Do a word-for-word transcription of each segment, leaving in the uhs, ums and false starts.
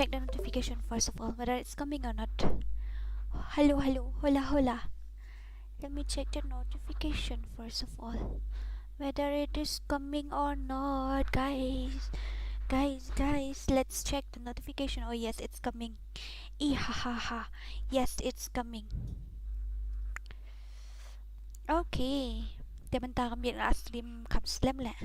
check the notification first of all, whether it's coming or not. Hello, hello, hola, hola. Let me check the notification first of all, whether it is coming or not, guys. Guys, guys, let's check the notification. Oh yes, it's coming. Ee ha ha ha. Yes, it's coming. Okay. Te mynta kam ïa la stream kam slem leh.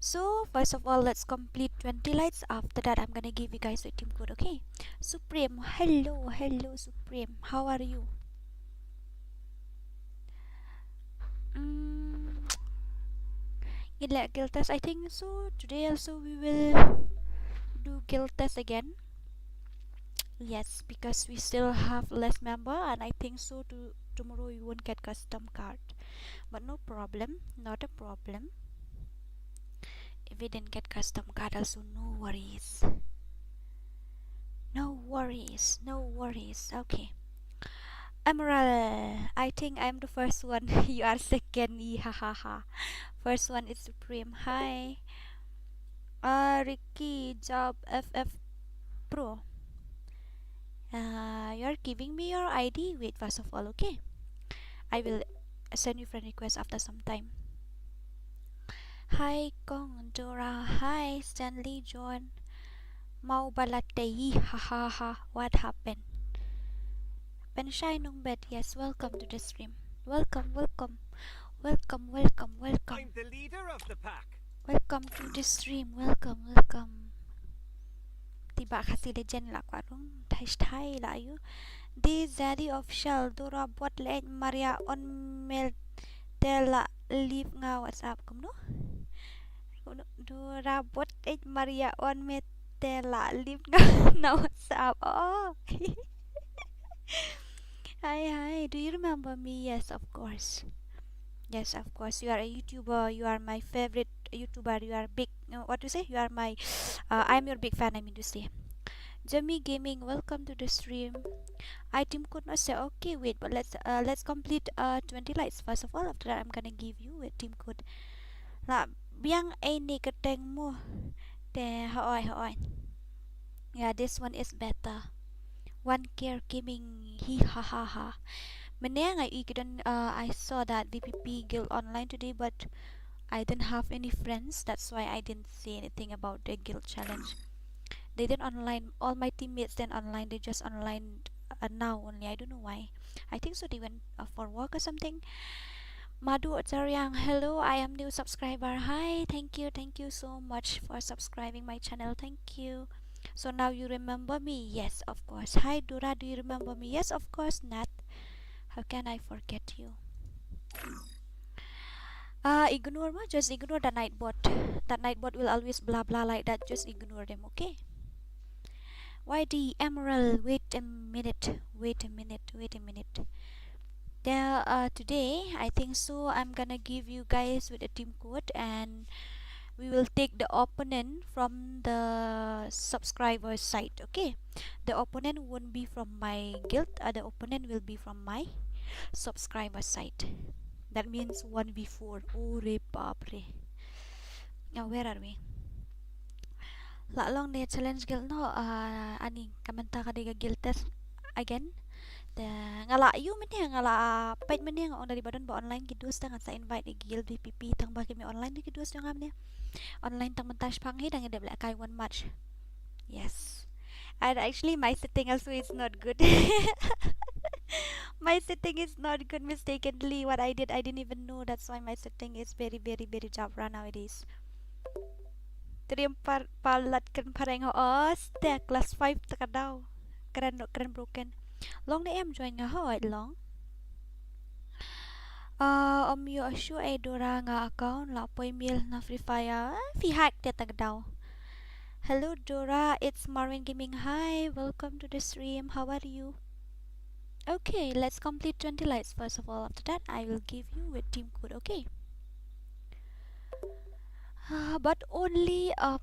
So first of all, let's complete twenty likes. After that, I'm gonna give you guys a team code. Okay. Supreme, hello, hello, Supreme. How are you? Mm, ngin leh guild test, I think so. Today also we will do guild test again. Yes, because we still have less member, and I think so to tomorrow we won't get custom card. But no problem, not a problem. If we didn't get custom card also, no worries. No worries, no worries. Okay. Emerald, I think I'm the first one. You are second. Ee ha ha ha. First one is Supreme. Hi. Uh, Ricky Job F F Pro. Uh, you're giving me your I D. Wait, first of all, okay. I will send you friend request after some time. Hi, Kong Dora. Hi, Stanley John. Mau balat te, ee ha ha ha. What happened? Penshai Nongbet. Yes, welcome to the stream. Welcome, welcome. Welcome, welcome, welcome. I'm the leader of the pack. Welcome to the stream. Welcome, welcome. Te i Bah Khasi Legend la kwah rung. Thai thai la ïoh. Dizadi Official, Dora bot leh Maria on me te la leave nga WhatsApp, kumno? Kumno? Dora bot leh Maria on me te la leave nga na WhatsApp. Oh. Hi, hi. Do you remember me? Yes, of course. Yes, of course. You are a YouTuber. You are my favorite YouTuber. You are big. No, what to say? You are my. Uh, I'm your big fan, I mean to say. Jami Gaming, welcome to the stream. I team code not say. Okay, wait, but let's uh, let's complete uh twenty likes first of all. After that, I'm gonna give you a team code. La biang ei ni keteng mo. Te haoi haoi. Yeah, this one is better. One care gaming. Ee ha ha ha. Mynne nga ïohi ki don, uh, I saw that V P P guild online today, but I didn't have any friends. That's why I didn't say anything about the guild challenge. They didn't online. All my teammates didn't online. They just online uh, now only. I don't know why. I think so they went uh, for work or something. Madhu Acharyang, hello, I am new subscriber. Hi, thank you, thank you so much for subscribing my channel. Thank you. So now you remember me? Yes, of course. Hi Dora, do you remember me? Yes, of course, Nat. How can I forget you? Uh, ignore ma, just ignore the night bot. That night bot will always blah blah like that. Just ignore them, okay? Y D Emerald, wait a minute, wait a minute, wait a minute. There, uh, today, I think so, I'm gonna give you guys with a team code, and we will take the opponent from the subscriber side, okay? The opponent won't be from my guild, uh, the opponent will be from my subscriber side. That means one v four. Oh, re bap re. Now, where are we? La long ne challenge guild no, uh, ani ka mynta ka dei ka guild test again. Te nga la ïoh mynne, nga la peit mynne, nga ong da dei ba don ba online ki duos, te ngan sa invite ïa ki guild V P P tang ba ki mih online ki duos jong nga mynne. Online tang mynta shipang hi, dang ïa dep leh kai one match. Yes. And actually my setting also is not good. My setting is not good. Mistakenly, what I did, I didn't even know. That's why my setting is very, very, very jabra nowadays. Triumph par palat kren pareng ho os te class five te ka daw. Kren no kren broken. Long ne em join nga ho long. Uh, om yo ashu ai Dora nga account la poi mil na Free Fire. Ah, phi hack te ta ka daw. Hello Dora, it's Marwin Gaming. Hi, welcome to the stream. How are you? Okay, let's complete twenty likes first of all. After that, I will give you a team code, okay? Uh, but only a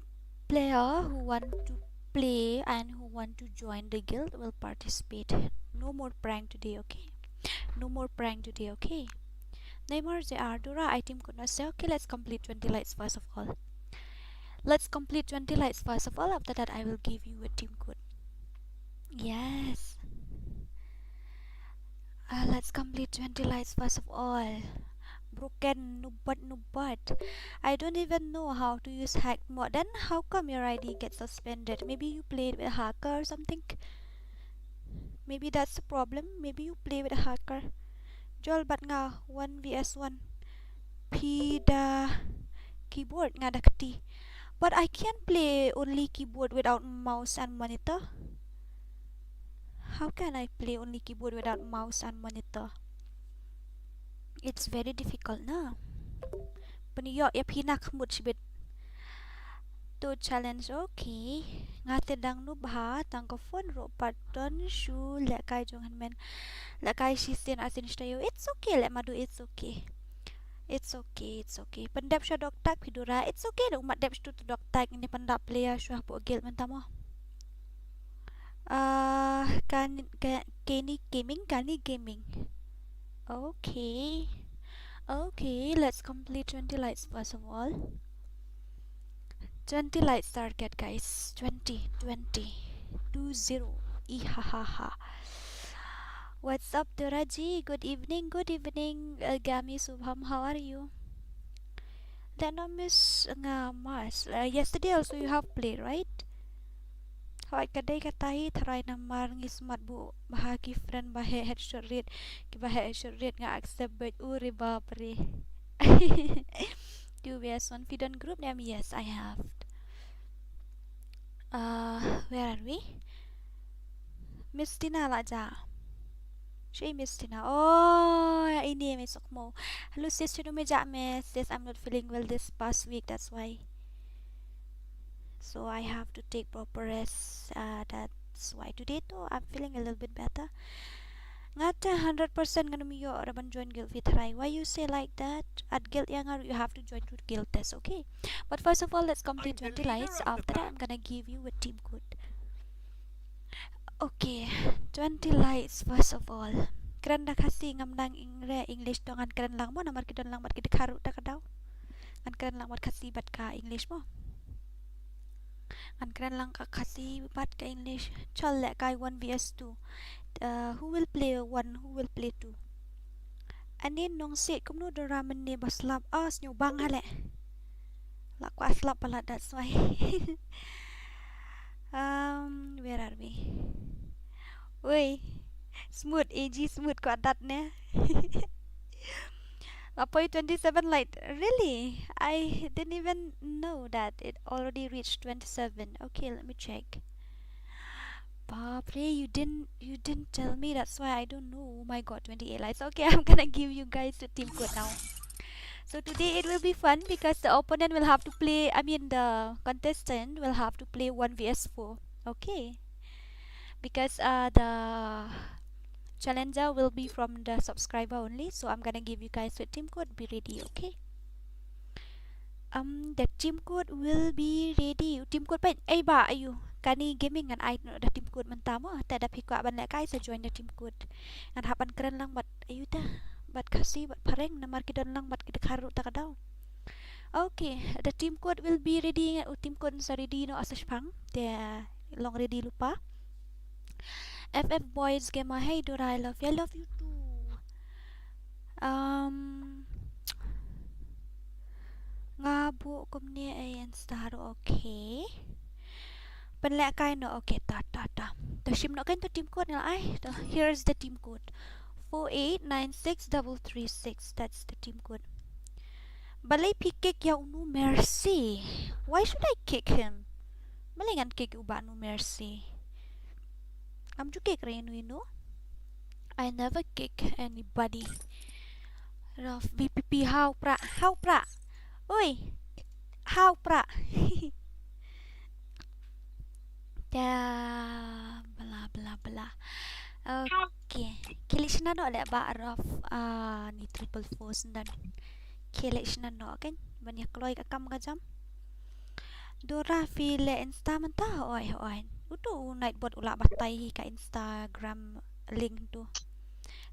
player who want to play and who want to join the guild will participate. No more prank today, okay? No more prank today, okay? Neymar J R Dora, I team code not say. Okay, let's complete twenty likes first of all. Let's complete twenty likes first of all. After that, I will give you a team code. Yes. Uh, let's complete twenty likes first of all. Broken, nubat, nubat. I don't even know how to use hack mode. Then how come your I D gets suspended? Maybe you played with a hacker or something? Maybe that's the problem. Maybe you play with a hacker. Jol bat nga one v s one. Phi da keyboard, nga da kti. But I can play only keyboard without mouse and monitor. How can I play only keyboard without mouse and monitor? It's very difficult, na. Pynïoh ïa phi na khmut shibit. To challenge, okay. Nga te dang nub ha, tang ka phone ruh pat don shu lehkai jong hynmen. Lehkai shisien arsien sha taïew. It's okay, leh madu, it's okay. It's okay, it's okay. Pyndep sha doktak phi Dora. It's okay, da u mat dep sha tu doktak, ngin pyndap player shuwa hapoh guild mynta mo. Ah, kan, ka, Kenny Gaming, Kenny Gaming. Okay. Okay, let's complete twenty likes first of all. Twenty likes target, guys. Twenty, twenty. Two zero. Ihahaha. What's up, Doraji? Good evening, good evening, uh, Gami Subham. How are you? Leh no miss nga mas. Uh, yesterday also you have played, right? Hooid, ka dei kata hi tharai namar ngi smat buh bha ki friend ba heh headshot rate. Kiba heh headshot rate nga accept beit, uri bapre. Two v s one, phi don group name? Yes, I have. Uh, where are we? Miss Tina la ja. Shaei Miss Tina? Oh, ini me suk mo. Hello sis, shano me ja me? Sis, I'm not feeling well this past week, that's why. So I have to take proper rest. Uh, that's why today too I'm feeling a little bit better. Nga te hundred percent ngan ym ïoh ra ban join guild phi tharai. Why you say like that? Add guild ïa nga ruh, you have to join to guild test, okay? But first of all, let's complete twenty likes. After that, I'm gonna give you a team code. Okay, twenty likes first of all. Kren da Khasi, ngam nang ing re English to, ngan kren lang mo, namar ki don lang bad ki dkhar ruh ta ka daw. Ngan kren lang bad Khasi bad ka English mo. Ngan kren lang ka Khasi bad ka English. Chal lehkai one v s two. Uh, who will play one? Who will play two? Ani nong sih kumno Dora mynne ba slap? Ah, sñiawbang ha leh. La kwah slap palat, that's why. Um, where are we? Oi. Smooth, A G Smooth kwah dat ne. Lapoi twenty-seven light. Really? I didn't even know that it already reached twenty-seven. Okay, let me check. Bapre, you didn't, you didn't tell me. That's why I don't know. Oh my God, twenty-eight lights. Okay, I'm gonna give you guys the team code now. So today it will be fun because the opponent will have to play, I mean, the contestant will have to play one v s four. Okay. Because, uh, the challenger will be from the subscriber only. So I'm gonna give you guys the team code. Be ready, okay? Um, the team code will be ready. Team code peit, ei ba, ayu. Kani Gaming ngan ai noh da team code mynta mo. Te da phi kwah ban lehkai sa join da team code. Ngan hap ban kren lang bad, ayu te, bad Khasi, bad phareng, namar ki don lang bad ki dkhar ruh ta ka daw. Okay, the team code will be ready. U team code sa ready noh, ah, sa shipang. Te long ready lypa. F F Boys Gamer, hey Dora, I love you. I love you too. Um, nga buh kumne ei Insta ruh, okay. Pynlehkai noh, okay, ta, ta, ta. To shim noh kein to team code nga la ai. To, here's the team code. Four eight nine six double three six. That's the team code. Balei phi kick ïa u Nu Mercy? Why should I kick him? Balei ngan kick u Bah Nu Mercy? Ngam ju kick re inu inu. I never kick anybody. Raf V P P, haw pra, haw pra. Oi. Haw pra. Ya, bla bla bla. Okay. Khie leit shna noh leh Bah Raf, ah, ni triple four syndon. Khie leit shna noh kein ban ïa kloi ka kam ka jam. Dora, phi leh Insta mynta? Oi, oi. Uto u Nightbot u lah batai hi ka Instagram link tu.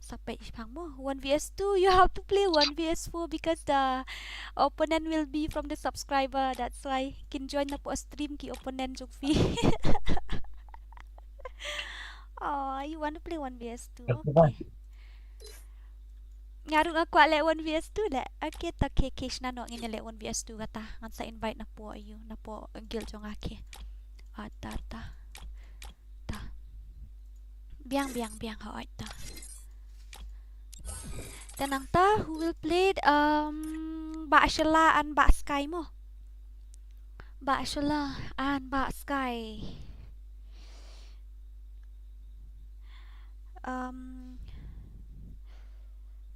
Sa peit shipang mo. One V S two, you have to play one V S four because the opponent will be from the subscriber. That's why kin join na po stream ki opponent jong phi. Oh, you want to play one V S two? Okay. Nga ruh nga kwah leh one V S two leh. Okay, ta okay, okay, shna noh ngin ïa leh one V S two kata. Ngan sa invite na po ïa u, na po guild jong nga, okay. Ah, ta, ta. Ta. Biang, biang, biang, hooid ta. Te nangta, who will play it? Um, Bah Shela and Bah Sky mo. Bah Shela and Bah Sky. Um,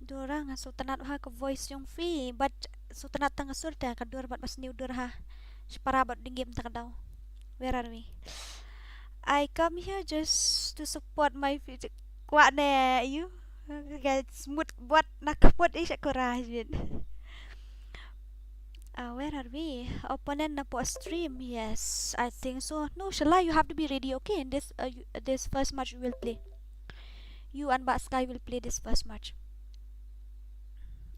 Dora, nga sngewtynnat ha ka voice jong phi, but sngewtynnat tang ka sur te ka dur bad ba sniew dur ha. Shipara bad ding game ta ka daw. Where are we? I come here just to support my future. Kwah ne you? Guys, mut buat na ka mut i Sakura jin. Uh, where are we? Opponent na po stream. Yes, I think so. No, Shela, you have to be ready, okay? In this, uh, you, this first match we will play. You and Bah Sky will play this first match.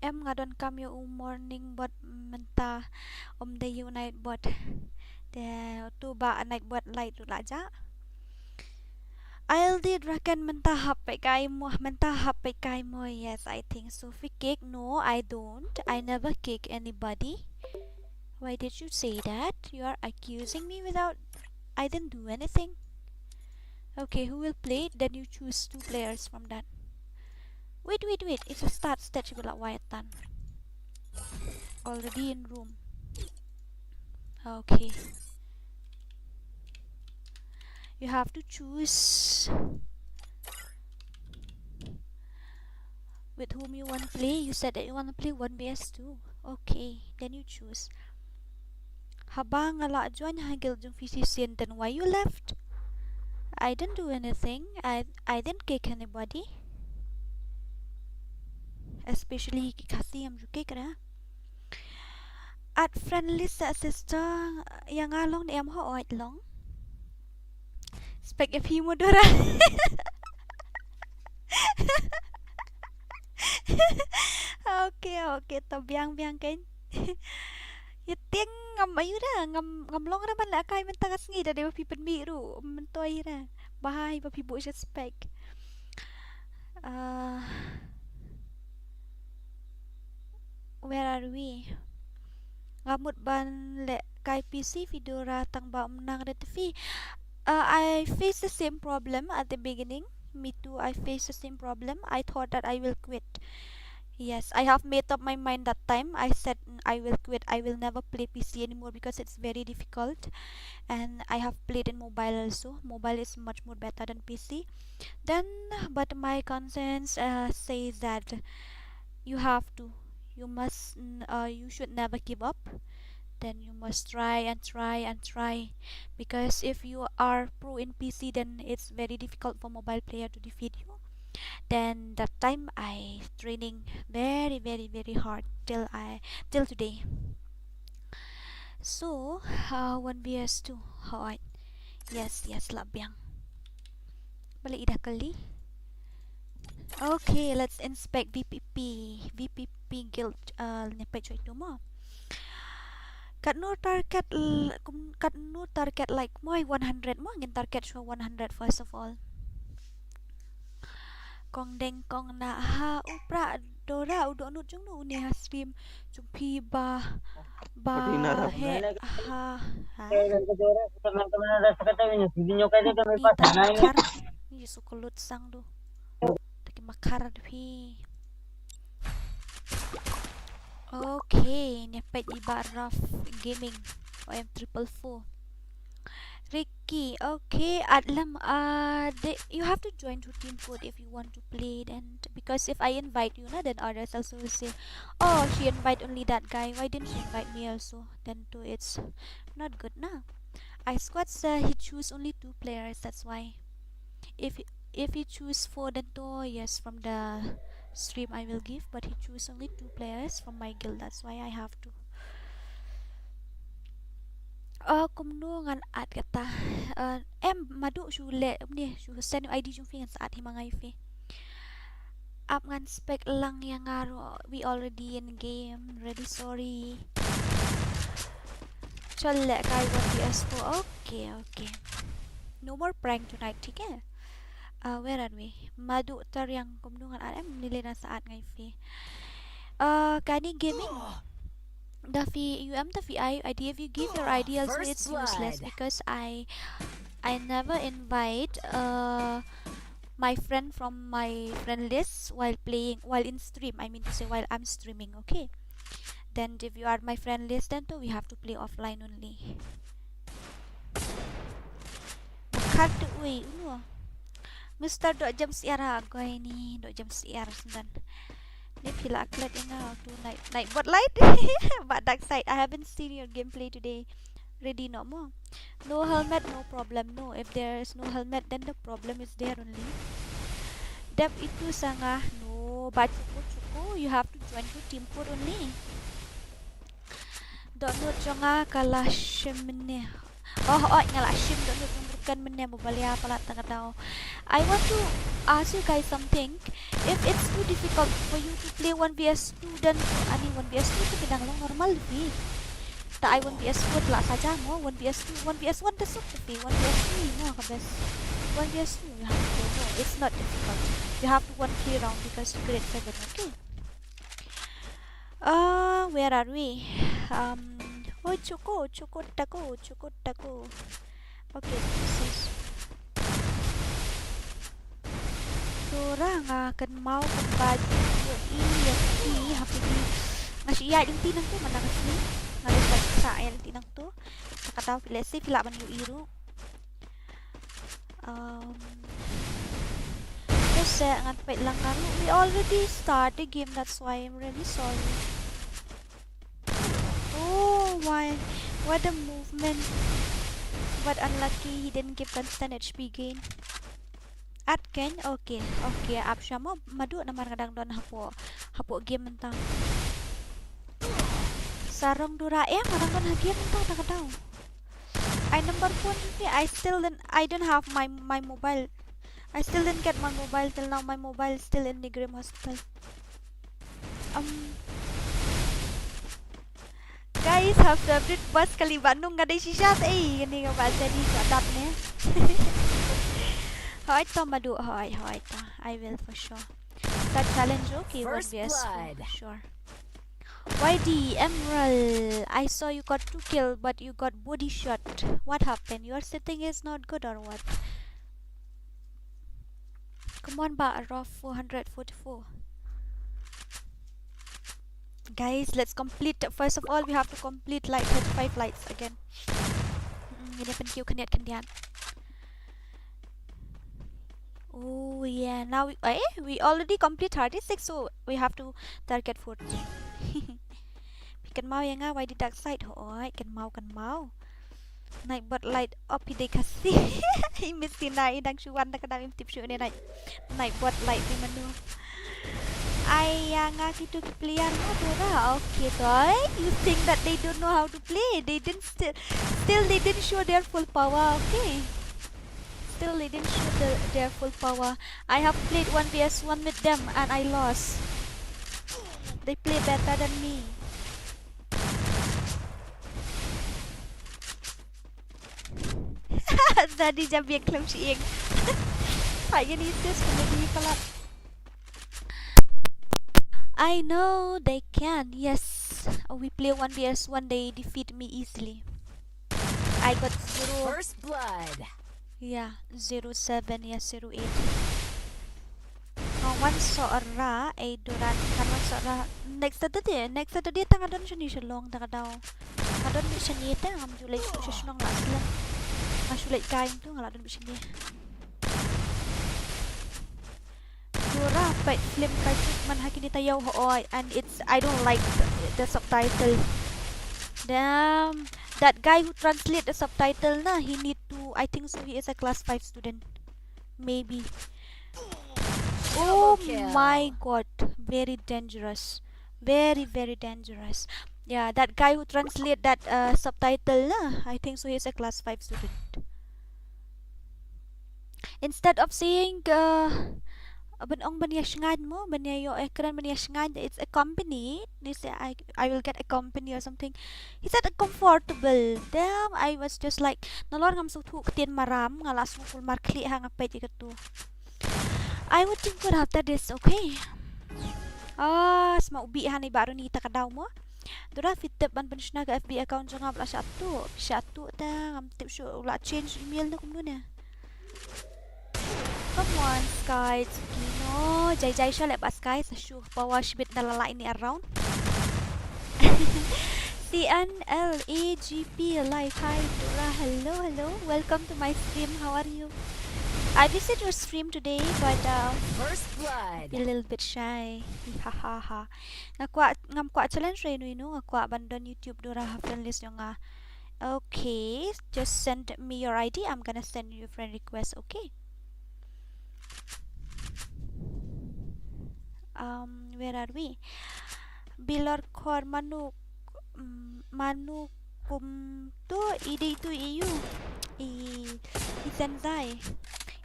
Em, nga don kam ïa u morning bot mynta, ym dei ïa u night bot. Te tu ba night bot light tu la ja. I'll did reckon mynta hap peit kai mo, mynta hap peit kai mo. Yes, I think so. Phi kick? No, I don't. I never kick anybody. Why did you say that? You are accusing me without, I didn't do anything. Okay, who will play it? Then you choose two players from that. Wait, wait, wait. It's a start stage, wala wai tan. Already in room. Okay. You have to choose with whom you want to play. You said that you want to play one V S two. Okay, then you choose. Haba nga la join ha guild jong phi shisien, then why you left? I didn't do anything. I I didn't kick anybody. Especially ki Khasi, em ju kick ra. Add friend list sa sister, ïa nga long ne em? Hooid long. Spek ïa phi mo Dora. Okay, okay, to biang biang kan. Ïa tieng ngam ayu da, ngam, ngam long ra ban leh kai mynta ka sngi da dei ba phi pynmih ruh, myntoi ra. Bha hi ba phi buh sha spek. Ah, where are we? Nga mut ban leh kai P C, phi Dora, tang ba ym nang rit phi. Uh, I faced the same problem at the beginning. Me too, I faced the same problem. I thought that I will quit. Yes, I have made up my mind that time. I said, "Mm, I will quit. I will never play P C anymore because it's very difficult." And I have played in mobile also. Mobile is much more better than P C. Then, but my conscience, uh, says that you have to, you must, n- uh, you should never give up. Then you must try and try and try, because if you are pro in P C, then it's very difficult for mobile player to defeat you. Then that time I training very, very, very hard till I, till today. So, uh, one V S two. Hooid. Yes, yes, lah biang. Balei i da kali? Okay, let's inspect V P P. V P P guild, uh, ne peit choi tu mo. Katno target l- kum- katno target like mo? One hundred mo, ngin target shuwa one hundred first of all. Kong deng kong na ha u pra Dora u dohnud jong no une ha stream jong phi ba ba he ha ha. Phi ta khar ni su kulut sang du. Ta ki makhar da phi. Okay, ne peit i ba Raf Gaming. O M triple four. Ricky, okay, Adlam, uh, they, you have to join to team code if you want to play it, and because if I invite you, na, then others also will say, "Oh, she invite only that guy. Why didn't she invite me also?" Then too, it's not good, na. I squad, uh, he choose only two players. That's why. If if he choose four, then two, yes, from the stream I will give, but he choose only two players from my guild. That's why I have to. Uh, kumno ngan add kata. Uh, em madu shu le ni shu send I D jong phi ngan sa add hi ma ngai phi. Ap ngan spec lang ïa nga ruh. We already in game. Really sorry. Chol leh kai one V S four. Okay, okay. No more prank tonight, thik eh? Uh, where are we? Madu Tariang kumno ngan add em, nilena sa add ngai phi. Uh, Kani Gaming. Da phi U M da phi I, I D if you give your I D also it's useless because I I never invite uh my friend from my friend list while playing, while in stream. I mean to say while I'm streaming, okay? Then if you are my friend list, then too we have to play offline only. Khat tu ui unu. Mister Dok James Era goi ni Dok James Era sendan. Ni phi la klet ina tu night night bot light. But dark side, I haven't seen your gameplay today. Ready no mo. No helmet, no problem. No, if there is no helmet, then the problem is there only. Dep itu sanga no ba chuku chuku. You have to join to team code only. Dohnud jong nga ka la shim mynne. Oh, oh, nga la shim dohnud jong Rukan mynne, ba balei palat ta ka daw. I want to ask you guys something. If it's too difficult for you to play one V S two, then ani one V S two to phi dang long normal phi. Ta ai one V S four la saja mo, one V S two, one V S one te suk phi, one V S two mo ka best. One V S two you have to go. No, it's not difficult. You have to one three round because you grade seven, okay? Uh, where are we? Um, oh, chuku, chuku taku, chuku taku. Okay, this is Dora nga kynmaw kynba ju ïohi ïa phi ha phi. Nga shu ïaid lynti nangtu, mynta nga shu, nga dei ban sah ïaid lynti nangtu. Sa ka daw phi lehse phi lah ban ïohi ruh. Um, to seh ngan peit lang nga ruh. We already start the game, that's why I'm really sorry. Oh, why? What a movement. But unlucky, he didn't give constant H P gain. At Ken, okay, okay, ap shwa mo, madu namar nga dang don hapoh, hapoh game mynta. Sarong Dora, eh, nga dang don ha game mynta, ta ka daw. I number phone, I still didn't, I don't have my, my mobile. I still didn't get my mobile till now. My mobile still in Nigrim Hospital. Um, guys, ha favorite boss kali ba nung nga dei shisha ei, kane ka ba jadi ka dap ne. Hoi to madu, hoi, hoi to. I will for sure. That challenge, okay, one First V S four, blood. Sure. Y D Emerald, I saw you got two kill, but you got body shot. What happened? Your setting is not good or what? Come on, ba, Rough four hundred forty-four. Guys, let's complete. First of all, we have to complete like thirty-five lights again. Mm, ini pen kiew khyndiat khyndiat. Oh yeah, now we, eh, we already complete thirty-six, so we have to target forty. Phi kynmaw ïa nga, why the dark side? Hoi, kynmaw, kynmaw. Nightbot light up hi dei Khasi. I miss tina i dang shu wan da ka dang im tip shu ne night. Nightbot light dei manu. Ai ïa nga kitu ki player mo Dora. Okay, toi. You think that they don't know how to play? They didn't still, still they didn't show their full power. Okay. Still they didn't show the, their full power. I have played one V S one with them and I lost. They play better than me. Daddy ja biang khlem shi ing. Pha ïa ni sis, kane ni palat. I know they can. Yes. Oh, we play one V S one, they defeat me easily. I got zero. First blood. Yeah, zero seven, yeah, zero eight. Nga wan soh ra, eh, Duran, nga wan soh ra. Next Saturday, next Saturday ta nga don shane Shillong ta ka daw. Nga don beit shane te, ngam ju leit shuh sha shnong la slem. Nga shu leit kai tu, nga la don beit shane. Dora peit film ka jut man ha kine taïew hooid, and it's, I don't like the, the subtitle. Damn, that guy who translate the subtitle na, he need to, I think so, he is a class five student. Maybe. Oh my God, very dangerous. Very, very dangerous. Yeah, that guy who translate that uh, subtitle na, I think so, he is a class five student. Instead of saying uh, ban ong ban ïa sngewthuh mo, ban ïa ïoh ïa kren ban ïa sngewthuh, it's a company. They say I, I will get a company or something. He said a comfortable. Damn, I was just like, nalor ngam sngewthuh ktien Maram, nga la sngewthuh markhlieh ha nga peit ïa katu. I would think good after this, okay. Ah, sma u bih hani baru ni ta ka daw mo. Dura phi tip ban pynshna ka F B account jong nga ba la shah tuh, shah tuh ta ngam tip shuh u la change email ne kumno ne. Come on, Sky, it's okay, no. Jai jai sha leh ba Sky, sa shu pawa shibit na la la ini around. C N L A G P live. Hi, Dora. Hello, hello. Welcome to my stream. How are you? I visit your stream today, but um, First blood. Feel a little bit shy. Ha ha ha. Nga kwah, ngam kwah challenge re nu inu, nga kwah ban don YouTube Dora ha friend list jong nga. Okay, just send me your I D. I'm gonna send you friend request. Okay. Um, where are we? Bilor khor manu, mm, manu kum tu i dei tu i u. I, i Senzai.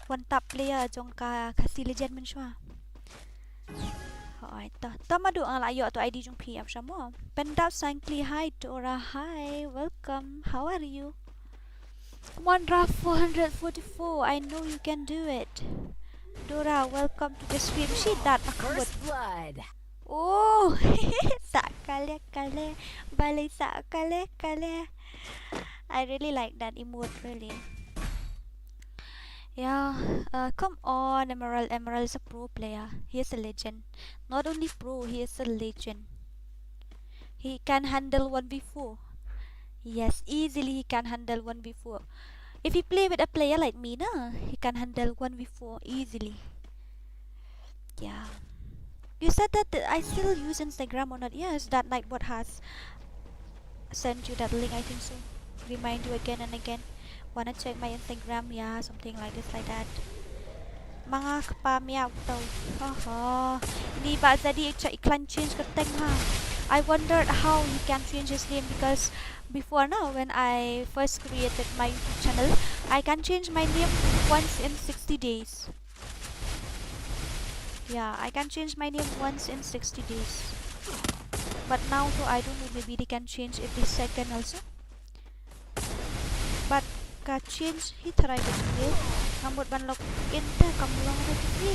One tap player jong ka Khasi Legend mynshuwa. Hoi, to. To madu nga la ïoh tu I D jong phi ap shamo. Pendap Sangkli, hi Dora, hi, welcome. How are you? Come on, Raf four hundred forty-four. I know you can do it. Dora, welcome to the stream. She that akbut. First blood. Oh, sa kale kale. Balei sa kale kale. I really like that emote, really. Yeah, uh, come on, Emerald. Emerald is a pro player. He is a legend. Not only pro, he is a legend. He can handle one v four. Yes, easily he can handle one v four. If he play with a player like me, na, he can handle one v four easily. Yeah. You said that, uh, I still use Instagram or not? Yes, that Nightbot has sent you that link, I think so. Remind you again and again. Wanna check my Instagram? Yeah, something like this, like that. Manga kpa miau tau. Ha ha. Ni ba jadi cha iklan change kyrteng ha. I wondered how he can change his name because before now, when I first created my YouTube channel, I can change my name once in sixty days. Yeah, I can change my name once in sixty days. But now though, I don't know, maybe they can change every second also. But ka change hi tharai ka Gmail. Nga mut ban log in te kam long re ki.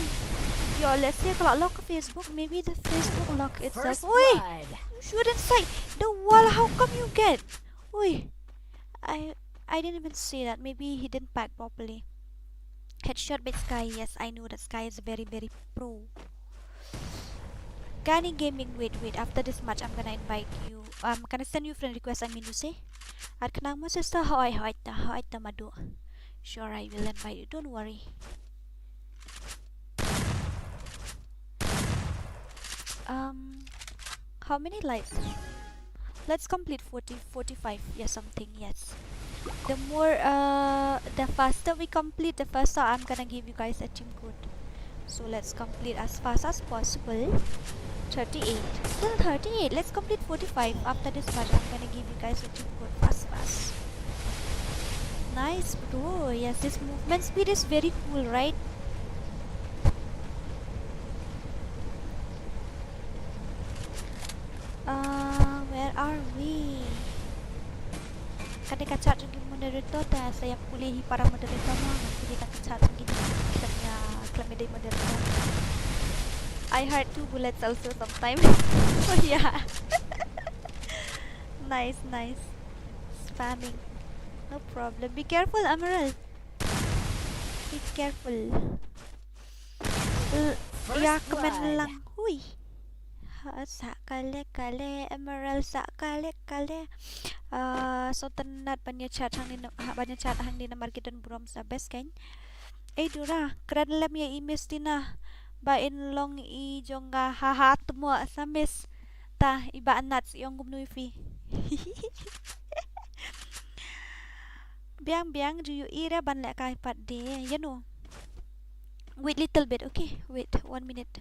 Yo, let's say ka la lock ka Facebook, maybe the Facebook lock itself. First Oi! blood. You shouldn't say the wall. How come you get? Oi! I I didn't even see that. Maybe he didn't pack properly. Headshot with Sky. Yes, I know that Sky is very, very pro. Gani Gaming, wait, wait. After this match, I'm gonna invite you. I'm gonna send you friend request, I mean to say. At Kanang mo sister, hoi, hoi, ta, hoi, ta madu. Sure, I will invite you. Don't worry. Um, how many likes? Let's complete forty, forty-five. Yes, something, yes. The more, uh, the faster we complete, the faster I'm gonna give you guys a team code. So let's complete as fast as possible. Thirty-eight. Still thirty-eight. Let's complete forty-five. After this match, I'm gonna give you guys a team code fast, fast. Nice, bro. Yes, this movement speed is very cool, right? Uh, where are we? Kane ka chat jong ki moderator, ta sa ïa pule hi para moderator mo, nga pule ka chat jong ki khlem ïa, khlem ïa dei moderator. I heart two bullets also sometimes. Oh yeah. Nice, nice. Spamming. No problem. Be careful, Emerald. Be careful. L- First ïa kmen blood. lang. Hui. Ha, sa kale kale, Emerald sa kale kale. Ah, sngewtynnat ban ïa chat hangne na, ha, ban ïa chat hangne namar ki don burom sa best kan. Ei Dora, kren lem ïa i Miss Tina. Ba in long i jong nga, ha ha, tmo sa miss. Ta i ba anat i ong kumno ïa phi. Biang biang ju ïohi re ban lehkai pat de, you know. Wait little bit, okay? Wait one minute.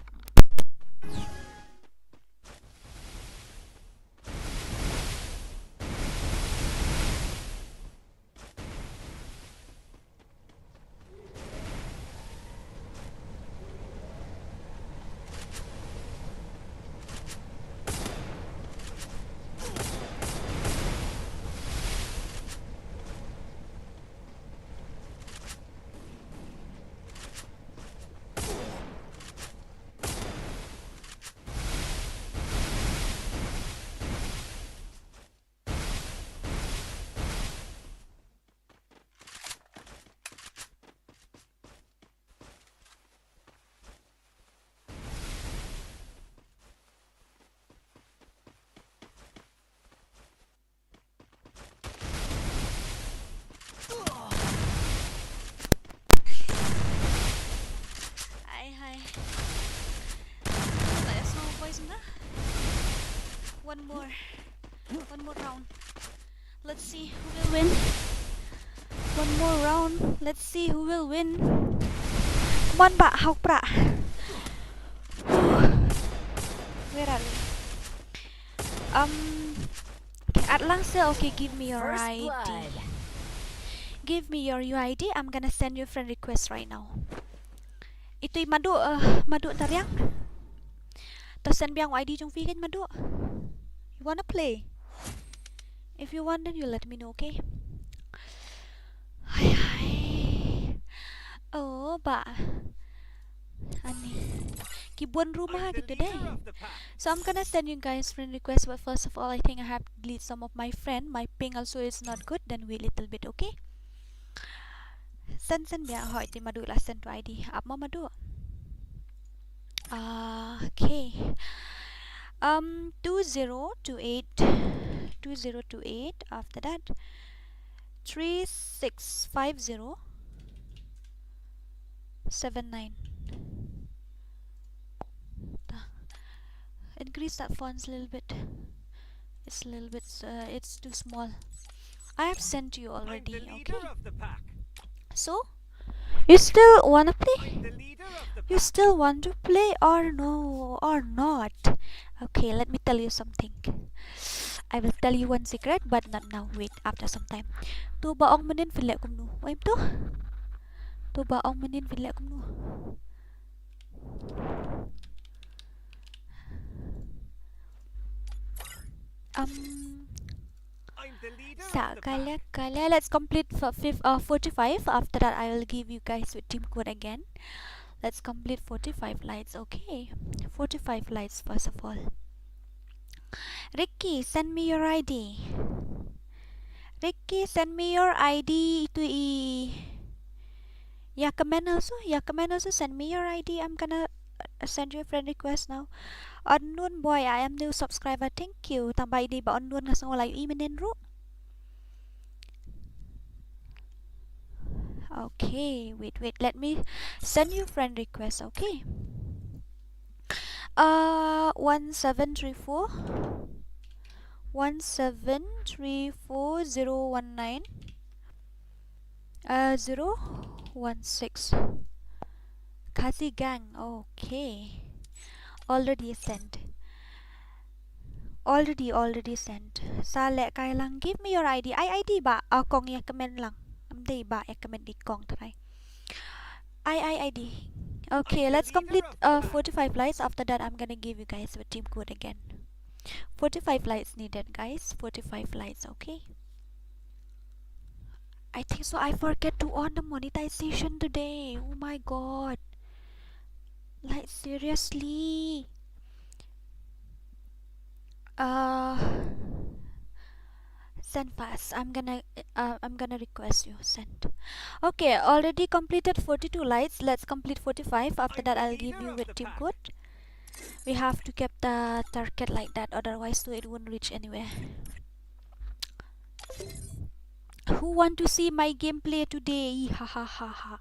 One more round. Let's see who will win. One more round. Let's see who will win. Mon ba hok pra. Where are we? Um, at lang se, okay, give me your I D. Give me your U I D. I'm gonna send you friend request right now. Itu i madu, uh, madu tariang. To send biang I D jong phi kan madu. You wanna play? If you want, then you let me know, okay? Hai hai. Oh, ba. Ani. Ki bun rumah gitu deh. So I'm gonna send you guys friend request, but first of all, I think I have to delete some of my friend. My ping also is not good. Then wait little bit, okay? Send, send biang, hoi ti madu la send to I D. Ap ma madu. Ah, okay. Um, two zero two eight, two zero two eight. After that, three six five zero seven nine. Increase that fonts a little bit. It's a little bit, uh, it's too small. I have sent you already, okay? So, you still wanna play? You still want to play or no, or not? Okay, let me tell you something. I will tell you one secret, but not now. Wait, after some time. To ba ong mynnin phi leh kumno? Oi, to. To ba ong mynnin phi leh kumno? Um, sa kala kala. Let's complete for fif-, uh, forty-five. After that, I will give you guys your team code again. Let's complete forty-five lights. Okay, forty-five lights first of all. Ricky, send me your I D. Ricky, send me your I D. Itu i. Yakmen also, Yakmen also, send me your I D. I'm gonna, uh, send you a friend request now. Unknown boy, I am new subscriber. Thank you. Tang ba i dei ba unknown nga sngew la ïohi mynnin ruh. Okay, wait, wait. Let me send you friend request, okay? Uh, one seven three four, one seven three four zero one nine, uh, zero one six. Khasi Gang, okay. Already sent. Already, already sent. Sa leh kai lang, give me your I D. Ai I D ba, ah, kong ïa comment lang. Ym dei ba ïa comment, dei kong trai. Ai, ai, I D. Okay, let's complete, uh, forty-five lights. After that, I'm gonna give you guys a team code again. Forty-five lights needed, guys. Forty-five lights, okay? I think so. I forget to on the monetization today. Oh my god. Like, seriously. Uh, send fast. I'm gonna, uh, I'm gonna request you. Send. Okay, already completed forty-two lights. Let's complete forty-five. After that, I'll give you a team code. We have to keep the target like that, otherwise, so it won't reach anywhere. Who want to see my gameplay today? Ha ha ha ha.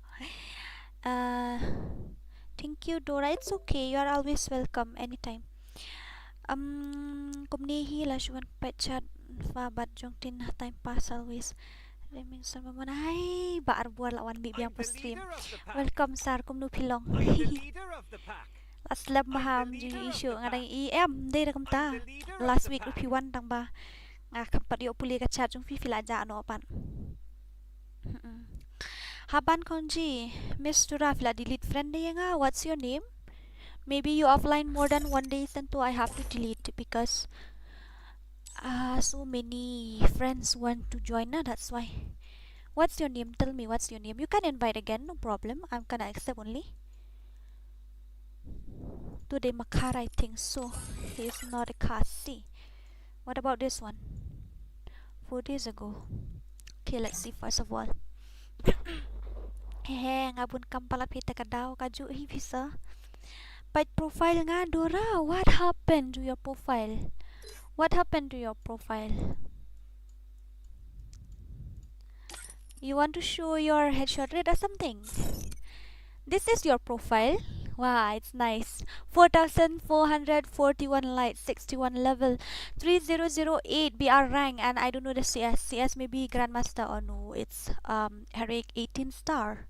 Uh, thank you, Dora. It's okay. You are always welcome anytime. Um, kumne hi la shu wan pyrshah ba bad jong tin time pass always. Remin sama mana hai ba arbor la wan bi biang pa stream. Welcome sir, kumno phi long? Last lap maham ju issue nga dang E M dei da kumta. Last week ruh phi wan tang ba nga kam pat ïoh pule ka chat jong phi, phi la jah noh pat. Haban Khongji, Miss Tura, phi la delete friend de ïa nga. What's your name? Maybe you offline more than one day, then too I have to delete because, uh, so many friends want to join na, that's why. What's your name? Tell me what's your name. You can invite again, no problem. I'm gonna accept only. Today Makhar, I think so. He is not a Khasi. What about this one? Four days ago. Okay, let's see first of all. He he, nga bun kam palat phi te ka daw ka ju hi phi sa. Peit profile nga Dora, what happened to your profile? What happened to your profile? You want to show your headshot rate or something? This is your profile. Wow, it's nice. Four thousand four hundred forty-one lights, sixty-one level, three zero zero eight B R rank, and I don't know the C S. C S maybe Grandmaster or no. It's um Heroic, eighteen star.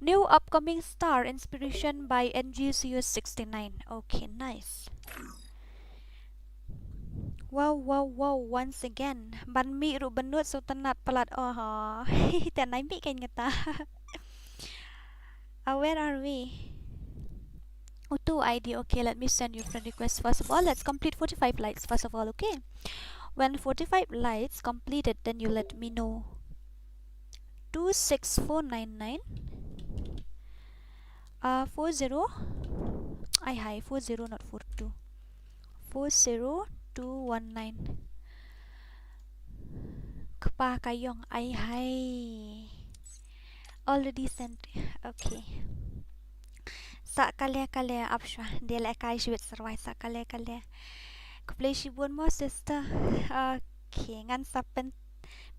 New upcoming star, Inspiration by N G C U sixty-nine. Okay, nice. Wow, wow, wow, once again. Ban mih ruh bynnud sngewtynnat palat, oh. Te nai mih kein kata. Uh, where are we? Utu I D, okay, let me send you friend request first of all. Let's complete forty-five lights first of all, okay? When forty-five lights completed, then you let me know. Two six four nine nine. Uh, four zero. Ai hai, four zero, not four two. Four zero two one nine. Kpa ka ïong, ai hai. Already sent. Okay. Sa kale kale ap shwa. Dia le kai shibit sarwai sa kale kale. Khublei shibun mo sister. Okay, ngan sa pen,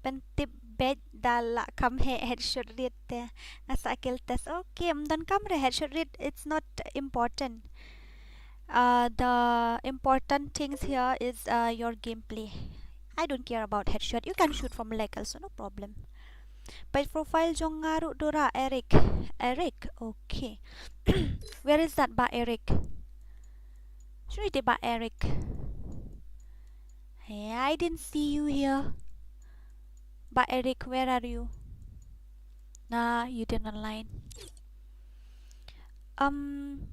pen tip bad da la kam he headshot rate te. Nga sa kill test. Okay, ym don kam re headshot rate. It's not important. Uh, the important things here is uh, your gameplay. I don't care about headshot. You can shoot from leg also, no problem. Page profile jong nga ruh Dora Eric. Eric, okay. Where is that Bah Eric? Shuni te Bah Eric. Hey, I didn't see you here. Bah Eric, where are you? Nah, you didn't online. Um,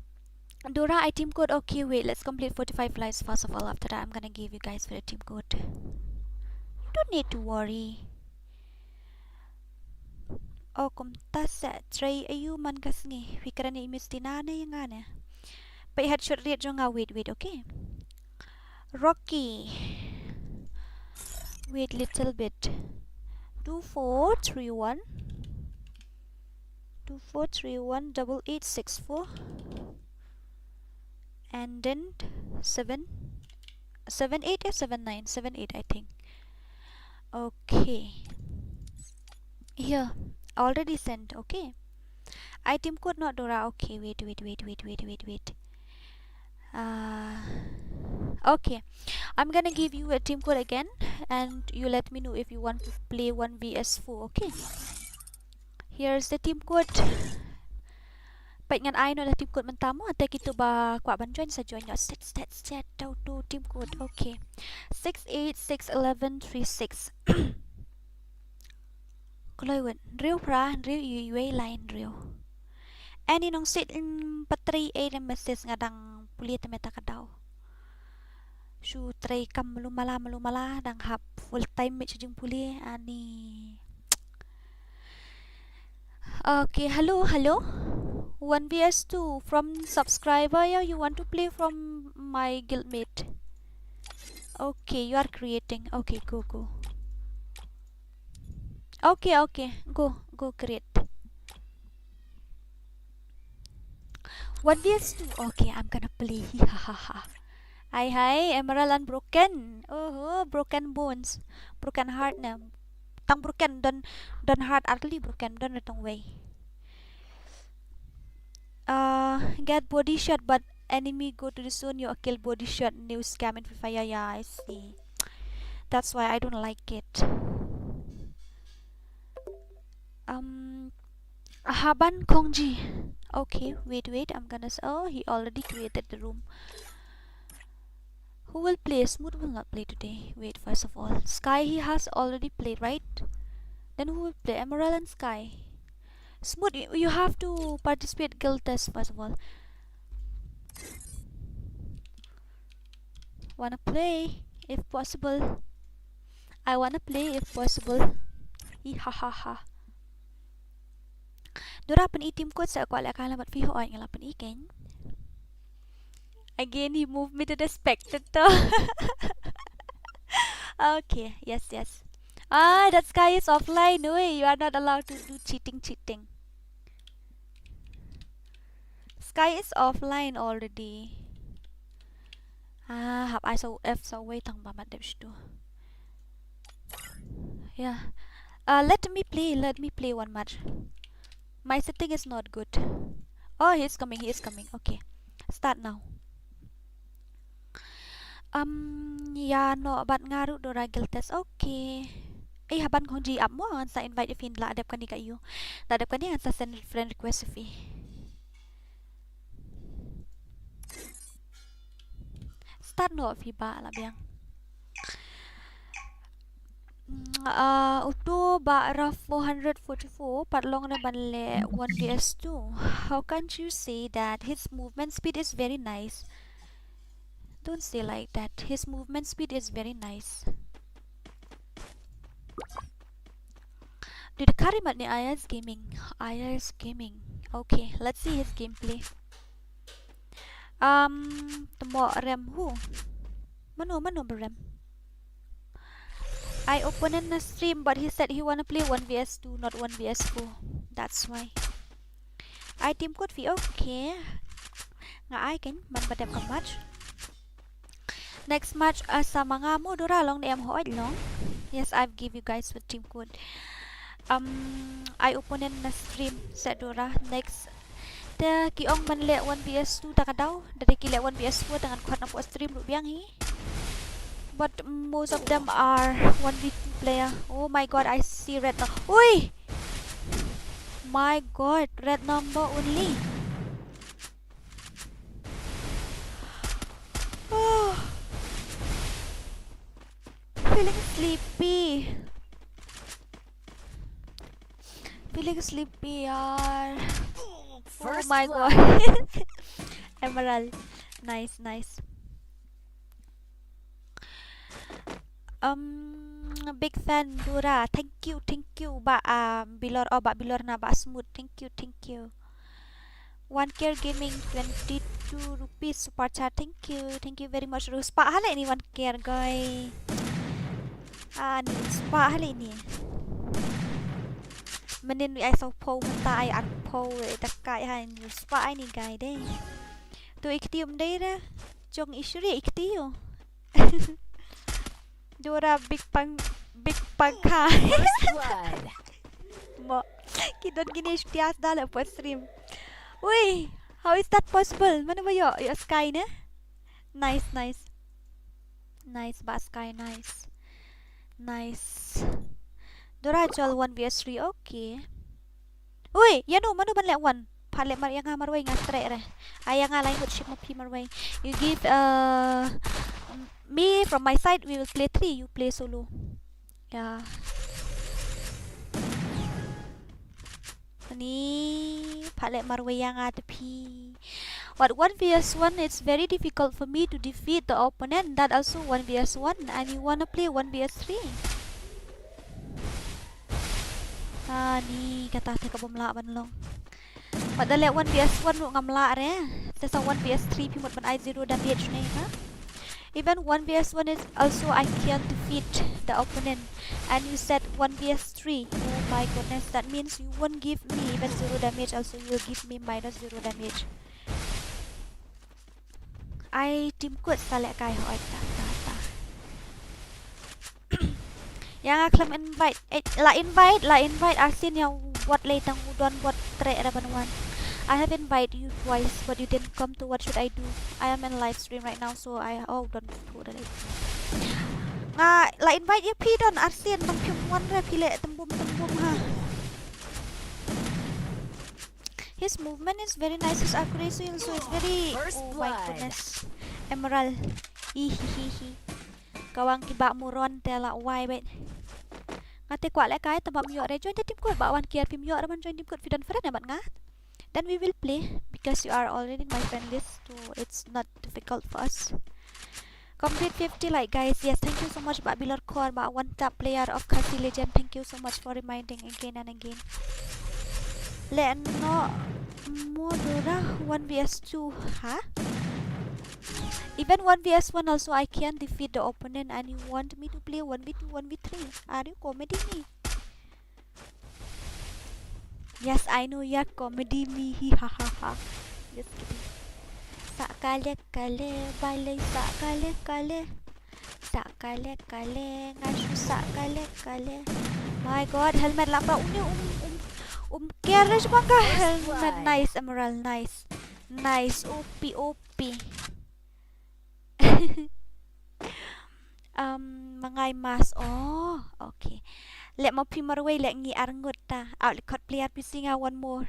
Dora, I team code. Okay, wait, let's complete forty-five lives first of all. After that, I'm gonna give you guys for the team code. You don't need to worry. Oh, kumta sa trei ayu man ka sngi. Wi kren i Miss Tina ne ïa nga ne. Peit headshot rate jong nga, wait, wait, okay. Rocky. Wait little bit. Two four three one. Two four three one double eight six four. And then seven, seven eight, yeah, seven nine, seven eight, I think. Okay. Here, already sent. Okay. I team code not Dora. Okay, wait, wait, wait, wait, wait, wait, wait. Uh, okay. I'm gonna give you a team code again, and you let me know if you want to play one V S four. Okay. Here's the team code. Peit ngan ai noh da team code mynta mo, te kito ba kwah ban join sa join noh. Set, set, set, to, to team code. Okay. Six eight six eleven three six. Kloi wet, hynriew phra, hynriew iwei lai hynriew. Ani nong sit in patrei ei da message nga dang pule te mynta ka daw. Shu trei kam malu mala, malu mala, dang hap full time mit shu jingpule, ani. Okay, hello, hello. One V S two from subscriber. Yeah, you want to play from my guildmate. Okay, you are creating. Okay, go, go. Okay, okay, go, go create. One V S two. Okay, I'm gonna play. Hi ha ha ha. Ai hai, Emerald Unbroken. Oho, broken bones. Broken heart ne. Tang broken, don, don heart, ar kali broken, don tang wei. Uh, get body shot, but enemy go to the zone, you kill body shot, new scam in Free Fire, yeah, I see. That's why I don't like it. Um, Haban Kongji. Okay, wait, wait, I'm gonna s-, oh, he already created the room. Who will play? Smooth will not play today. Wait, first of all. Sky, he has already played, right? Then who will play? Emerald and Sky. Smooth, you, you have to participate guild test first of all. Wanna play, if possible. I wanna play, if possible. Hi ha ha ha. Dora, pyni team code sa, kwah leh ka alamat phi, hooid nga la pyni keiñ. Again, he moved me to the spectator. Okay, yes, yes. Ah, that Sky is offline. No way, you are not allowed to do cheating, cheating. Sky is offline already. Ah, hap ai sa F sa wei tang ba mat dep shitu. Yeah. Uh, let me play, let me play one match. My setting is not good. Oh, he is coming, he is coming. Okay. Start now. Um, ïa noh bad nga ruh Dora Giltes. Okay. Eh, haban khong ji ap mo, ngan sa invite ïa phi, la dep kane ka ïu. La dep kane ngan sa send friend request ïa phi. Start noh phi ba la biang. Mm, uh, uto ba ra four hundred forty-four, pat long re ban leh one v s two. How can't you say that his movement speed is very nice? Don't say like that. His movement speed is very nice. Did Kari mat ni Ayers Gaming? Ayers Gaming. Okay, let's see his gameplay. Um, temo rem hu. Mano, mano berem? I opponent na stream, but he said he wanna play one v s two, not one v s four. That's why. I team code fi, okay. Nga ai ken, man ba dep ka match. Next match, uh, sa ma nga mo Dora long ne em hooid long. Yes, I've give you guys with team code. Um, I opponent na stream, sa Dora. Next. Te ki ong ban leh one v s two ta ka daw. Dade ki leh one v s four ta ngan khot na po stream ruh biang hi. But most of them are one v two player. Oh my god, I see red now. Ui! My god, red number only. Oh. Feeling sleepy. Feeling sleepy, yaar. Oh my god. Emerald. Nice, nice. Um, big fan Dora. Thank you, thank you. Ba, um, Bilor, oh, ba Bilor na ba Smooth. Thank you, thank you. One Care Gaming, twenty-two rupees super chat. Thank you. Thank you very much. Ru spah hale ni One Care, guy. Ah, ni spah hale ni. Menin ai so po mynta ai ar po, eh, ta kai ha ni spah ai ni guy de. Tu ikti um dei re. Jong ishri ikti yo. Dora big pang, big pang ka. First blood. Mo. Ki don gini shtias dale po stream. Ui, how is that possible? Mano ba yo, yo Sky ne? Nice, nice. Nice, ba Sky, nice. Nice. Dora jol one v s three, okay. Ui, ïa no, mano ban leh one. Pha leh mar ïa nga marwei nga treh re. Ai ïa nga lai ngut ship ma phi marwei. You give, uh, me from my side, we will play three, you play solo. Ya. Ni, pha leh marwei ïa nga te phi. What one v s one, it's very difficult for me to defeat the opponent. That also one v s one, and you wanna play one v s three. Ah, ni kata te ka bym lah ban long. Pat da leh one v s one ruh ngam lah re. Te sa one v s three phi mut ban ai zero damage ne ha. Even one v s one is also I can't defeat the opponent. And you said one v s three. Oh my goodness, that means you won't give me even zero damage. Also, you'll give me minus zero damage. Ai team kut sa leh kai hoi ta ta ta. Ïa nga khlem invite. Eh, la invite, la invite Arsin ïa u bot lei tang u don bot treh ra ban wan. I have invite you twice, but you didn't come to. What should I do? I am in live stream right now, so I, oh, don bot lei. Nga la invite ïa phi don Arsin, nang phim wan re phi leh tembum tembum ha. His movement is very nice, his accuracy also is very, oh my goodness. Emerald. Ihihihi. Kawang ki ba muron te la wai bet. Nga te kwah leh kai te bam ïoh re join the team kut ba wan kiar phim ïoh re ban join team kut phi don friend ïa bad nga. Then we will play because you are already in my friend list, so it's not difficult for us. Complete fifty like, guys. Yes, thank you so much ba Bilor Kor, ba one tap player of Khasi Legend. Thank you so much for reminding again and again. Leh no mo Dora one v s two, ha? Even one v s one also I can defeat the opponent and you want me to play one v two, one v three. Are you comedy me? Yes, I know you're comedy me. Hi ha ha ha. Just kidding. Sa kale kale, balei sa kale kale. Sa kale kale, nga shu sa kale kale. My god, helmet lap ba uni um, um, um carriage bang ka helmet. Nice, Emerald, nice. Nice, O P, O P. Um, ma nga i mask. Oh, okay. Leh ma phi marwei leh ngi arngut ta. Aw, leh kot player phi sngi nga one more.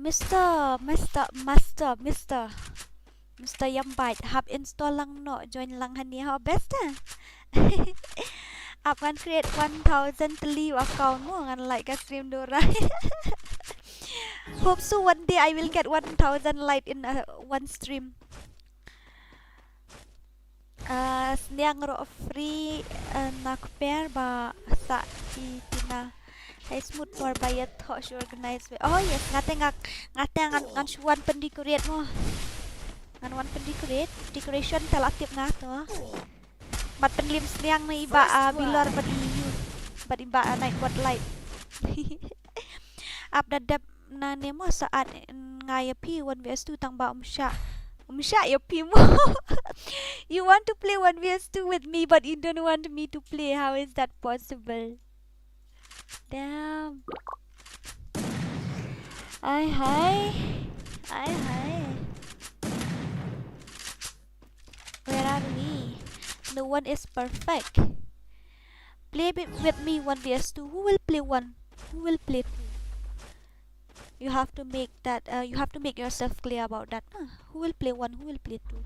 Mister, Mister, Master, Mister. Mister Yambait, hap install lang noh, join lang hangne ho, best ta. Ap ngan create one thousand tylli u account mo, ngan like ka stream Dora. Hope so one day I will get one thousand like in a, one stream. Ah, sniang ruh free, ah, na kper ba sa i Tina. Hei smooth por ba ïa thoh shu organize we. Oh yes, nga te nga, nga te ngan, ngan shu wan pyndecorate mo. Ngan wan pyndecorate, decoration te la tip nga to. Mat pynlim sniang na i Bah, ah, Bilor bad i Yu. Bad i Bah, ah, Nightbot Light. Ap da dep na ne mo sa at nga ïa phi one v two tang ba um shah. Um shah ïa phi mo. You want to play one v two with me but you don't want me to play. How is that possible? Damn. Ai hai. Ai hai. Where are we? No one is perfect. Play bi-, with me one v two. Who will play one? Who will play two? You have to make that, uh, you have to make yourself clear about that, huh? Who will play one? Who will play two?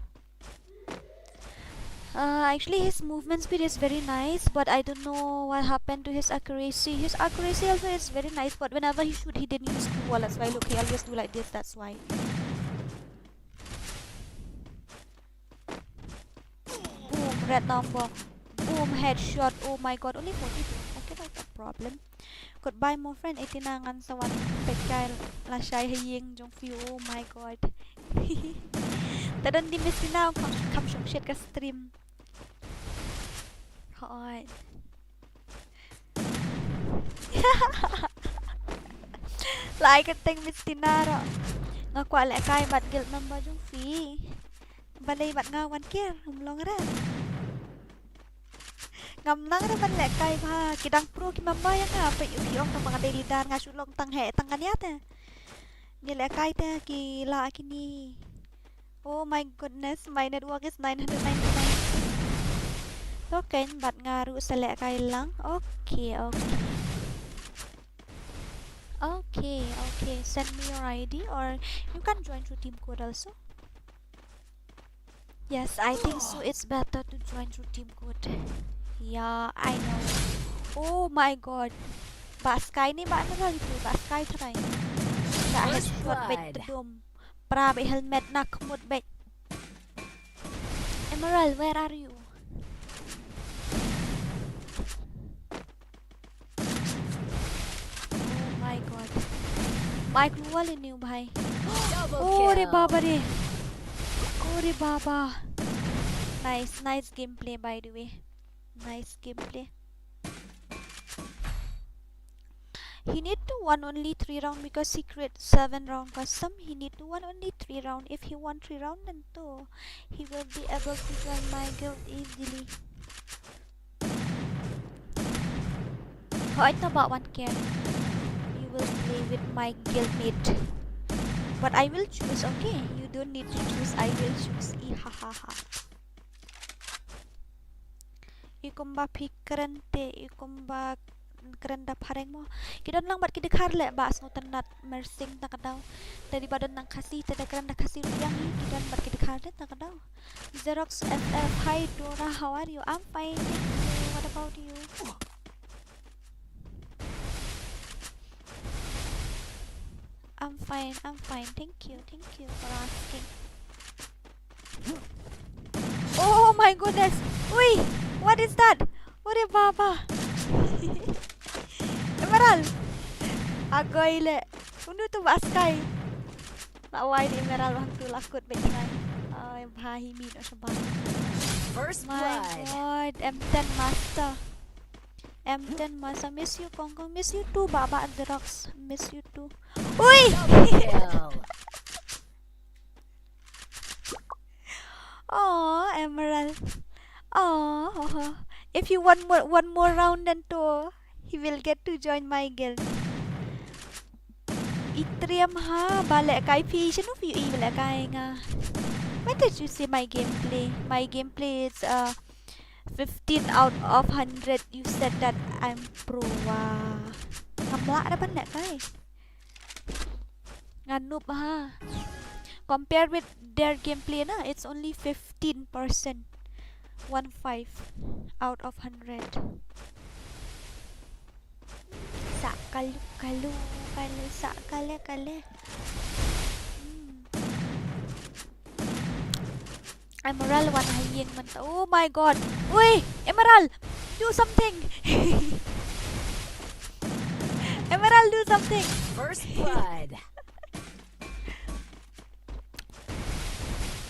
Uh, actually, his movement speed is very nice, but I don't know what happened to his accuracy. His accuracy also is very nice, but whenever he shoot, he didn't use two wall. That's why, look, he always do like this. That's why. Boom, red number. Boom, headshot. Oh my god, only forty-two. Okay, not a problem. Goodbye, my friend. Eighty-nine ngan sa wan peit kai lashai ha ïing jong phi. Oh my god. Te don di Miss Tina kham, kham shong shet ka stream. Hooid. Lai ka teng Miss Tina ruh. Nga kwah lehkai bad guild member jong phi. Balei bad nga wan kiar, um long re. Ngam nang re ban lehkai ba ki dang pro ki member ïa nga, peit ïoh ki ong tang ba nga dei leader, nga shu long tang heh tang kane te. Ngi lehkai te ki la kine. Oh my goodness, my network is nine hundred ninety-nine. Okay, bad nga ruh sa lehkai lang. Okay, okay. Okay, okay. Send me your I D or you can join through Team Code also. Yes, I think so. It's better to join through Team Code. Yeah, I know. Oh my god. Bah Sky ne, bah na lagi tu. Bah Sky try. Sa headshot bad tdum. Pra bad helmet na khmut bad. Emerald, where are you? Oh my god. Mike wall in you, bhai. Oh re baba re. Oh re baba. Nice, nice gameplay by the way. Nice gameplay. He need to won only three round because he create seven round custom. He need to won only three round. If he won three round, then two, he will be able to join my guild easily. Hooid, ta ba wan kiar. You will play with my guildmate. But I will choose, okay? You don't need to choose, I will choose. Ihahaha. I kumba phi kren te, i kumba kren da phareng mo. Ki don lang bad ki dkhar leh ba sngewtynnat mersing ta ka daw. Te dei ba don nang Khasi te da kren da Khasi ruh ïa ngi, ki don bad ki dkhar leh ta ka daw. Xerox F F, hi Dora, how are you? I'm fine, thank you. What about you? I'm fine, I'm fine. Thank you, thank you for asking. Oh my goodness. Ui, what is that? Ore baba. Emerald. Agoi le. Unu tu ba Sky. La wai di Emerald wang tu lakut bad ngai. Ai bha hi mi no shaban. First blood. My god, M ten master. M ten master, miss you Kong Kong, miss you too Baba and Xerox, miss you too. Ui! Double kill. Oh, Emerald. Oh, if you want more, one more round than two, he will get to join my guild. Ethereum ha, ba lehkai phi, shano phi ïohi ba lehkai nga. When did you see my gameplay? My gameplay is uh, fifteen out of hundred. You said that I'm pro. Wah. Ngam lah da ban lehkai. Nga noob ha. Compare with their gameplay na, it's only fifteen percent. One five out of hundred. Sa kalu kalu kalu sa kale kale. Hmm. Emerald wan ha ïing mynta. Oh my god. Ui, Emerald, do something. Emerald, do something. First blood.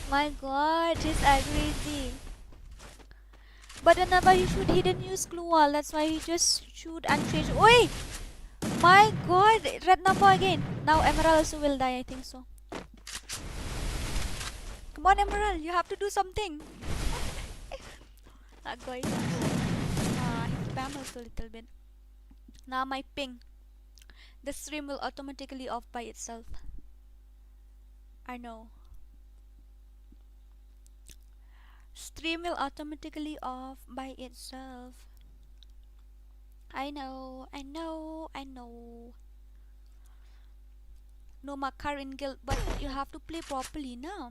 My god, he's aggressive. But whenever he shoot, he didn't use gloo wall. That's why he just shoot and change. Oi! My god, red number again. Now Emerald also will die, I think so. Come on, Emerald, you have to do something. That guy. Ah, he spam also a little bit. Now my ping. The stream will automatically off by itself. I know. Stream will automatically off by itself. I know, I know, I know. No makar in guild, but you have to play properly, na.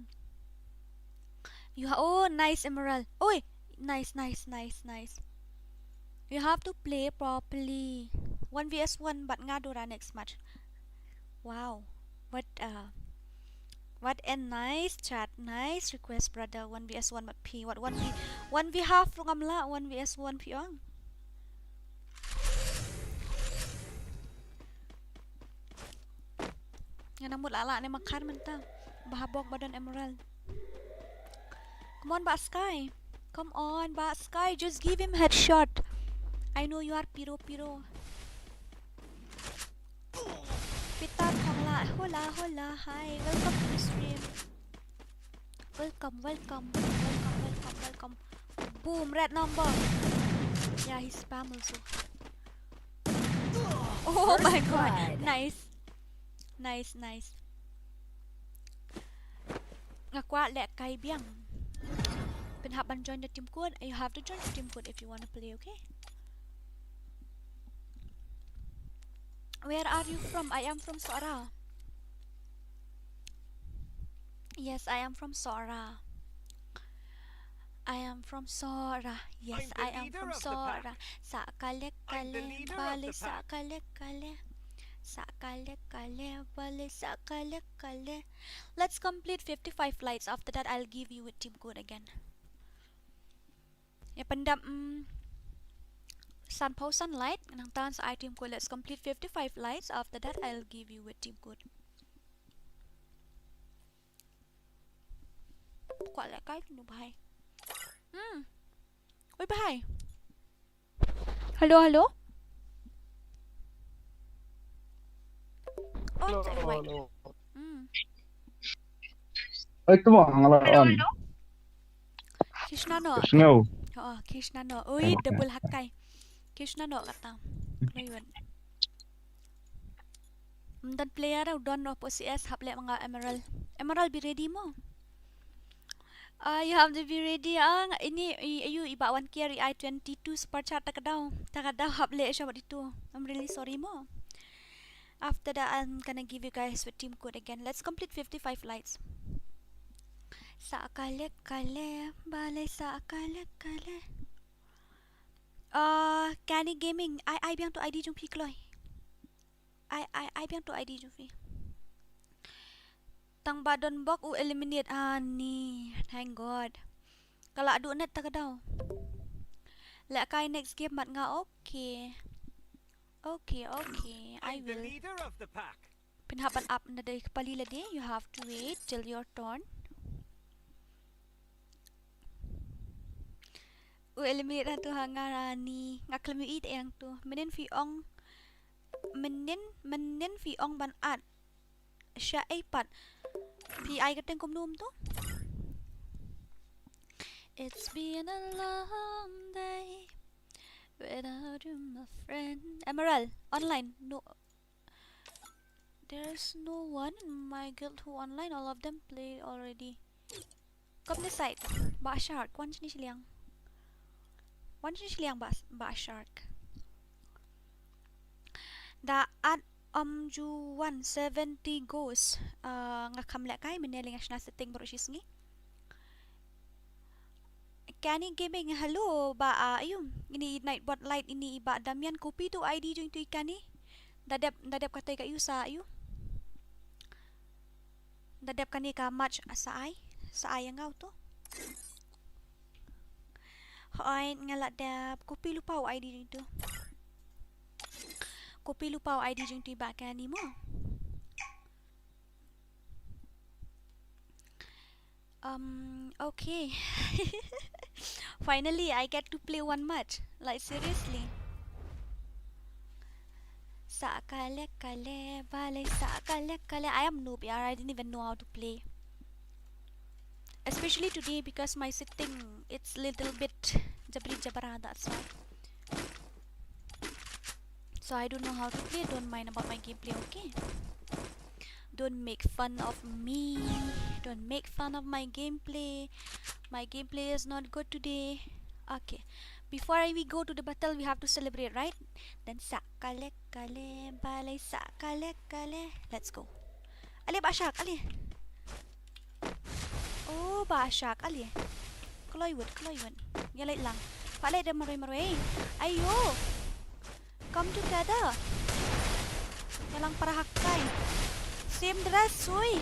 You ha- oh, nice, Emerald. Oi, nice, nice, nice, nice. You have to play properly. One v s one, but nga Dora next match. Wow, what uh, what a nice chat, nice request, brother. One v s one, but phi, what, one v one v half ruh ngam lah, one v s one phi ong. Nga nang mut lah lah ne makar mynta. Ba ha bok ba don Emerald. Come on, Bah Sky. Come on, Bah Sky. Just give him headshot. I know you are piro piro. Peter Kongla. Hola, hola. Hi. Welcome to the stream. Welcome, welcome. Welcome, welcome, welcome. Boom, red number. Yeah, he spam also. Oh my god. Nice. Nice, nice. Nga kwah lehkai biang. Phin hap ban join the team code. You have to join the team code if you want to play, okay? Where are you from? I am from Sohra. Yes, I am from Sohra. I am from Sohra. Yes, I am from Sohra. Sa kale kale bale sa kale kale. Sa kale kale bale sa kale kale. Let's complete fifty-five lights. After that, I'll give you a team code again. Ïa pyndap, mm, sanphew san light, nangta sa ai team code. Let's complete fifty-five lights. After that, I'll give you a team code. Kwah lehkai kano bhai. Hmm. Oi bhai. Hello, hello. Oh, hello, hello. Hmm. Oi, tu mo, ang ala on. Krishna no. Krishna. Oh, Krishna no. Oi, double hakai. Krishna no kata. Oi, wan. Mdan player u don noh hapoh C S, hap leh ma nga Emerald. Emerald, be ready mo. Ah, you have to be ready, ah. Ini, i, ayu, i ba wan carry i twenty-two super chat ta ka daw. Ta ka daw hap leh sha wat itu. I'm really sorry mo. After that, I'm gonna give you guys with team code again. Let's complete fifty-five lights. Sa kale kale, bale sa kale kale. Ah, Canny Gaming, ai, ai biang tu I D jong phi kloi. Ai, ai, ai biang tu I D jong phi. Tang ba don bok u eliminate ani. Thank God. Ka la duh net ta ka daw. Lehkai next game bad nga, okay. Okay, okay. I will. Phin hap ban ap na dei ka pali lade. You have to wait till your turn. U eliminate hangtu ha nga ani. Nga khlem ïohi te hangtu. Mynnin phi ong. Mynnin, mynnin phi ong ban add. Sha ei pat. Phi ai ka teng kumno tu? It's been a long day without you, my friend. Emerald, online. No. There's no one in my guild who online. All of them play already. Come this side. Bah Shark, wan shini shiliang. Wan shini shiliang, Bah, Bah Shark. Da at um ju one seventy ghost. Uh, nga kham lehkai mynne lei nga shna setting baroh shi sngi. Kenny Gaming, hello, Bah, uh, ayu. Ini Nightbot Light, ini Bah Damian, copy to I D jong itu i Kenny. Da dep, da dep katei ka ayu sa ayu. Da dep kane ka match sa ai. Sa ai ïa nga uto. Hooid, nga la dep, copy lypa u I D jong itu. Copy lypa u I D jong itu i Bah Kenny mo. Um, okay. Finally, I get to play one match. Like, seriously. Sa kale kale, balei sa kale kale. I am noob, yaar. I didn't even know how to play. Especially today because my setting, it's little bit jabri jabra, that's why. So I don't know how to play. Don't mind about my gameplay, okay? Don't make fun of me. Don't make fun of my gameplay. My gameplay is not good today. Okay. Before we go to the battle, we have to celebrate, right? Dan sa kale kale, balei sa kale kale. Let's go. Ale Bah Shark, ale. Oh, Bah Shark, ale. Kloi wut, kloi wut. Ïa leit lang. Pat leit da marwei marwei. Ayo. Come together. Ïa lang para hakai. Same dress, ui.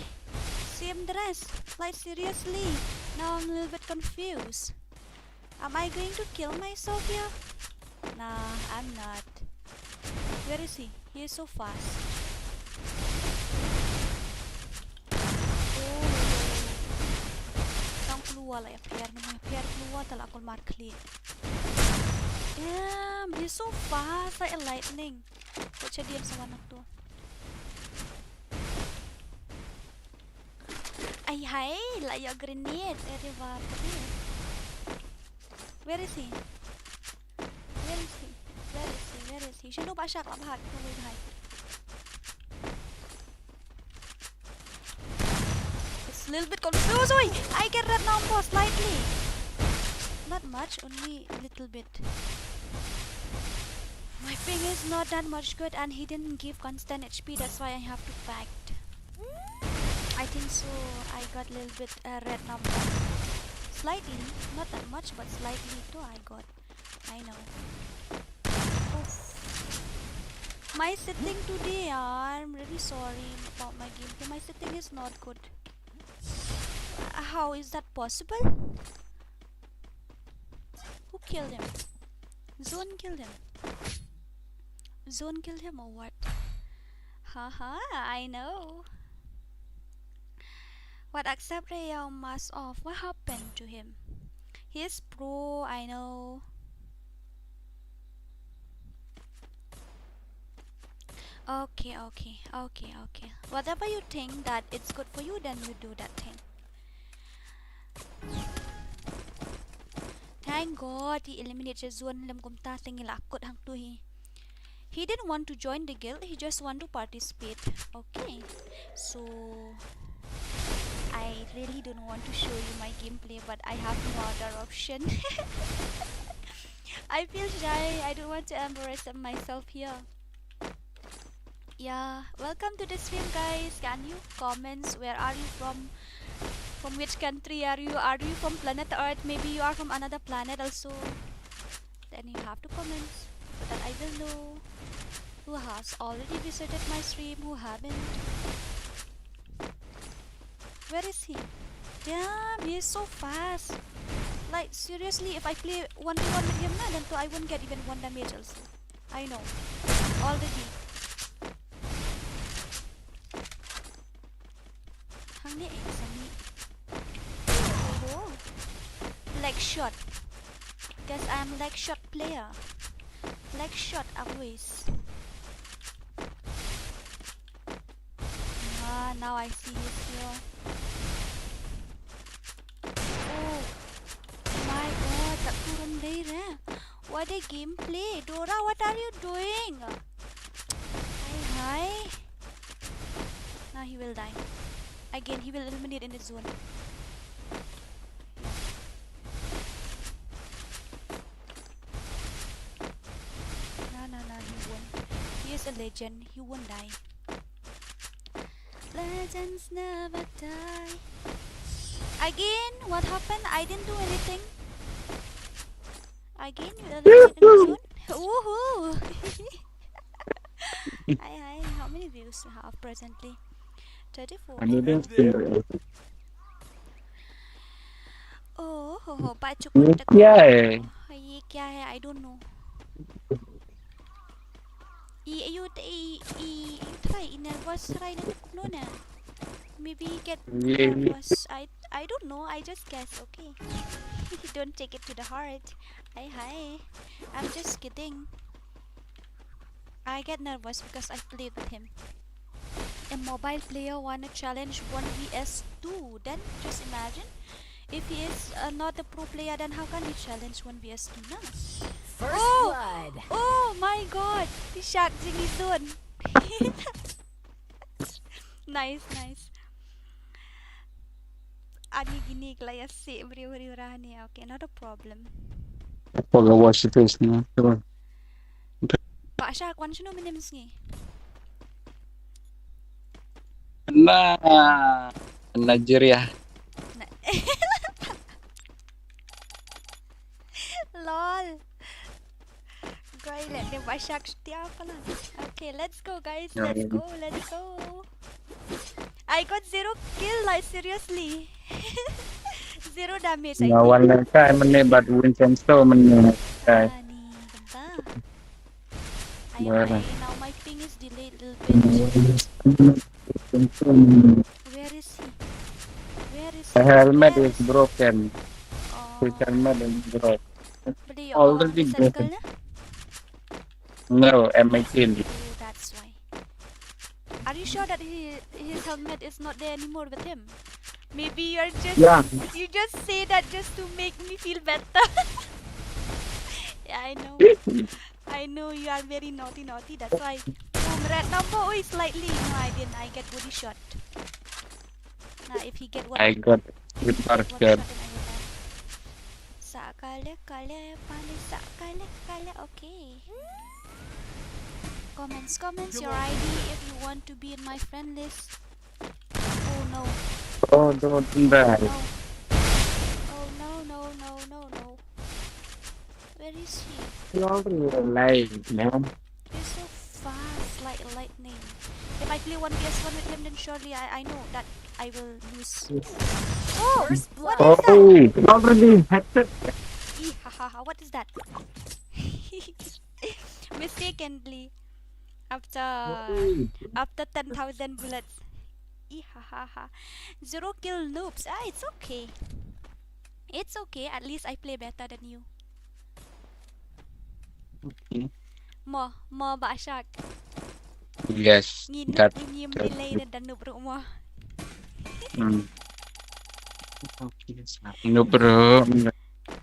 Same dress. Like, seriously. Now I'm a little bit confused. Am I going to kill myself here? Nah, I'm not. Where is he? He is so fast. Oh. Tang klua la ïapher, namar ïapher klua ta la kulmar khlieh. Damn, he's so fast like a lightning. Ko cha diem sa wan tu. Ai hai, la ïa grenade. Are bap re. Where is he? Where is he? Where is he? Where is he? Shano Bah Shark la bha, ko wei bha. It's a little bit confused. Oi, I get red number slightly. Not much, only a little bit. My ping is not that much good and he didn't give constant H P, that's why I have to pact. I think so, I got a little bit uh, red number. Slightly, not that much, but slightly too I got. I know. Oof. My setting today, yaar, I'm really sorry about my gameplay. My setting is not good. Uh, how is that possible? Who killed him? Zone killed him. Zone killed him or what? Haha, I know. What, accept Rayo mask off? What happened to him? He is pro, I know. Okay, okay, okay, okay. Whatever you think that it's good for you, then you do that thing. Thank God he eliminate Zone lem kumta, teng ila kut hangtu hi. He didn't want to join the guild, he just want to participate. Okay. So I really don't want to show you my gameplay, but I have no other option. I feel shy. I don't want to embarrass myself here. Yeah, welcome to the stream, guys. Can you comments? Where are you from? From which country are you? Are you from planet Earth? Maybe you are from another planet also. Then you have to comment so that I will know who has already visited my stream, who haven't. Where is he? Damn, he is so fast. Like, seriously, if I play one to one with him, na, then to I won't get even one damage also. I know. Already. Hangne eh, sani. Oh. Leg shot. Guess I am leg shot player. Leg shot always. Ah, now I see he's here. Oh my God, tak turun dei re. What a gameplay. Dora, what are you doing? Hi, hi. Ah, he will die. Again, he will eliminate in the zone. No, no, no, he won't. He is a legend. He won't die. Legends never die. Again, what happened? I didn't do anything. Again, you eliminated in the zone. Woohoo! Hi, hi. How many views you have presently? Thirty-four. Oh, ho, ho, ba chukun tak. Ye kya hai? I don't know. I, you, I, I, you try, I nervous try na nuk no na. Maybe get nervous. I, I don't know. I just guess. Okay. Don't take it to the heart. Hi, hi. I'm just kidding. I get nervous because I played with him. A mobile player wanna challenge one v s two. Then just imagine if he is uh, not a pro player, then how can he challenge one v s two now? First oh! Blood. Oh my god! Shark jingizun. Nice, nice. Ani gini klaya si bri bri rani. Okay, not a problem. Paga washi face na. Ba sha kwan shinu minim sngi. Na Nigeria. Lol. Guys, let them wash up. Okay, let's go, guys. Let's go, let's go. I got zero kill, like, seriously. Zero damage, I think. One time, but Winston so many time. Ani, ganda. I, I, now my ping is delayed a little bit. Where is he? Where is he? The helmet is broken. Oh. His helmet is broken. Already broken. No, M eighteen. Oh, that's why. Are you sure that he, his helmet is not there anymore with him? Maybe you're just, yeah, you just say that just to make me feel better. Yeah, I know. I know you are very naughty, naughty. That's why. Boom, red number. Oh, slightly. No, I didn't. I get body shot. Now, if he get one, I got if he get one shot, then I will die. Sa kale kale pani sa kale kale. Okay. Comments, comments, your I D if you want to be in my friend list. Oh no. Oh, don't do that. No. Oh no, no, no, no, no. Where is he? You're alive, man. He's so fast, like lightning. If I play one v one with him, then surely I, I know that I will lose. Oh, what is that? Oh, already hectic. Ee, ha, ha, ha. What is that? Mistakenly. After, after ten thousand bullets. Ee, ha, ha, ha. Zero kill noobs. Ah, it's okay. It's okay. At least I play better than you. Okay. Mo, mo ba shark. Yes. Ngi noob, ngi delay da noob ruh mo. Hmm. Noob ruh.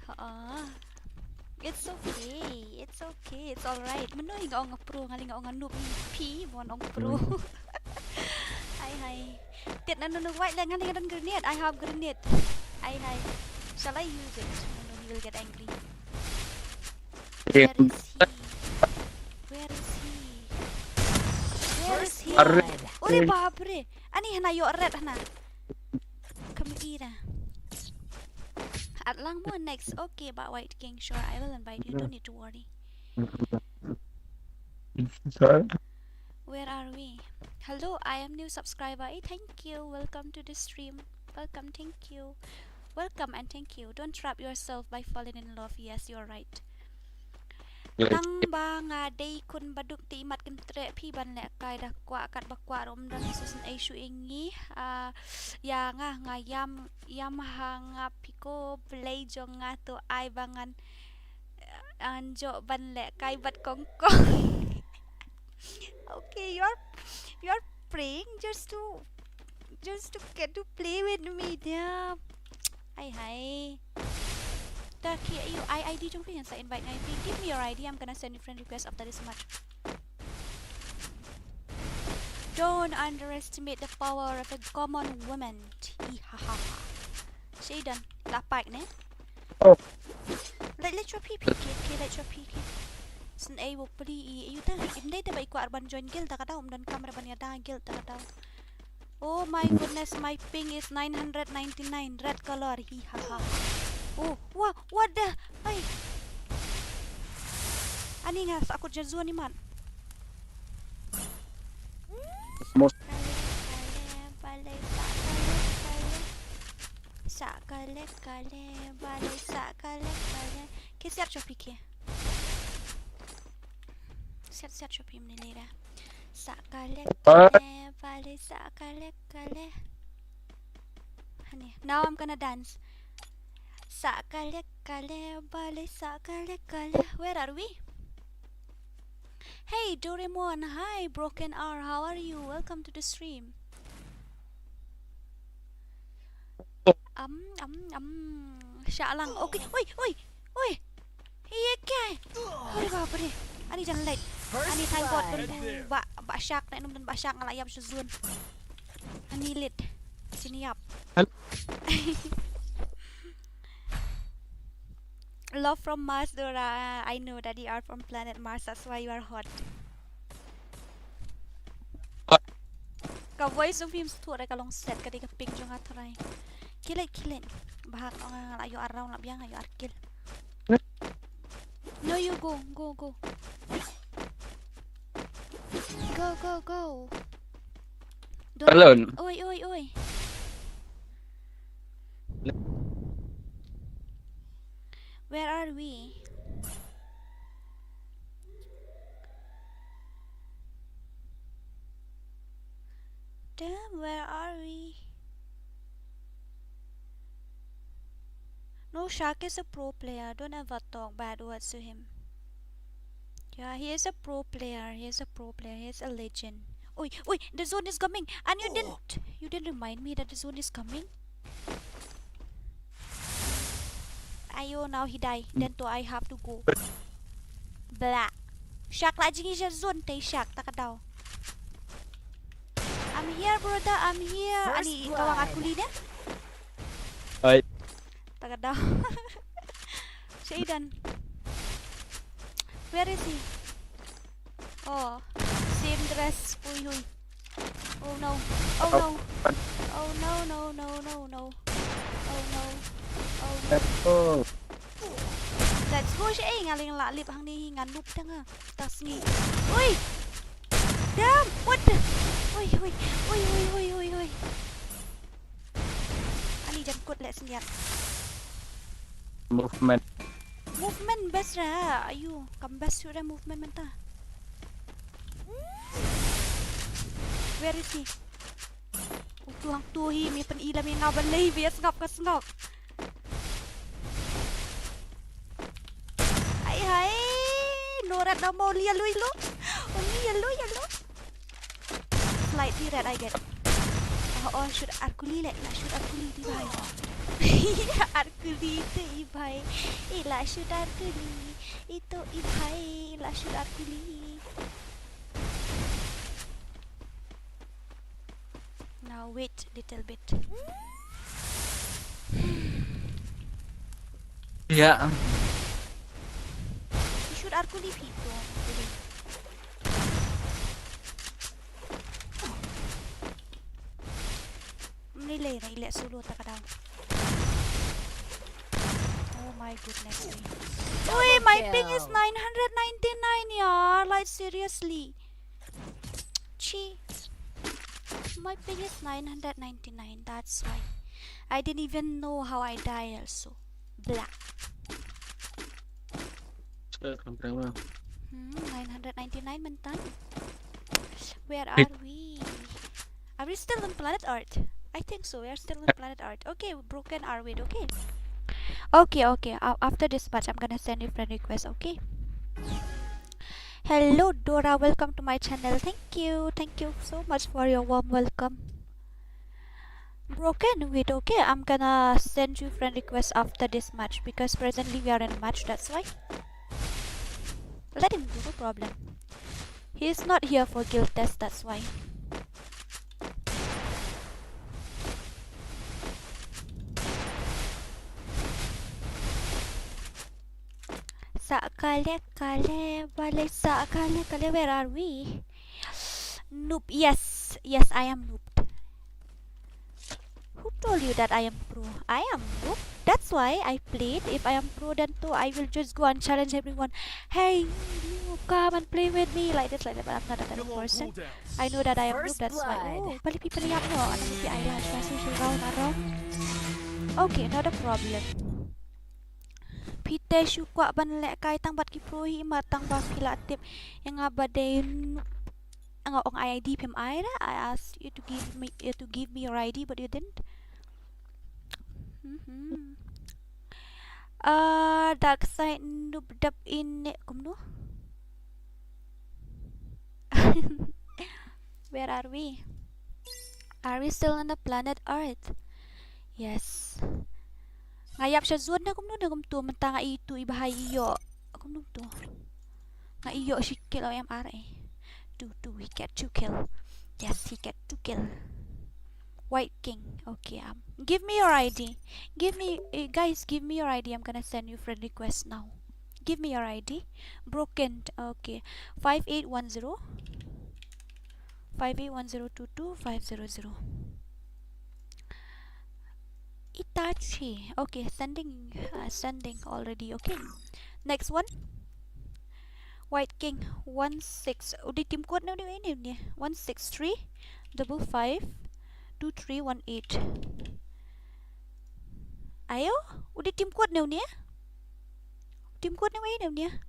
Ha. It's okay. It's okay. It's all right. Mano hi nga ong pro, nga li nga ong noob, phi mon ong pro. Hai hai. Tit na nunu white le nga li nga don grenade. I have grenade. Hai hai. Shall I use it? No, no, he will get angry. Where is he? Where is he? Where is he? Ore bap re. Ani hana ïoh red hana. Kam ira. At lang mo next. Okay, ba White King. Sure, I will invite you. Don't need to worry. Sorry. Where are we? Hello, I am new subscriber. Eh, thank you. Welcome to the stream. Welcome, thank you. Welcome and thank you. Don't trap yourself by falling in love. Yes, you're right. Tang ba nga dei khun baduk te imat kyntreh phi ban lehkai da kwah kat ba kwah rum don susun ei shu ingi. Ah, ya nga nga yam yam ha nga piko blei jong nga to ai ba ngan anjo ban lehkai bad kongkong. Okay, you're you're praying just to just to get to play with me, dear. Hai hai. Taki, you I ID jong phi ngan sa invite ngai phi. Give me your ID, I'm gonna send you friend request after this match. Don't underestimate the power of a common woman. Hi ha ha ha. Shadan, la pack ne? Leit, leit shuwa phi, phi, phi, phi, leit shuwa phi, phi. Sngewbha phi, i, i, uta, im dei te ba i kwah ban join guild ta ka daw, ym don kam re ban ïada guild ta ka daw. Oh my goodness, my ping is nine hundred ninety-nine, red color, hi ha ha. Oh, wha-, what the, ai. Ani nga sa kut jazu ani man. Most Sa kale kale, balei sa kale kale. Sa kale kale, balei sa kale kale. Ki siap shuwa phi ki. Siap, siap shuwa phi mini lera. Sa kale kale, balei sa kale kale. Honey, now I'm gonna dance. Sa kale kale, balei sa kale kale. Where are we? Hey, Doraemon, hi, Broken R, how are you? Welcome to the stream. Um, um, um, Shalang. Okay, oi, oi, oi. Iya kai. Aduh, apa ni? Ani jan late. Ani thank God don ba, ba shark na, num don ba shark nga la ïap sha zone. Ani late. Sini ïap. Hel- Love from Mars, Dora. I know that you are from planet Mars. That's why you are hot. Ka voice of him stu re ka long set ka dei ka ping jong nga trai. Kill it, kill it. Bahak nga la ïoh ar round la biang ïoh ar kill. No, you go, go, go. Go, go, go. Don't Alone. Oi, oi, oi. Where are we? Damn, where are we? No, Shark is a pro player. Don't ever talk bad words to him. Yeah, he is a pro player. He is a pro player. He is a legend. Oi, oi, the zone is coming. And you didn't, you didn't remind me that the zone is coming. Ayo, now he die. Then to I have to go. Blah. Shark la jingïasha zone te Shark ta ka daw. I'm here, brother. I'm here. First Ani blood. Kawang aku li ne? Oi. Ta ka daw. Shadan. Where is he? Oh, same dress. Ui, ui. Oh no. Oh no. Oh no, no, no, no, no. Oh no. Oh no. Let's go. Let's go, shi, eh, nga ling la lip hang ni ngan nup tang ha. Tas ni. Ui. Damn, what the? Ui, ui, ui, ui, ui, ui, ui. Ani jan kut leh sniat. Movement. Movement best ra. Ayu, kam best shuh ra movement mynta. Where is he? Utu hangtu hi, mi pyn-i la mi nga balei, bias ngap ka sngap. Hai, hai. No rat na mo li alu ilu. Only yellow, yellow. Slightly red, I get. Oh, oh, shoot Arkuli leh, la shoot Arkuli di bhai. Arkuli itu i bhai. I la shoot Arkuli. Itu i bhai, i la shoot Arkuli. Now wait little bit. Yeah. I shoot Arkuli phi to. Mni leh, rai leh solo ta ka daw. Oh my goodness me. Oi, my ping is nine hundred ninety-nine, yaar. Like, seriously. Chi. My ping is nine hundred ninety-nine, that's why. I didn't even know how I die also. Blah. Hmm, nine hundred ninety-nine mynta. Where are we? Are we still on planet Earth? I think so. We are still on planet Earth. Okay, Broken R wait, okay? Okay, okay. A-, after this match, I'm gonna send you friend request, okay? Hello, Dora. Welcome to my channel. Thank you. Thank you so much for your warm welcome. Broken, wait, okay? I'm gonna send you friend request after this match because presently we are in a match, that's why. Let him go, no problem. He is not here for guild test, that's why. kale kale, balei sa kale kale, where are we? Noob, yes, yes, I am noob. Who told you that I am pro? I am noob. That's why I played. If I am pro, then too, I will just go and challenge everyone. Hey, you come and play with me like this, like that. But I'm not that kind of person. I know that I am noob. That's why. Oh, bali people yap no. Ano ki ai la sa su su rau na rau. Okay, not a problem. Phi te shu kwah ban lehkai tang bad ki pro hi, ma tang ba phi la tip ïa nga ba dei noob. Nga ong I D phim ai da. I asked you to give me, you to give me your I D, but you didn't. Mhm. Ah, dark side noob dap in ne kumno? Where are we? Are we still on the planet Earth? Yes. Nga ïap sha zone ne kumno ne kumto, mynta nga i tu i bahai i ïoh. Kumno to? Nga i ïoh shi kill, O M R A. Two, two, he get two kill. Yes, he get two kill. White King. Okay, um, give me your I D. Give me, eh, guys, give me your I D. I'm gonna send you friend request now. Give me your I D. Broken. Okay. Five eight one zero. Five eight one zero two two five zero zero. Itachi. Okay, sending, uh, sending already. Okay. Next one. White King one six. U dei team code ne u dei ne ne. One six three double five two three one eight. Ayo, u dei team code ne u ne? Team code ne u ne u ne?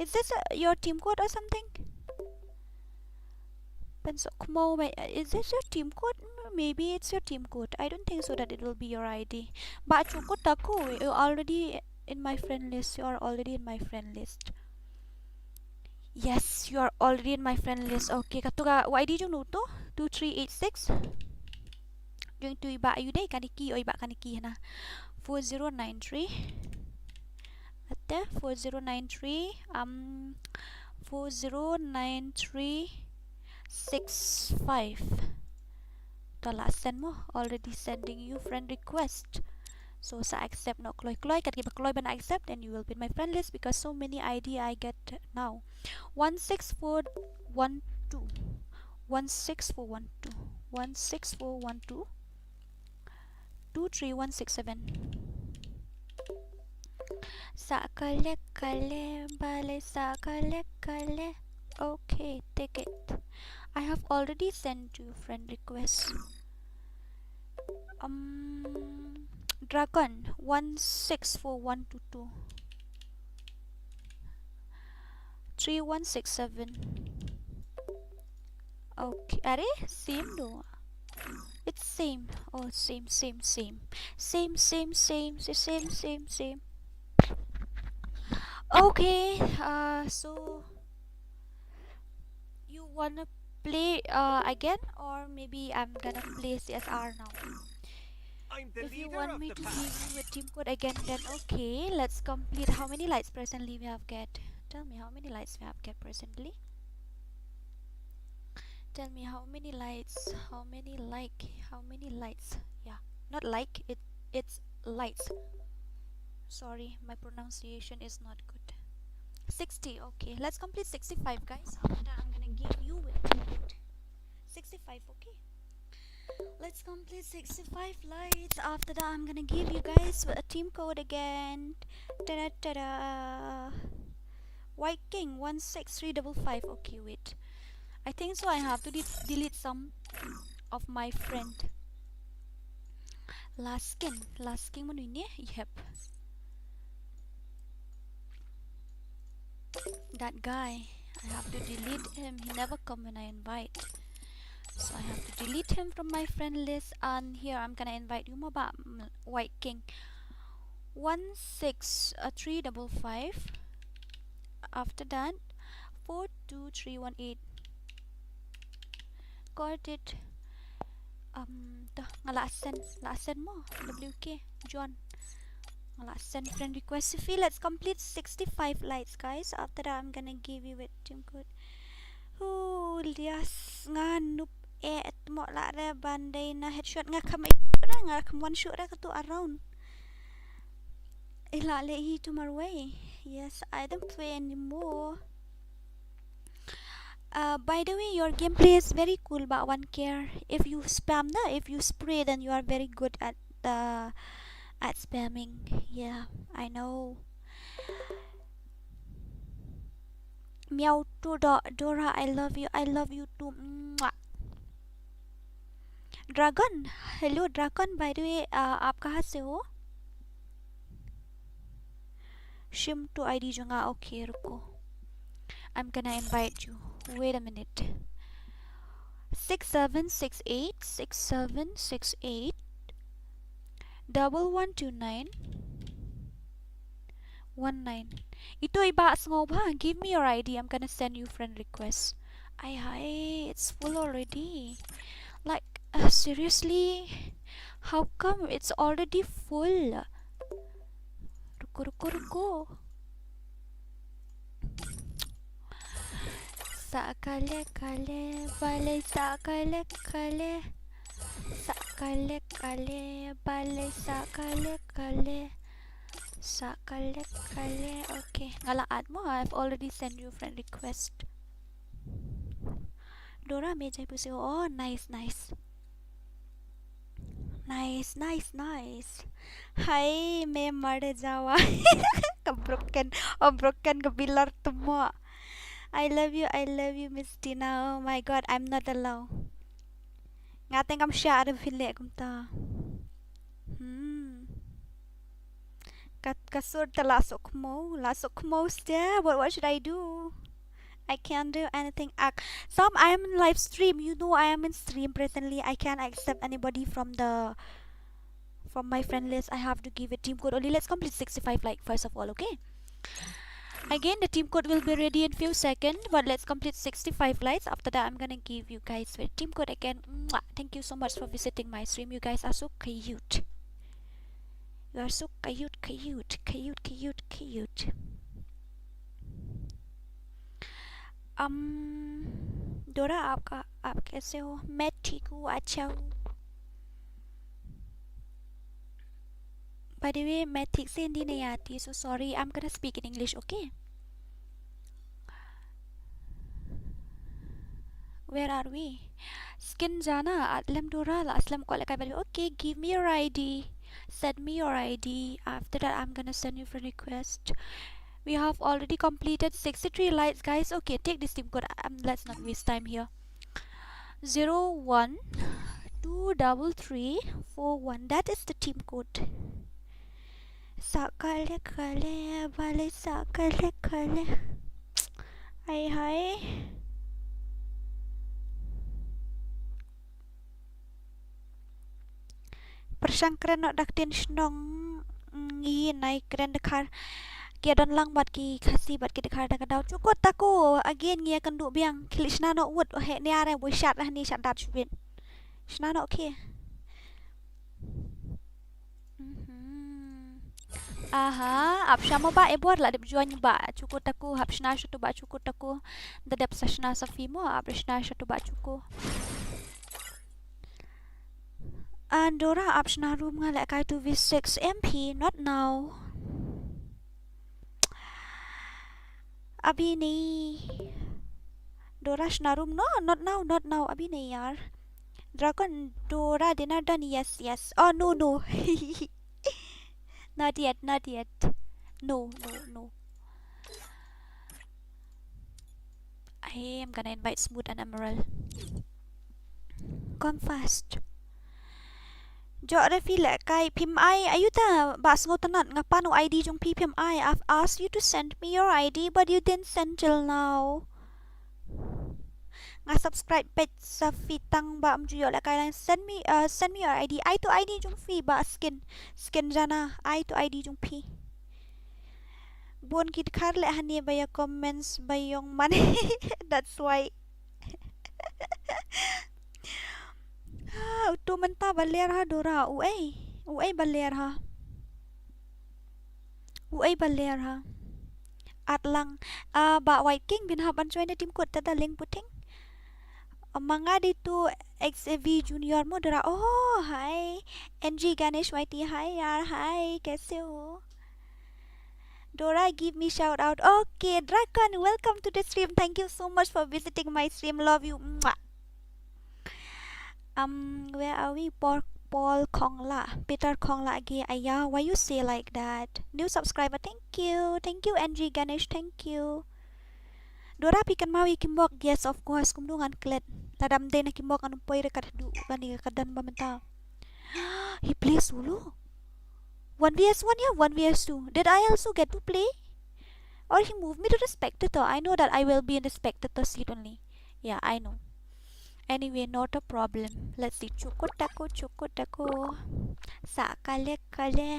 Is this, uh, your team code or something? Pensokmo, ma-, is this your team code? M-, maybe it's your team code. I don't think so that it will be your I D. Ba chuku taku, you already in my friend list. You are already in my friend list. Yes, you are already in my friend list. Okay, katu ka Y D jong nu tu, two three eight six. Jong tu i ba ayu dei, kane ki, oi ba kane ki hana. Four zero nine three. Ate, four zero nine three, um, four zero nine three six five. To la send mo, already sending you friend request. So sa accept noh kloi kloi, kat kiba kloi ban accept, and you will be in my friend list because so many I D I get now. One six four one two. One six four one two. One six four one two. Two three one six seven. Sa kale kale, bale sa kale kale. Okay, take it. I have already sent you friend request. Um, Dragon one six four one two two. Three one six seven. Okay, are same do. It's same. Oh, same, same, same. Same, same, same, sa-, same, same, same. Okay, uh, so you wanna play, uh, again, or maybe I'm gonna play C S R now? If you want me to give you a team code again, then okay, let's complete. How many lights presently we have get? Tell me how many lights we have get presently. Tell me how many lights, how many like, how many lights? Yeah, not like, it, it's lights. Sorry, my pronunciation is not good. Sixty, okay. Let's complete sixty-five, guys. After that, I'm gonna give you with team code. Sixty-five, okay. Let's complete sixty-five lights. After that, I'm gonna give you guys a team code again. Ta-da, ta-da. White King one six three double five. Okay, wait. I think so I have to de-, delete some of my friend. Last skin, last skin mano ine? Yep. That guy, I have to delete him. He never come when I invite. So I have to delete him from my friend list. And here I'm gonna invite you mo ba, mm, White King. One six three double five. After that, four two three one eight. Got it. Um, to, nga la send, la send mo. W K, John. Nga la send friend request. If we, let's complete sixty-five lights, guys. After that, I'm gonna give you a team code. Hu, lias nga noob eh, et mo la re ban dei na headshot nga kham, nga kham one shot re katu around. Eh, la le hi to marwei. Yes, I don't play anymore. Uh, by the way, your gameplay is very cool, but one care. If you spam na, if you spray, then you are very good at the at spamming. Yeah, I know. Meow to Do- Dora, I love you. I love you too. Mwah. Dragon, hello Dragon, by the way, uh, आप कहाँ से हो? Shim to I D jong nga, okay, ruko. I'm gonna invite you. Wait a minute. Six seven six eight, six seven six eight, double one two nine, one nine. Ito iba sngob ha, give me your I D, I'm gonna send you friend request. Ai hai, it's full already. Like, uh, seriously? How come it's already full? Ruko, ruko, ruko. Sa kale kale, balei sa kale kale. Sa kale kale, balei sa kale kale. Sa kale kale. Okay, nga la add mo. I've already sent you friend request. Dora me jai pusi. Oh, nice, nice. Nice, nice, nice. Hai, me mar jawa. Ka broken, oh, broken ka bilar tmo. I love you, I love you, Miss Tina. Oh my God, I'm not alone. Nga teng kam sha ada file kumta. Hmm. Ka, ka sur ta la sok mo, la sok mo ste. What, what should I do? I can't do anything. Ak, Sam, I am in live stream. You know I am in stream presently. I can't accept anybody from the, from my friend list. I have to give a team code only. Let's complete sixty-five like first of all, okay? Again, the team code will be ready in few seconds, but let's complete sixty-five likes. After that, I'm gonna give you guys the team code again. Mwah. Thank you so much for visiting my stream. You guys are so cute. You are so cute, cute, cute, cute, cute. Um, Dora, आपका, आप कैसे हो? मैं ठीक हूँ, अच्छा हूँ। By the way, मैं ठीक से हिंदी नहीं आती, so sorry, I'm gonna speak in English, okay? Where are we? Skin jana, atlem Dora, la aslem ko lekai bali. Okay, give me your I D. Send me your I D. After that, I'm gonna send you friend request. We have already completed sixty-three lights, guys. Okay, take this team code. Um, let's not waste time here. Zero one two double three four one. That is the team code. Sa kale kale, bale sa kale kale. Hai hai. Pyrshang kren noh da ktien shnong, mm, ngi nai kren dkhar. Ki don lang bad ki Khasi bad ki dkhar da ka daw. Chukut taku, again ngi ïa kynduh biang. Khlieh shna noh wut, oh, heh, ne are boi shat lah ni shat dat shubit. Shna noh ki. Mhm. Aha, ap shama ba e bor la dep join ba. Chukut taku, hap shna shatu ba chukut taku. Da dep sa shna sa fi mo, ap shna shatu ba chuku. Andora ap shna room nga leh kai two v six M P, not now. Abini. Dora shna room, no, not now, not now. Abini yar. Dragon, Dora, dinner done, yes, yes. Oh, no, no. Not yet, not yet. No, no, no. I am gonna invite Smooth and Emerald. Come fast. Jok Refi leh kai phim ai, ayu ta ba sngew tynnat nga pan u I D jong phi phim ai. I've asked you to send me your I D but you didn't send till now. Nga subscribe page sa phi tang ba ym ju ïoh leh kai lang. Send me, uh, send me your I D. Ai to I D jong phi ba skin. Skin jana. Ai to I D jong phi. Bun ki dkhar leh hani ba ïa comments ba ïong man. That's why. Ha, utu mynta ba ler ha Dora, uei, uei ba ler ha. Uei ba ler ha. At lang, ah, ba White King bin hap ban join the team code ta da link puting. Ah, ma nga dei tu X A V Junior mo Dora. Oh, hi. N G Ganesh Y T, hi yaar, hi, kaise ho? Dora, give me shout out. Okay, Dragon, welcome to the stream. Thank you so much for visiting my stream. Love you. Mwah. Um, where are we? Paul, Paul Khongla, Peter Khongla agi. Aya, why you say like that? New subscriber, thank you. Thank you, N G Ganesh, thank you. Dora, phi kynmaw ïa ki mok? Yes, of course. Kumno ngan klet? Lada ym dei na ki mok ngan ym poi re kat haduh kane ka dang ba mynta. He plays solo. One v one, yeah, one v one. Did I also get to play? Or he moved me to the spectator? I know that I will be in the spectator seat only. Yeah, I know. Anyway, not a problem. Let's see. Chuku taku, chuku taku. Sa kale kale.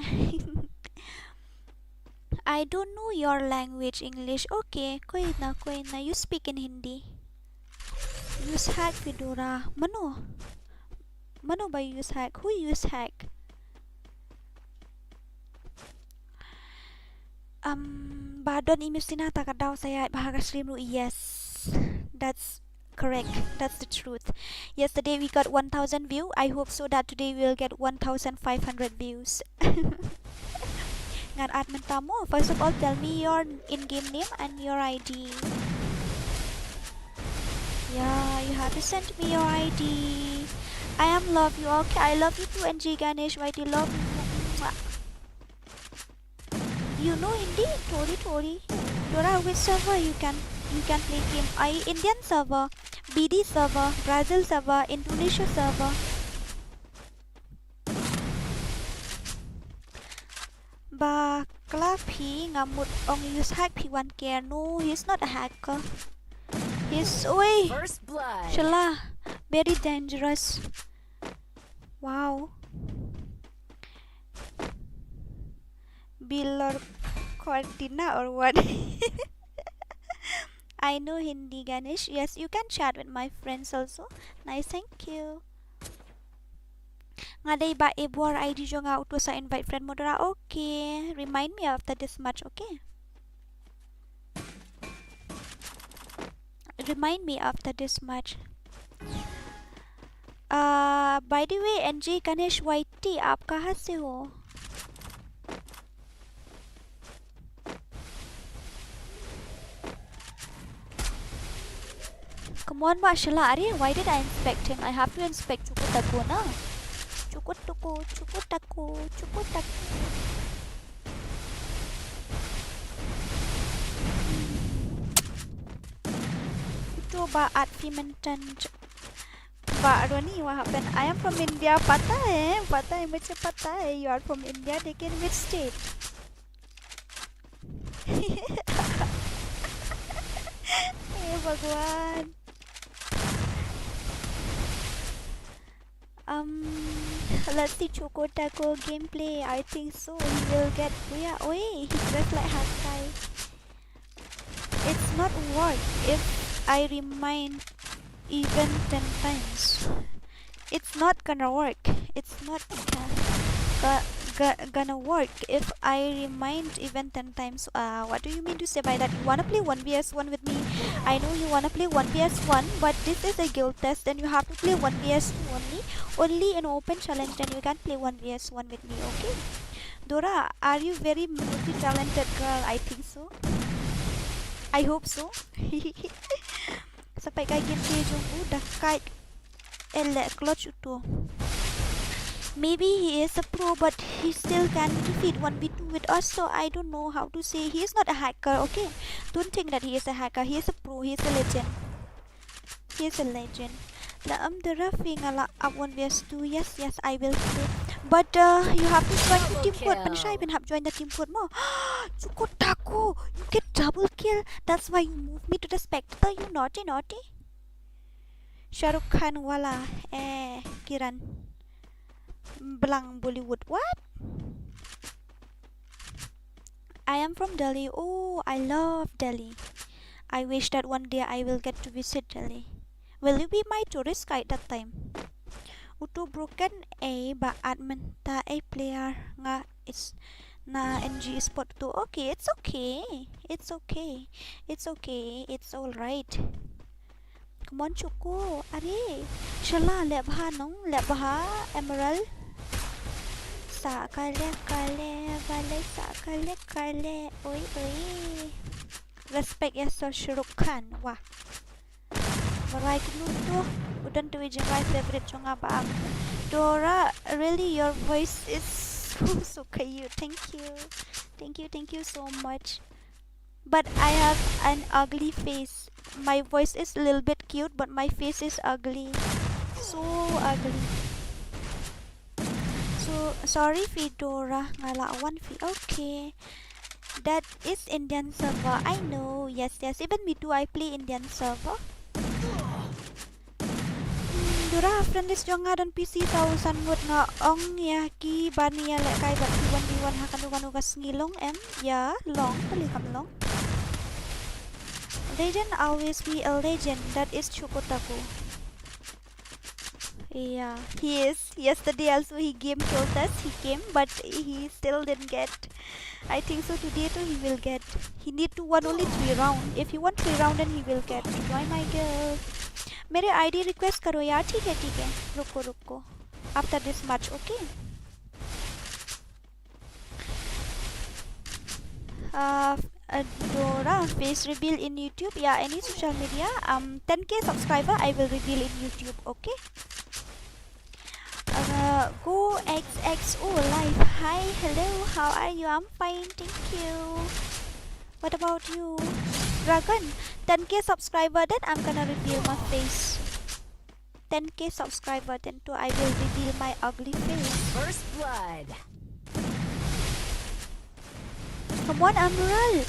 I don't know your language, English. Okay, koi na, koi na. You speak in Hindi. Use hack phi Dora. Mano? Mano ba use hack? Who use hack? Um, ba don email sina ta ka daw sa ïaid bha ha ka stream ruh. Yes, that's correct. That's the truth. Yesterday we got one thousand view. I hope so that today we will get one thousand five hundred views. Ngan add mynta mo. First of all, tell me your in-game name and your I D. Yeah, you have to send me your I D. I am love you. Okay, I love you too, N G Ganesh. Y T love you. Mwah. You know Hindi? Thori thori. Dora, which server you can, you can play game? I Indian server, B D server, Brazil server, Indonesia server. Ba kla phi nga mut ong use hack phi wan care. No, he's not a hacker. He's, oi, First blood. Shala, very dangerous. Wow. Bilor Cortina or what? I know Hindi, Ganesh. Yes, you can chat with my friends also. Nice, thank you. Nga dei ba e bor I D jong nga uto sa invite friend mo Dora. Okay, remind me after this match, okay? Remind me after this match. Uh, by the way, N G Ganesh Y T, aap kahan se ho? Come on, ba shala, are, why did I inspect him? I have to inspect Chuku Taku na. Chuku Tuku, Chuku Taku, Chuku Taku. Ito ba at phi mynta. Ba Ronnie, what happened? I am from India. Pata hai, pata hai, mujhe pata hai. You are from India, lekin which state? Hey Bhagwan. Um, let's see Choco Taco gameplay. I think so. He will get, yeah, oi, he just like Hakai. It's not work if I remind even ten times. It's not gonna work. It's not uh, go- go- gonna work if I remind even ten times. Uh, what do you mean to say by that? You wanna play one v one with me? I know you wanna play one v one, but this is a guild test and you have to play one v two only. Only in open challenge, then you can play one v one with me, okay? Dora, are you very multi-talented girl? I think so. I hope so. Sampai ka game te jong u da kai ele clutch uto. Maybe he is a pro, but he still can defeat one v two with us, so I don't know how to say. He is not a hacker, okay? Don't think that he is a hacker. He is a pro. He is a legend. He is a legend. La am the Rafi nga la up one v two. Yes, yes, I will play. But uh, you have to join the team code. Pynshai pynhap join the team code mo. Chuko Taku, you get double kill. That's why you move me to the spectator. You naughty, naughty. Shahrukh Khan wala, eh, Kiran. Blang Bollywood. What? I am from Delhi. Oh, I love Delhi. I wish that one day I will get to visit Delhi. Will you be my tourist guide that time? Utu broken a ba admin ta a player nga is na N G spot tu. Okay, it's okay. It's okay. It's okay. It's all right. Come on, Chuku. Are. Shala, leh bha nong, leh bha, Emerald. Sa kale kale, balei sa kale kale. Oi, oi. Respect ïa Shah Rukh Khan. Wah. Barai kumno to. U don to ijin my favorite jong nga ba. Dora, really your voice is so, so cute. Thank you. Thank you, thank you so much. But I have an ugly face. My voice is a little bit cute, but my face is ugly. So ugly. So, sorry, Fedora, nga la wan fi. Okay. That is Indian server. I know. Yes, yes. Even me too, I play Indian server. Hmm, Dora, friend list jong nga don P C thousand ngut, nga ong ïa ki ban ïalehkai bad ki one v one ha kano kano ka sngi, long em? Ïa, long, balei kam long. Legend always be a legend. That is Choco Taco. Yeah, he is. Yesterday also he game told us he came, but he still didn't get. I think so today too he will get. He need to won only three round. If he won three round, then he will get. Join my guild. मेरे I D request करो यार. ठीक है, ठीक है. रुको, रुको. After this match, okay? Uh, uh, Dora, face reveal in YouTube. Yeah, any social media. Um, ten K subscriber, I will reveal in YouTube. Okay. Uh, go X X O live. Hi, hello. How are you? I'm fine, thank you. What about you, Dragon? Ten K subscriber, then I'm gonna reveal my face. Ten K subscriber, then too I will reveal my ugly face. First blood. Come on, Emerald.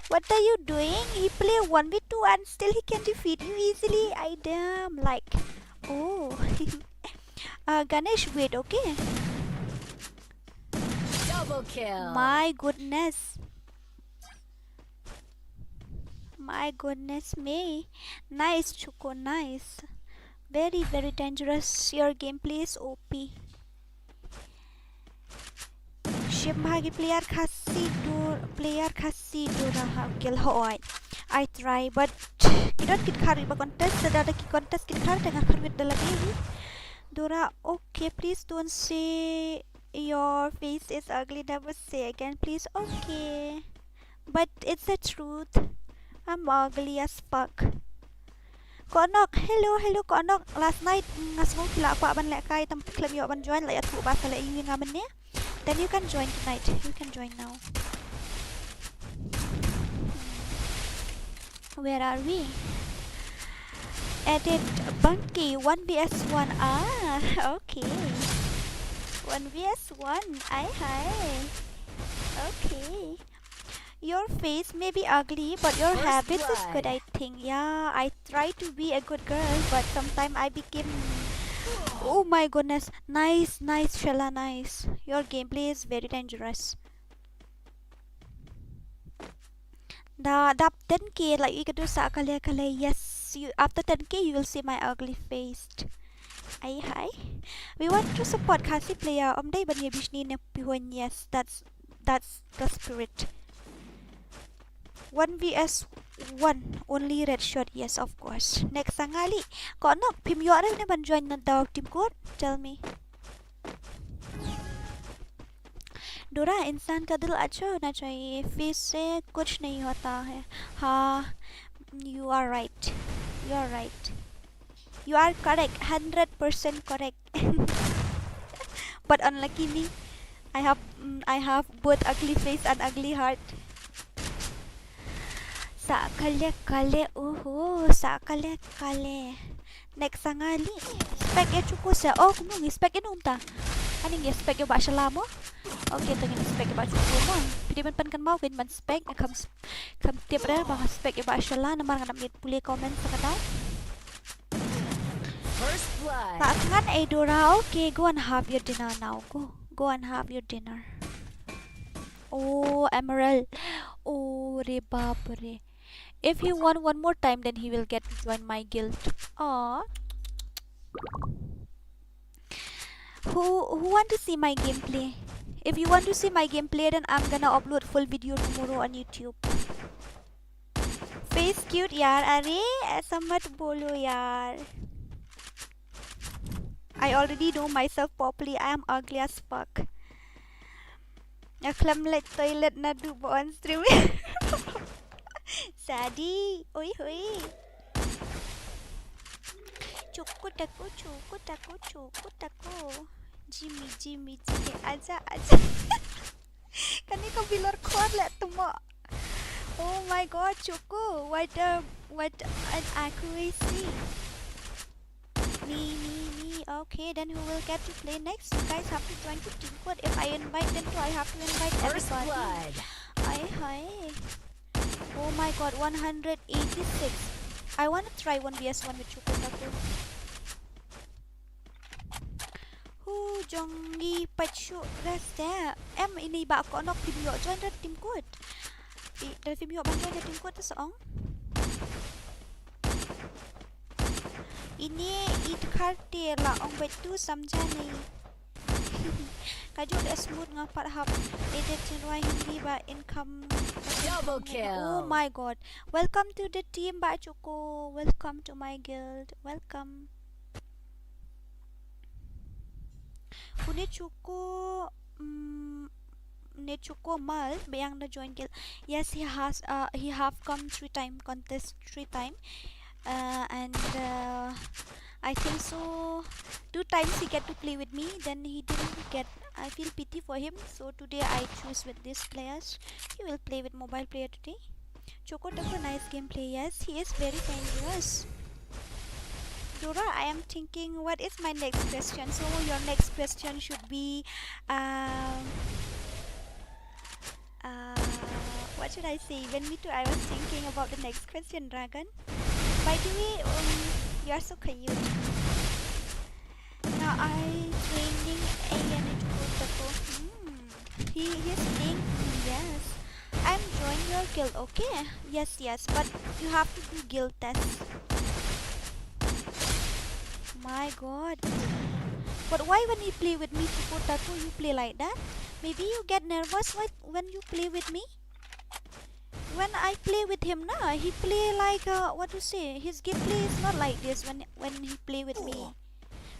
What are you doing? He play one v two and still he can defeat you easily. I damn like. Oh. Uh, Ganesh, wait, okay? Double kill. My goodness. My goodness me. Nice, Choco, nice. Very, very dangerous. Your gameplay is O P. Shim bha ki player Khasi dur, player Khasi dur ha kill hoi. I try, but ki don kit khar ba contest, da da ki contest kit khar te nga khar mit da lagi. Dora, okay, please don't say your face is ugly, never say again, please. Okay. But it's the truth. I'm ugly as fuck. Konok, hello, hello, Konok. Last night, mm, nga sngew phi la kwah ban lehkai, tam khlem ïoh ban join, la ïathuh ba sa leh ïa nga mynne. Then you can join tonight. You can join now. Where are we? Edit Bunky, one v s one. Ah, okay. One v s one. Ay, hi. Okay. Your face may be ugly, but your habits is good, I think. Yeah, I try to be a good girl, but sometimes I became. Oh my goodness. Nice, nice, Shella, nice. Your gameplay is very dangerous. Da dap ten K, like, you can do sa kale kale. Yes, you, after ten K you will see my ugly face. Ay, hi. We want to support Khasi player. Ym dei ban ïa bishni ne pihun. Yes, that's, that's the spirit. One v s one, only red shirt. Yes, of course. Next, Sangali. Konok, phim ïoh re ne ban join na daw team code? Tell me. डोरा, इंसान का दिल अच्छा होना चाहिए, फेस से कुछ नहीं होता है। हाँ, you are right, you are right, you are correct, hundred percent correct. But unlucky me, I have, mm, I have both ugly face and ugly heart. Sa kale kale, uhu, sa kale kale. Next, Sangali. Spec ïa Chuku sa. Oh, kumno ngi spec ïa num ta? Ani ngi spec ïa Bah Shala mo? Okay, to ngi spec ïa Bah Chuku mo. Phi dei ban pan kan mau kan ban spec, kham s-, kham tip re ba spec ïa Bah Shala, namar ngam mih pule comment sa ka dau. First blood. Sa ngan ei Dora. Okay, go and have your dinner now. Go, go and have your dinner. Oh, Emerald. Oh, re bap re. If he won one more time, then he will get to join my guild. Aw. Who, who want to see my gameplay? If you want to see my gameplay, then I'm gonna upload full video tomorrow on YouTube. Face cute यार, अरे ऐसा मत बोलो यार। I already know myself properly. I am ugly as fuck. Nga khlem leit toilet naduh ba on stream. Sadi, oi hoi. Chuku taku, chuku taku, chuku taku. Jimmy, Jimmy, Jimmy, aja, aja. Kane ka bilor khor leh tmo. Oh my god, Chuku, what a, what an accuracy. Me, me, me. Okay, then who will get to play next? You guys have to join to team code. If I invite them to, I have to invite First everybody. Blood. Ay, hi. Oh my god, one hundred eighty-six. I wanna try one v one with Chuku Taku. Hu jong ngi pat shu rest eh. Em ini ba ko nok phim ïoh join da team code. I da phim ïoh ban join da team code te sa ong. Ini i dkhar te la ong bad tu samjha nei. Kajuh da smooth nga pat hap edit jingrwai Hindi ba income. Double kill. Oh my god. Welcome to the team, Bah Chuku. Welcome to my guild. Welcome. Une Chuku, mm, ne Chuku Mal, biang na join guild. Yes, he has, uh, he have come three time, contest three time. Uh, and, uh, I think so, two times he get to play with me, then he didn't get, I feel pity for him, so today I choose with this players. He will play with mobile player today. Choco Taco, nice gameplay. Yes, he is very dangerous. Dora, I am thinking, what is my next question? So your next question should be, um, uh, what should I say? When me too, I was thinking about the next question, Dragon. By the way, um, you are so cute. Now I training A N H Choco Taco. Hmm. He, he's playing. Yes. I'm join your guild, okay? Yes, yes, but you have to do guild test. My god. But why when he play with me, Choco Taco, you play like that? Maybe you get nervous when, when you play with me? When I play with him, na, he play like, uh, what to say? His gameplay is not like this when, when he play with me.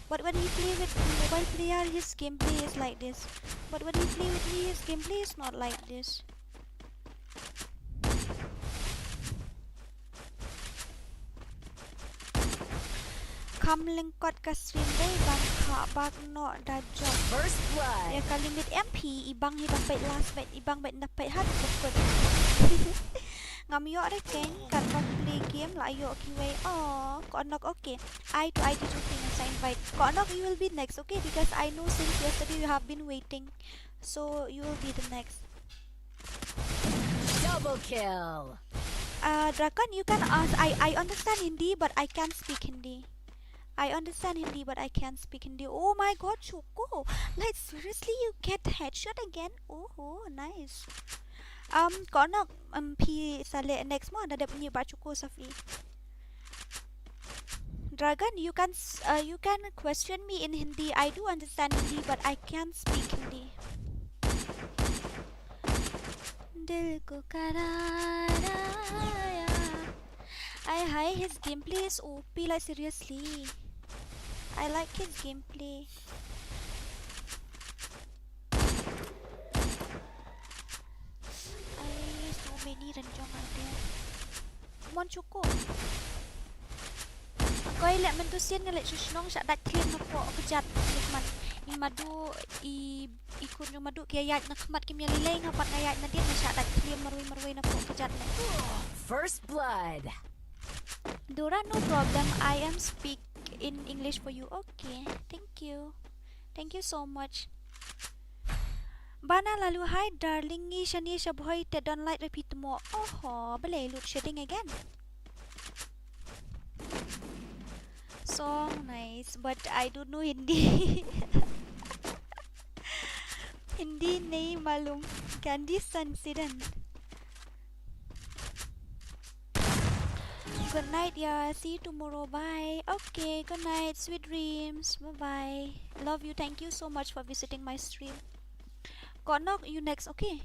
But when he play with mobile player, his gameplay is like this. But when he play with me, his gameplay is not like this. Kham lyngkot ka stream dei ban kha bak noh da jop. First blood. Ïa ka limit M P, i bang hi ban peit last bait, i bang bait na peit hat kut kut. Ngam ïoh re keng, kat ban play game la ïoh kiwei. Oh, ko nok, okay. I to I to join sa invite. Ko nok, you will be next, okay? Because I know since yesterday you have been waiting. So you will be the next. Double kill. Uh, Dragon, you can ask. I, I understand Hindi, but I can't speak Hindi. I understand Hindi, but I can't speak Hindi. Oh my god, Choco. Like, seriously, you get headshot again? Oh, oh, nice. Um, ko nok, um, phi sa leh next mo, da dep ngi ba Choco sa phi. Dragon, you can s-, uh, you can question me in Hindi. I do understand Hindi, but I can't speak Hindi. Dil ko karaar aaya. Ay, hi, his gameplay is O P, like, seriously. I like his gameplay. Ay, so many ranjong are there. Mon Choco. Koi leh mynta sien nga leit sha shnong shah dait thliem napoh kjat leit man. I Madu, i, i khun jong Madu ki ïaid na khmat kim ïalilei, nga pat nga ïaid nadien, nga shah dait thliem marwei marwei napoh kjat leh. First blood. Dora, no problem. I am speak in English for you. Okay. Thank you. Thank you so much. Bana Lalu, hi darling, ngi shane sha Bhoi te don light repeat mo. Oho, balei load shedding again. Song nice, but I don't know Hindi. Hindi nahi malum. Gandhi Sansidan. Good night, yeah. See you tomorrow. Bye. Okay, good night. Sweet dreams. Bye bye. Love you. Thank you so much for visiting my stream. Ko nok, you next, okay?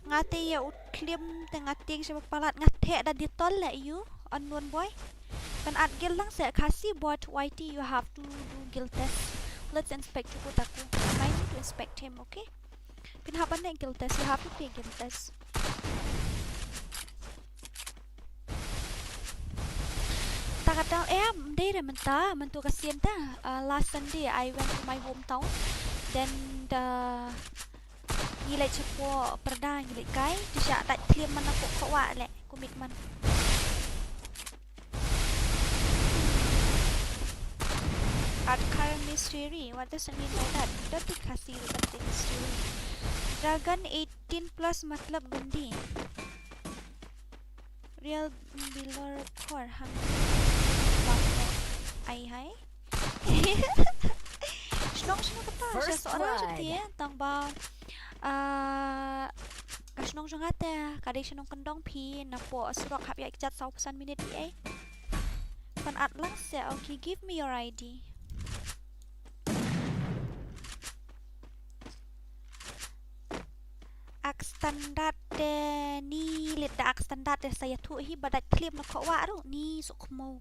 Nga te ïa u thliem te nga tieng sha palat, nga theh da Dettol leh, you unknown boy. Pynat guild lang seh Khasi bot, Y T, you have to do guild test. Let's inspect Chuku Taku. I need to inspect him, okay? Phin hap ban leh guild test, you have to play guild test. Ta ka daw em, ym dei re mynta, mynta ka sien ta. Uh, last Sunday I went to my hometown. Then the ngi leit shapoh Pyrda ngi leit kai, te sha dait thliem man na poh kawah leh kumne man. Adkhar Mystery, what does it mean by that? Don't think Khasi, don't think Mystery. Dragon eighteen plus matlab Gundi. Real Bilor Khor hang. Ai hai. Shnong shnong kata sha Sohra jati eh tang ba. Ah, ka shnong jong nga te ka dei shnong kyndong phi, napoh surok hap ïaid kjat saw phew san minit ïa. Pynat lang seh, okay, give me your I D. Ak standard te ni leit da ak standard te sa ïathuh hi ba dait thliem na kawah ruh ni suk khmo.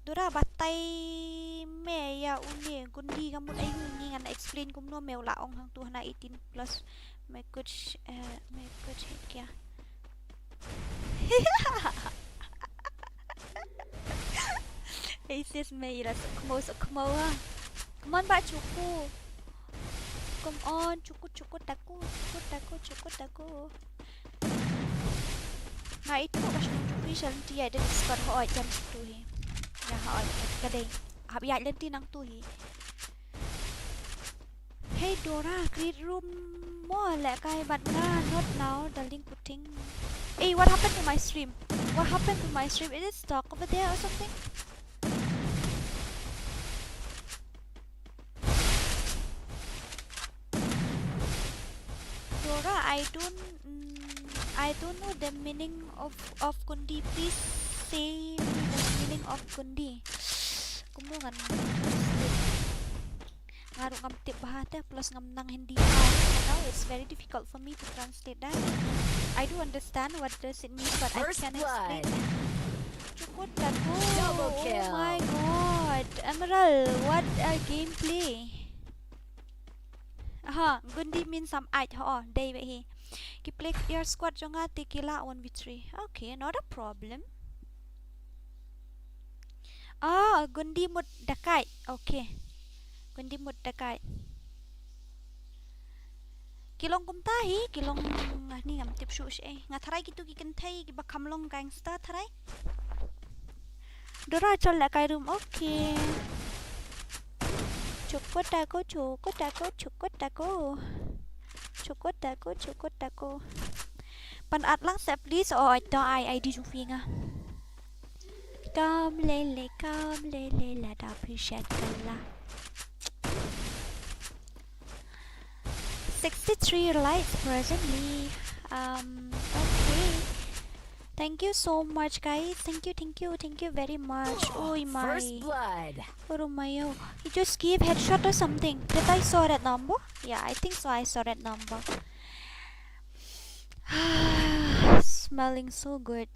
Dora batai me ïa une Gundi ka mut aïu, ngi ngan explain kumno me u la ong hangtu hana eighteen plus. Me kuch, eh, me kuch hit kya. Hey sis, me ira suk khmo suk khmo ha. Come on ba Chuku. Come on Chuku Chuku Taku Chuku Taku Chuku Taku. Nga itu ka shnong Chuku sha lynti ïa dei squad hoi jam tu hi. Ya hoi ka dei. Hap ïa lynti nang tu hi. Hey Dora, create room mo leh kai bad nga, not now, darling puting. Hey, what happened to my stream? What happened to my stream? Is it stuck over there or something? Dora, I don't, mm, I don't know the meaning of, of Gundi. Please say me the meaning of Gundi. Kumno ngan translate? Nga ruh ngam tip bha te, plus ngam nang Hindi bha. Now it's very difficult for me to translate that. I do understand what does it mean, but I can't explain. Chukut Taku. Oh my god. Emerald, what a gameplay. Aha, Gundi means I'm ait. Ho, dei bha hi. Ki player squad jong nga te ki la one v three. Okay, not a problem. Ah, Gundi mut dakait. Okay. Gundi mut dakait. Ki long kumta hi, ki long, ah, ni ngam tip shuh shuh eh. Nga tharai kitu ki kynthei kiba kham long gangster tharai. Dora chal la kai room, okay. Chukut Taku, Chukut Taku, Chukut Taku. Chukut Taku, Chukut Taku. Pynat lang seh please, oh, ito ai I D jong phi nga. Kam lele, kam lele, la da appreciate kala. Sixty-three likes presently. Um, okay. Thank you so much, guys. Thank you, thank you, thank you very much. Oi, my. First blood. Oro mayo. He just gave headshot or something. Did I saw red number? Yeah, I think so. I saw red number. Smelling so good.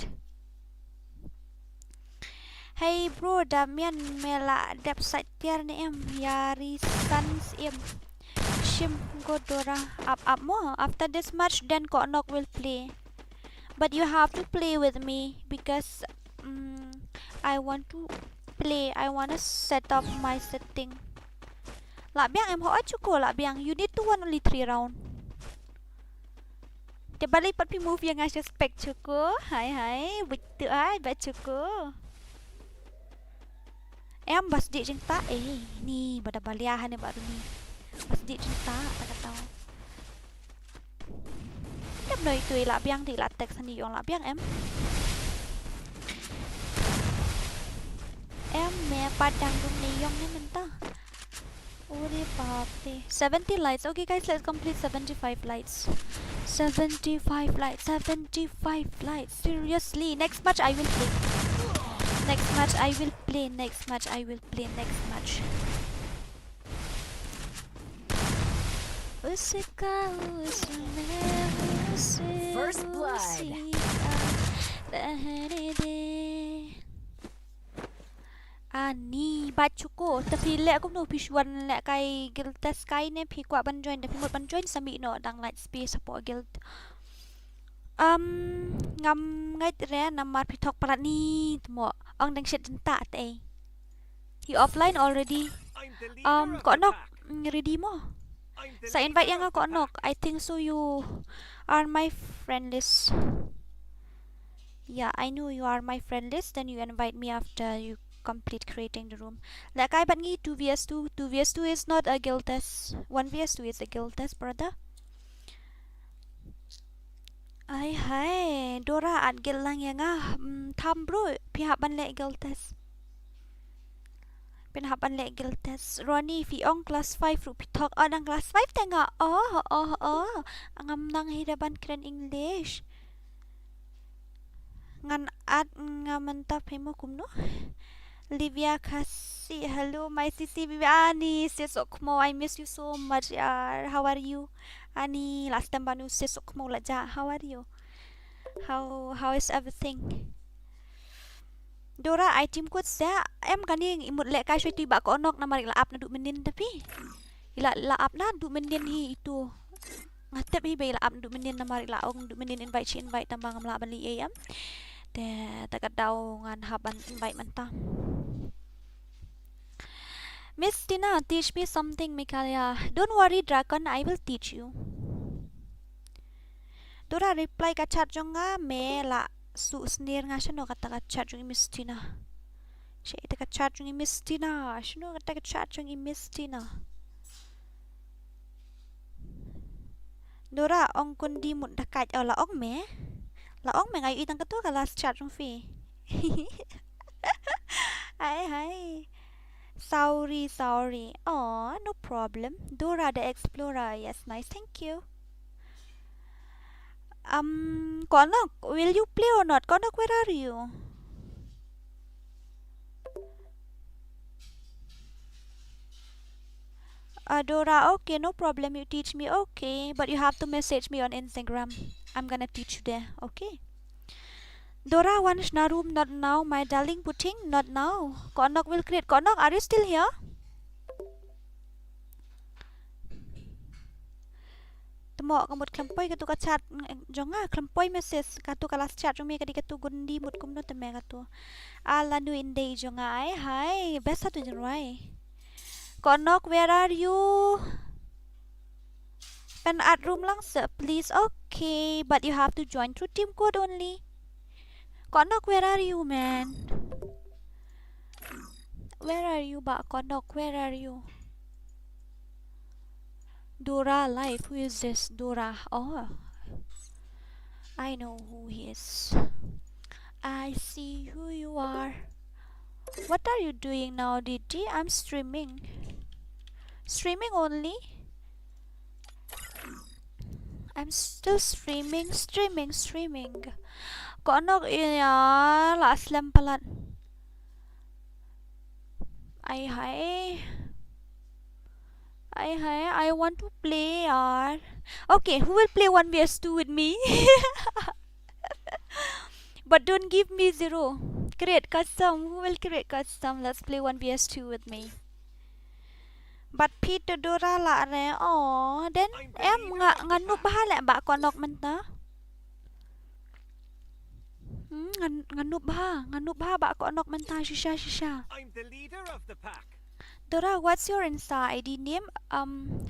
Hey bro, da mian me la dep sait tiar ne em, ïa ri sans em. Shim ko Dora, ap ap mo. After this match, then ko nok will play. But you have to play with me because, mm, I want to play. I want to set up my setting. Lah biang em ho achu ko lah biang. You need to win only three round. Te balei pat phi move ïa nga suspect Chuku. Hai hai, betul ai ba Chuku. Em bas dik jingta eh ni bada balia hane baru ni. Bas dik jingta ta kata. Tep noi tu ila biang di ila text ni yong la biang em. Em me padang dum ni yong ni menta. Ore baap re. Seventy likes. Okay, guys, let's complete seventy-five likes. Seventy-five likes. Seventy-five likes. Seriously. Next match, I will play. Next match, I will play. Next match, I will play. Next match. First blood. Ani, ba chuko, te phi leh kumno, phi shu wan leh kai guild test kai ne phi kwah ban join, te phi mut ban join sa mih noh, dang lait space hapoh guild. Um, ngam ngeit re namar phi thok palat ni, te mo, ong dang shet jenta te. He offline already. Um, ko nok, mm, ready mo. Sa invite ïa nga ko nok. I think so you are my friend list. Yeah, I know you are my friend list. Then you invite me after you complete creating the room. Leh kai bad ngi two v s two. Two v s two is not a guild test. One v s two is a guild test, brother. Ai hai, Dora, add guild lang ïa nga. Mm, tham bro, phi hap ban leh guild test. Phin hap ban leh guild test. Ronnie, phi ong class five ruh phi thok. Oh, dang class five te nga. Oh, oh, oh. Ngam nang hi da ban kren English. Ngan add nga mynta, phi mo kumno. Livia Khasi, hello my sisi Viviani, sis Okmo, I miss you so much yaar. How are you? Ani, last time ba nu sis Okmo la ja. How are you? How how is everything? Dora, ai tim kut sa em kane, i mut leh kai shoi tu i Bah Konok namar i la ap naduh mynnin, tapi i la, la ap naduh mynnin hi itu. Nga tip hi ba i la ap naduh mynnin namar i la ong naduh mynnin invite shi invite, tang ba ngam lah ban leh ei em. Te, te ka daw ngan hap ban invite mynta. Miss Tina, teach me something, Michaela. Don't worry, Dragon, I will teach you. Dora, reply ka chat jong nga, me la shu snier nga, shano kata ka chat jong i Miss Tina. Shano kata ka chat jong i Miss Tina. Shano kata ka chat jong i Miss Tina. Dora, ong kun die mut da kait, oh, la ong me. La ong me, nga ïohi tang katu ka last chat jong phi. Ai hai. Sorry, sorry. Oh, no problem. Dora the Explorer. Yes, nice. Thank you. Um, Konok, will you play or not? Konok, where are you? Adora, okay, no problem, you teach me, okay, but you have to message me on Instagram. I'm gonna teach you there, okay? Dora, wan shna room, not now, my darling puting, not now. Konok will create. Konok, are you still here? Te mo, ka mut khlem poi katu ka chat, mm, jong nga, khlem poi message, katu ka last chat jong me ka dei katu, kun die mut kumno te me katu. Ala nu in dei jong nga, ai hai, best ha tu jrwai. Konok, where are you? Pynat room lang seh, please. Okay, but you have to join through team code only. Konok, where are you, man? Where are you, Bah Konok? Where are you? Dora Life, who is this? Dora. Oh. I know who he is. I see who you are. What are you doing now, D D? I'm streaming. Streaming only? I'm still streaming, streaming, streaming. Konok, ïa, la slem palat. Ai hai. Ai hai, I want to play, yaar. Okay, who will play one v s two with me? But don't give me zero. Create custom. Who will create custom? Let's play one v s two with me. But Peter Dora la re. Oh, then em nga, nga noob bha leh Bah Konok mynta. Hmm, nga, nga noob bha, nga noob bha Bah Konok mynta, shisha, shisha. I'm the leader of the pack. Dora, what's your Insta I D name? Um,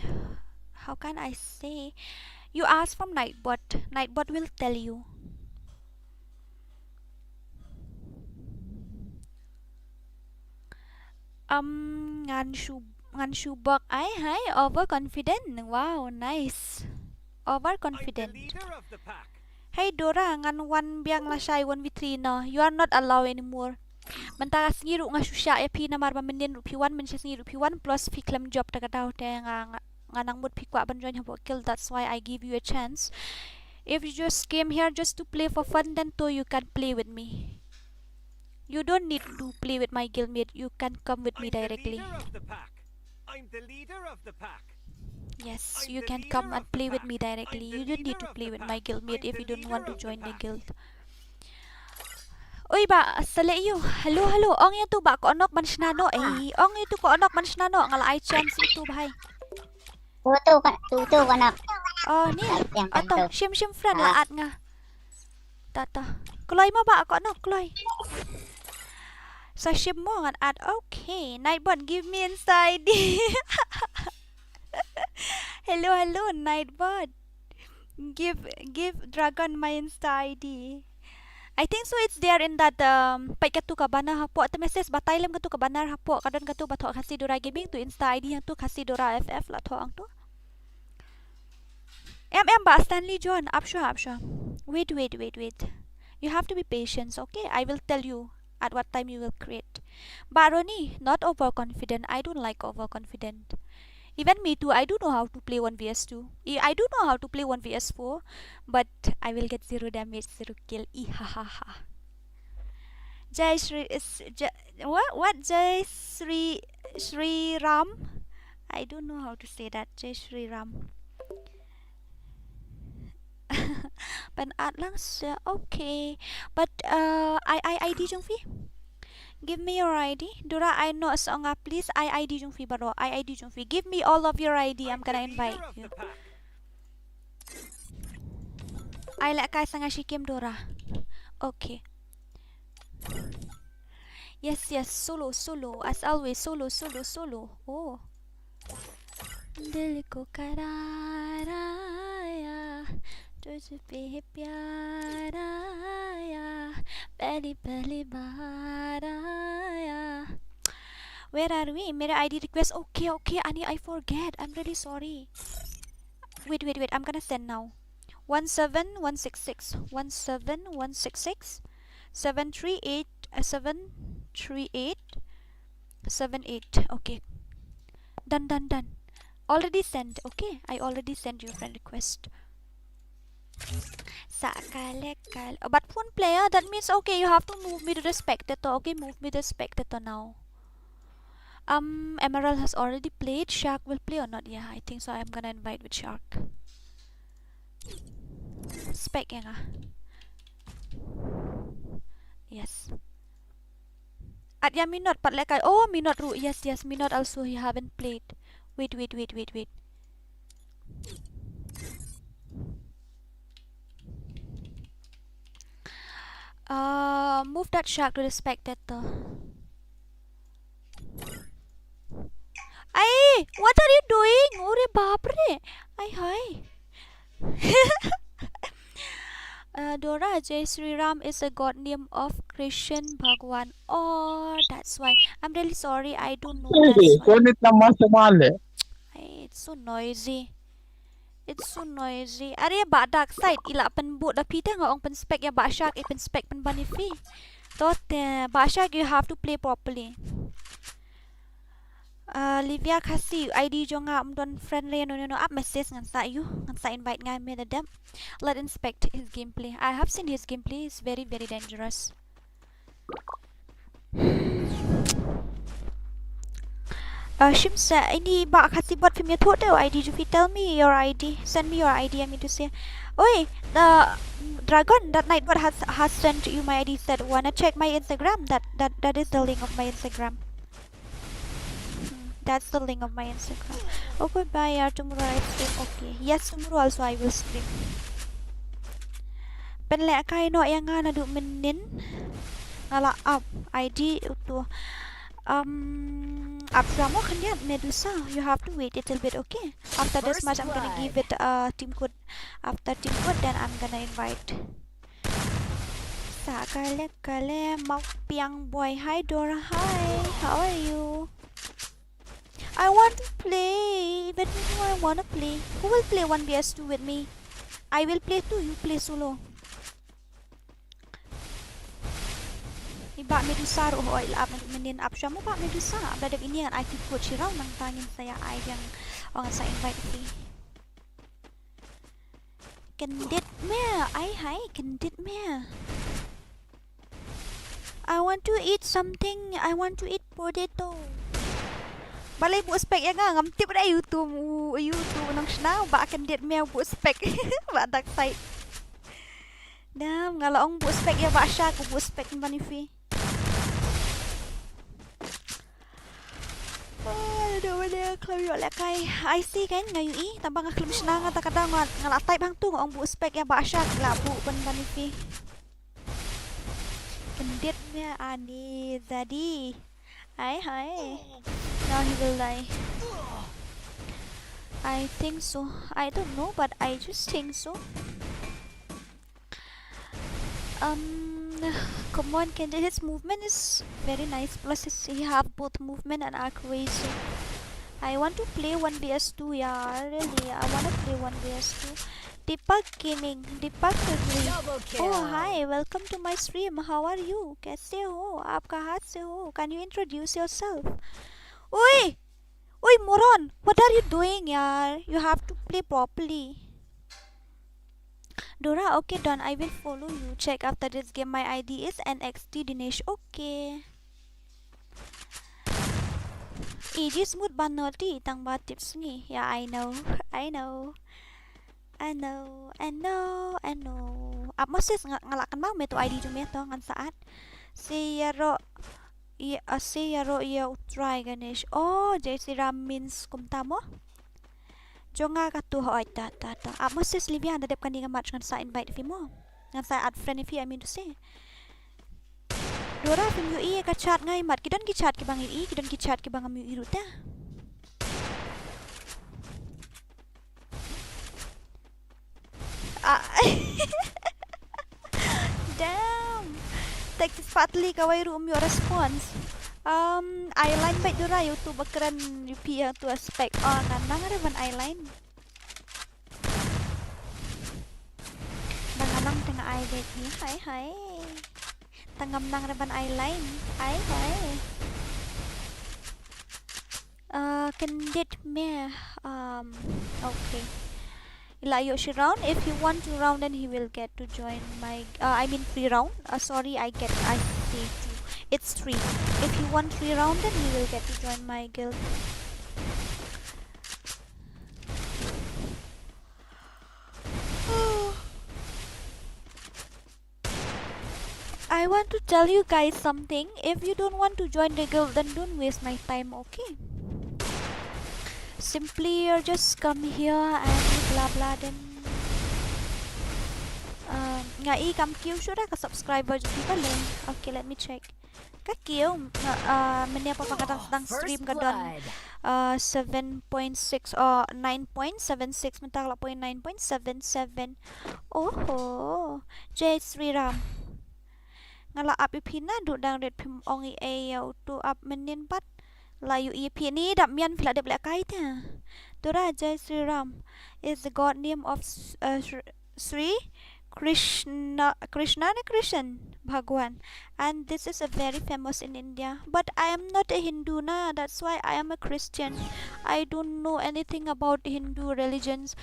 how can I say? You ask from Nightbot. Nightbot will tell you. Um, ngan shu, ngan shu bok ai hai, overconfident. Wow, nice. Overconfident. I'm the leader of the pack. Hey Dora, ngan wan biang lashai one v three noh. You are not allowed anymore. Mynta ka sngi ruh nga shu shah ïa phi namar ba mynnin ruh phi wan, mynshisngi ruh phi wan, plus phi khlem job ta ka daw te nga, nga, nga nang mut phi kwah ban join hapoh guild, that's why I give you a chance. If you just came here just to play for fun, then to you can play with me. You don't need to play with my guildmate. You can come with me directly. I'm the leader of the pack. I'm the leader of the pack. Yes, you can come and play with me directly. You don't need to play with my guildmate if you don't want to join the guild. Oi ba, sa leh ïa u. Hello, hello. Ong ïa tu ba ka onok ban shna noh. Eh, ong ïa tu ka onok ban shna noh. Nga la ai chance ïa tu bhai. Tu tu kan tu tu kan ak. Oh, ni. Yang kan Ato, tu. shim shim friend la add nga. Ta ta. Kloi mo ba ka onok kloi. Sa shim mo ngan add. Okay, Nightbot give me Insta I D. Hello, hello, Nightbot. Give give Dragon my Insta I D. I think so it's there in that um peit katu ka banner hapoh, te message batai lem katu ka banner hapoh, ka don katu ba thoh Khasi Dora Gaming, tu Insta I D hangtu Khasi Dora F F la thoh hangtu. Em em ba Stanley John, ap shwa ap shwa. Wait wait wait wait. You have to be patient, okay? I will tell you at what time you will create. But Ronnie, not overconfident. I don't like overconfident. Even me too, I do know how to play one v s two. I I do know how to play one v s four, but I will get zero damage, zero kill. Ihahaha. Jai Shri is Jai, what what Jai Shri Shri Ram? I don't know how to say that. Jai Shri Ram. Ban add lang sa, okay. But uh, ai ai I D jong phi. Give me your I D. Dora ai noh sa nga please. Ai I D jong phi baroh. Ai I D jong phi. Give me all of your I D. I'm gonna invite you. Ai lehkai sa nga shikim Dora. Okay. Yes, yes, solo, solo, as always, solo, solo, solo. Oh. दिल को करारा आया, तुझ पे है प्यार आया, पहली पहली बार आया. Where are we? मेरा I D request. Okay, okay, Ani, I forget. I'm really sorry. Wait, wait, wait. I'm gonna send now. One seven one six six. One seven one six six. Seven three eight, uh, seven three eight seven eight. Okay. Done, done, done. Already sent. Okay, I already sent you a friend request. Sa kale kale. Oh, but phone player, that means, okay, you have to move me to the spectator. Okay, move me to the spectator now. Um, Emerald has already played. Shark will play or not? Yeah, I think so. I'm gonna invite with Shark. Spec ïa nga. Yes. At ïa Minot pat lehkai. Oh, Minot ruh. Yes, yes, Minot also he haven't played. Wait, wait, wait, wait, wait. Uh, move that shark to the spectator. Ai, what are you doing? Ore bapre. Ai hai. Uh, Dora, Jai Sri Ram is a god name of Krishan Bhagwan. Oh, that's why. I'm really sorry. I don't know. That's why. Sonit nama semale. Ai, it's so noisy. It's so noisy. Are ba Dark Side i la pynbud da phi te, nga ong pynspec ïa ba Shark, i pynspec pynban ïa phi. To te ba Shark, you have to play properly. Uh, Livia Khasi, I D jong nga ym don friend re, no no no, ap message ngan sa ïa u, ngan sa invite nga mynta dep. Let inspect his gameplay. I have seen his gameplay, is very very dangerous. Uh, Shim sa, ini ba Khasi bot phim ïathuh te, I D jong phi, tell me your I D, send me your I D, I mean to say. Oi, the Dragon, that Nightbot has has sent you my I D, said wanna check my Instagram. That that that is the link of my Instagram. Hmm, that's the link of my Instagram. Oh, goodbye, yeah, tomorrow I stream. Okay. Yes, tomorrow also I will stream. Pynlehkai noh ïa nga naduh mynnin. Nga la ap I D uto. Um, ap drama khyndiat Medusa. You have to wait a little bit, okay? After this match, I'm gonna give it a team code. After team code, then I'm gonna invite. Sa kale kale, Mawpiang boy. Hi Dora, hi. How are you? I want to play. Even you know I wanna play. Who will play one v s two with me? I will play two, you play solo. I ba Medusa ruh hoi la ap mynnin, ap shwa mo ba Medusa. Ba dep ini ngan ai team code shi raw, nangta ngin sa ïa ai biang, ngan sa invite phi. Kyndit me, ai hai, kyndit me. I want to eat something. I want to eat potato. Balei buh spec ïa nga, ngam tip da YouTube, YouTube nang shna ba kyndit me buh spec. Ba Dark Side. Damn, nga la ong buh spec ïa Bah Shark, buh spec ban ïa phi. Oh, I don't know whether khlem ïoh lehkai. I see kan, nga ïohi, tang ba nga khlem shna nga ta ka daw nga, nga la type hangtu nga ong buh spec ïa Bah Shark, la buh ban ban ïa phi. Kyndit me ani daddy. Hi, hi. Now he will die. I think so. I don't know, but I just think so. Um, come on, Kendrick. His movement is very nice. Plus, his, he have both movement and accuracy. I want to play one v s two, yeah, really. I want to play one v s two. Deepak Gaming, Deepak Chowdhury. Double kill. Oh, hi. Welcome to my stream. How are you? कैसे हो? आप कहाँ से हो? Can you introduce yourself? Oi! Oi, moron! What are you doing, yaar? You have to play properly. Dora, okay, done. I will follow you. Check after this game. My I D is N X T Dinesh. Okay. Iji smooth ban noti tang ba tips ngi. Yeah, I know. I know. I know. I know. I know. Ap Moses nga, nga lah kan mau me tu I D jong me tu ngan saat. Si Yaro, ya, si Yaro ya u try Ganesh. Oh, Jai Sri Ram means kumta mo. Jong nga katu, hoi, ta, ta, ta. Ap Moses Livia, da dep kane ka match ngan sa invite phi mo. Ngan sa add friend phi, I mean to say. Dora, phim ïohi ka chat nga i mat. Ki don ki chat kiba nga ïohi, ki don ki chat kiba ngam ïohi ruh te. Ah. Damn. Text patli kawei ruh ym ïoh response. Um, eyeline bad Dora ïa utu ba kren ïa phi ïa utu aspect. Oh, nga nang re ban eyeline. Ba nga nang tang ai bad ni. Hi, hi. Tang ngam nang re ban eyeline. Hi, hi. Uh, kyndit me. Um, okay. Ila ïoh shi round. If he want two round, then he will get to join my, uh, I mean three round. Uh, sorry, I get, I say two. It's three. If he want three round, then he will get to join my guild. I want to tell you guys something. If you don't want to join the guild, then don't waste my time, okay? Simply, you just come here and blah blah, then, um, nga i kam kiew shuh da ka subscriber jong phi ba leh. Okay, let me check. Ka kiew, uh, uh, mynne pat ba nga dang, dang stream ka don, uh, seven point six or nine point seven six, mynta ka la point nine point seven seven. Oho. Jai Sri Ram. Nga la ap ïa phi naduh dang rit, phim ong ei ei ïa utu, ap mynnin pat. La ïohi ïa phi ni, dap mian phi la dep lehkai te. Dora, Jai Sri Ram is the god name of s-, uh, Sri, Sri Krishna, Krishna ne Krishan Bhagwan. And this is a very famous in India. But I am not a Hindu na, that's why I am a Christian. I don't know anything about Hindu religions.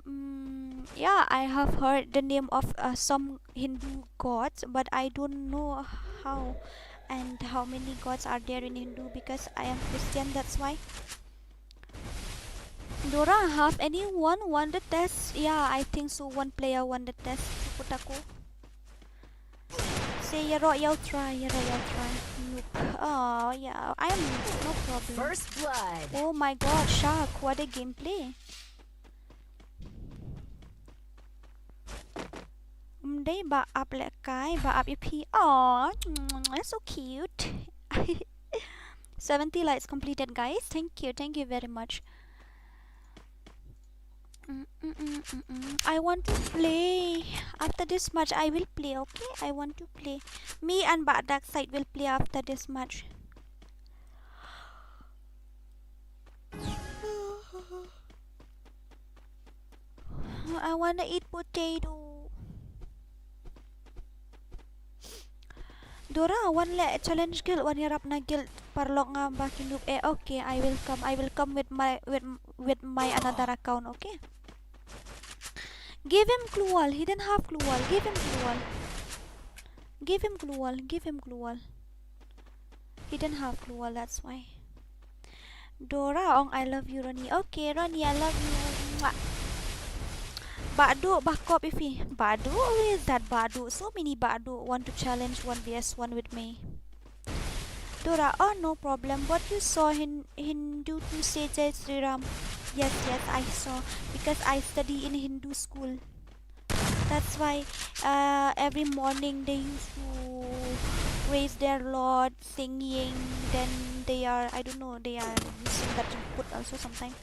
Mm, yeah, I have heard the name of, uh, some Hindu gods, but I don't know how and how many gods are there in Hindu because I am Christian, that's why. Dora, have anyone won the test? Yeah, I think so. One player won the test. Takut aku. Say, ïaroh ïa u try, ïaroh ïa u try. Nope. Oh, yeah, I am noob, no problem. First blood. Oh my god, Shark, what a gameplay. Um, dei ba ap lehkai, ba ap ïa phi. Oh, that's so cute. Seventy likes completed, guys. Thank you, thank you very much. Mm, mm, mm, mm, mm. I want to play. After this match, I will play, okay? I want to play. Me and Bah Darkseid will play after this match. I wanna eat potato. Dora, wan leh challenge guild, wan ïarap na guild paralok nga ba ki noob eh. Okay, I will come. I will come with my, with, with my another account, okay? Give him gloo wall. He didn't have gloo wall. Give him gloo wall. Give him gloo wall. Give him gloo wall. He didn't have gloo wall, that's why. Dora ong, "I love you, Ronnie." Okay, Ronnie, I love you. Mwah. Badu bakop ifi. Badu, who is that Badu? So many Badu want to challenge one v one with me. Dora, oh, no problem. What you saw Hin Hindu to say Jai Sri Ram? Yes, yes, I saw. Because I study in Hindu school. That's why uh, every morning they used to praise their Lord, singing. Then they are, I don't know, they are using that input also sometimes.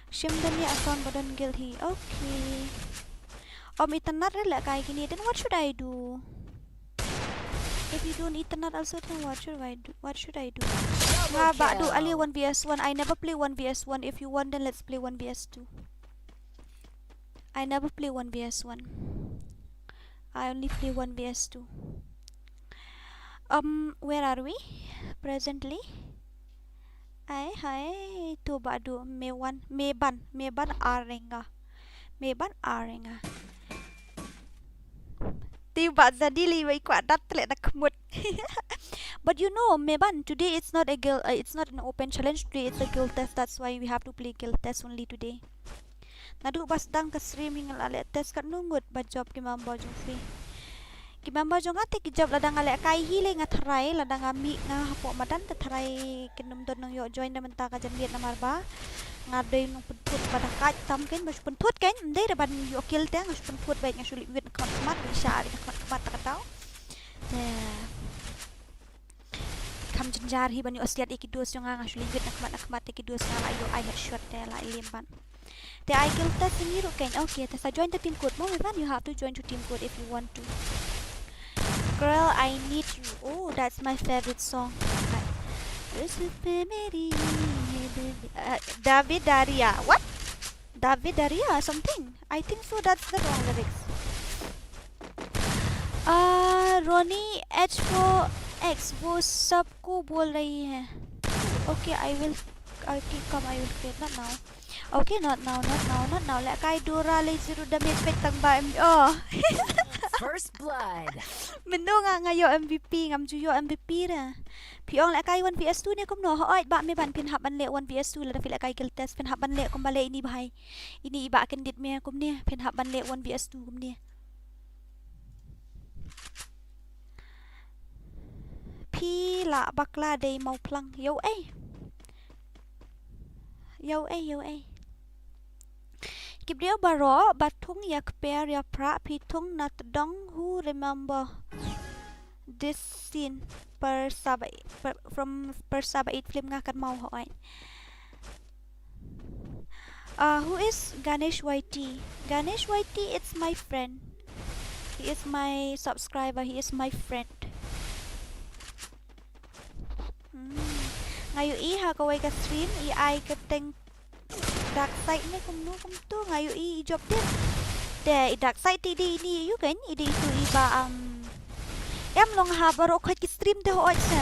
Shim dani account ba don guild hi. Okay. Om internet re leh kai kini. Then what should I do? If you don't internet also, then what should I do? What should I do? Nga Badu ali one v one. I never play one v one. If you want, then let's play one v two. I never play one v one. I only play one v two. Um, where are we presently? Ai hai tu Badu me wan me ban me ban arenga me ban arenga. Ti ba jadi li wei kwah dat leh na khmut. But you know, Meban, today it's not a guild, uh, it's not an open challenge. Today it's a guild test. That's why we have to play guild test only today. Naduh ba sdang ka stream hi nga la leh test katno ngut ba job ki member jong phi. Ki member jong nga te ki job lada nga leh kai hi lei nga tharai, lada nga mih nga hapoh madan te tharai kin ym don nongïoh join da mynta ka janmiet namar ba nga dei nongpynthut ba da kait tam kein ba shu pynthut kein, ym dei da ban ïoh kill te nga shu pynthut beit nga shu leit wit na khmat khmat ba i sha ri na khmat khmat ta ka daw. Te kham jynjar hi ban ïoh siat ïa ki dos jong nga, nga shu leit wit na khmat na khmat te ki dos nga la ïoh ai headshot te la i lem ban. Te ai kill te sini ruh kein. Okay, te sa join te team code mo, Meban, you have to join to team code if you want to. Girl, I need you. Oh, that's my favorite song. This is Mary. Uh, David Daria. What? David Daria something. I think so. That's the wrong lyrics. Uh, Ronnie H four X, वो सबको बोल रही है. Okay, I will, I will come, I will create, not now. Okay, not now, not now, not now. Leh kai Dora leh zero damage peit tang ba M V P. Oh. First blood. Mynno nga nga ïoh M V P, ngam ju ïoh M V P re. Phi ong leh kai one v two ne kumno? Hooid bah Meban, phin hap ban leh one v two lada phi leh kai guild test, phin hap ban leh kumba leh ini bhai. Ini i bah kyndit me kumne, phin hap ban leh one v two kumne. Phi lah bakla dei mawphlang. Ïoh ei. Ïoh ei, ïoh ei. Ki briew baroh ba thung ïa kper ïa pra, phi thung na tdong, who remember this scene? Pyrsa ba, pyrsa ba it film nga kan mau hoi. Uh, who is Ganesh Y T? Ganesh Y T, it's my friend. He is my subscriber. He is my friend. Hmm. Nga ïohi ha kawei ka stream i ai ka teng dark side ne kumno kumto nga ïohi i jop dien. Te i dark side te i dei ini ïu kein i dei itu i ba am. Em long ha baroh khoit ki stream te hooid se.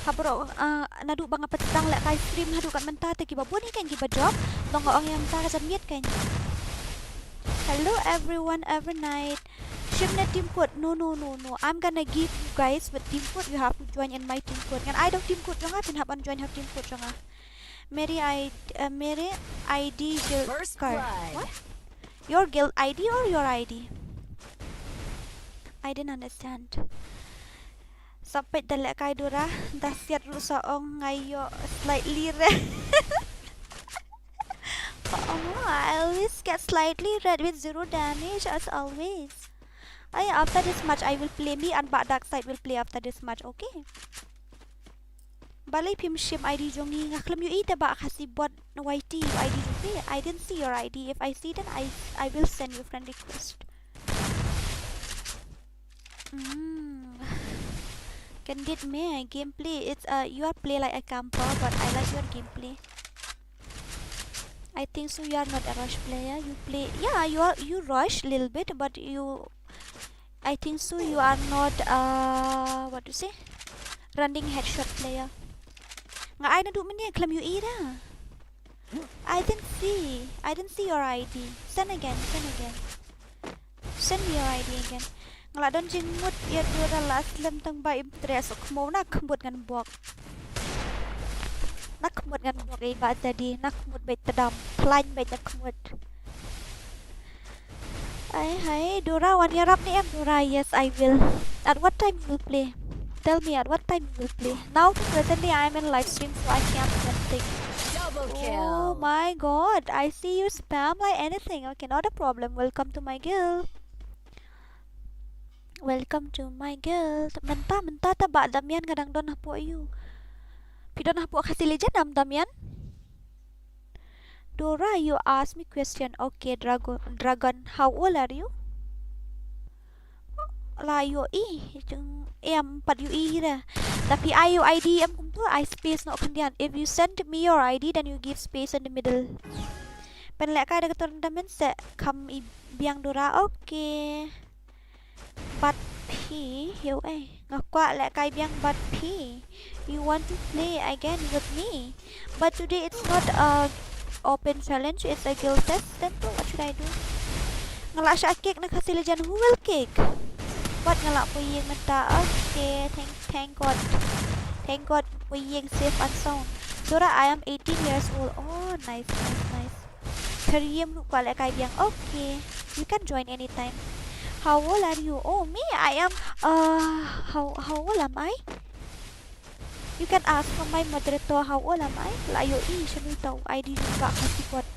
Ha baroh, ah, naduh ba nga pat sdang leh kai stream haduh kat mynta te kiba bun hi kein kiba jop. Long nga ong ïa mynta ka janmiet kein. Hello everyone, every night. Shim na team code. No, no, no, no. I'm gonna give you guys with team code. You have to join in my team code. Ngan ai dong team code jong nga, phin hap ban join ha team code jong nga. Mary I, uh, Mary I D guild card. What? Your guild I D or your I D? I didn't understand. Sa peit da leh kai Dora, da siat ruh sa ong nga ïoh slightly red. Oh, I always get slightly red with zero damage as always. Ai, after this match I will play, me and Bah Darkseid will play after this match, okay? Balei phim shim I D jong ngi? Nga khlem ïohi te Bah Khasi bot Y T I D jong phi. I didn't see your I D. If I see then I I will send you friend request. Mm. Candid me gameplay. It's uh you are play like a camper, but I like your gameplay. I think so. You are not a rush player. You play, yeah. You are you rush little bit, but you, I think so. You are not uh what to say, running headshot player. Nga ai naduh mynne khlem ïohi da. I didn't see. I didn't see your I D. Send again. Send again. Send me your I D again. Nga la don jingmut ïa Dora la slem tang ba im tres. Khmut na khmut ngan bok. Na khmut ngan bok ei ba jadi na khmut beit tdam. Plan beit na khmut. Ai, hi, Dora, wan ïarap ne em, Dora? Yes, I will. At what time you will play? Tell me at what time you will play. Now, presently, I am in live stream, so I can't do anything. Double Oh kill. my god, I see you spam like anything. Okay, not a problem. Welcome to my guild. Welcome to my guild. Mynta, mynta ta Bah Damian nga dang don hapoh ïu. Phi don hapoh Khasi Legend em, Damian? Dora, you ask me question. Okay, Dragon, Dragon, how old are you? La ïohi, jong em pat ïohi hi re. Tapi ai ïoh I D em kumto, ai space noh khyndiat. If you send me your I D, then you give space in the middle. Pynlehkai da ka tournament se kham i biang, Dora. Okay. Bad phi, ïoh eh. Nga kwah lehkai biang bad phi. You want to play again with me? But today it's not a open challenge, it's a guild test. Then what should I do? Nga lah shah kick na Khasi Legend. Who will kick? Bad nga lah poi ïing mynta. Okay, thank, thank God. Thank God, poi ïing safe and sound. Dora, I am eighteen years old. Oh, nice, nice, nice. Karim ruh kwah lehkai biang. Okay, you can join anytime. How old are you? Oh, me, I am, uh, how, how old am I? You can ask from my moderator how old am I. La ïohi shano ita u I D jong i Bah Khasi Bot.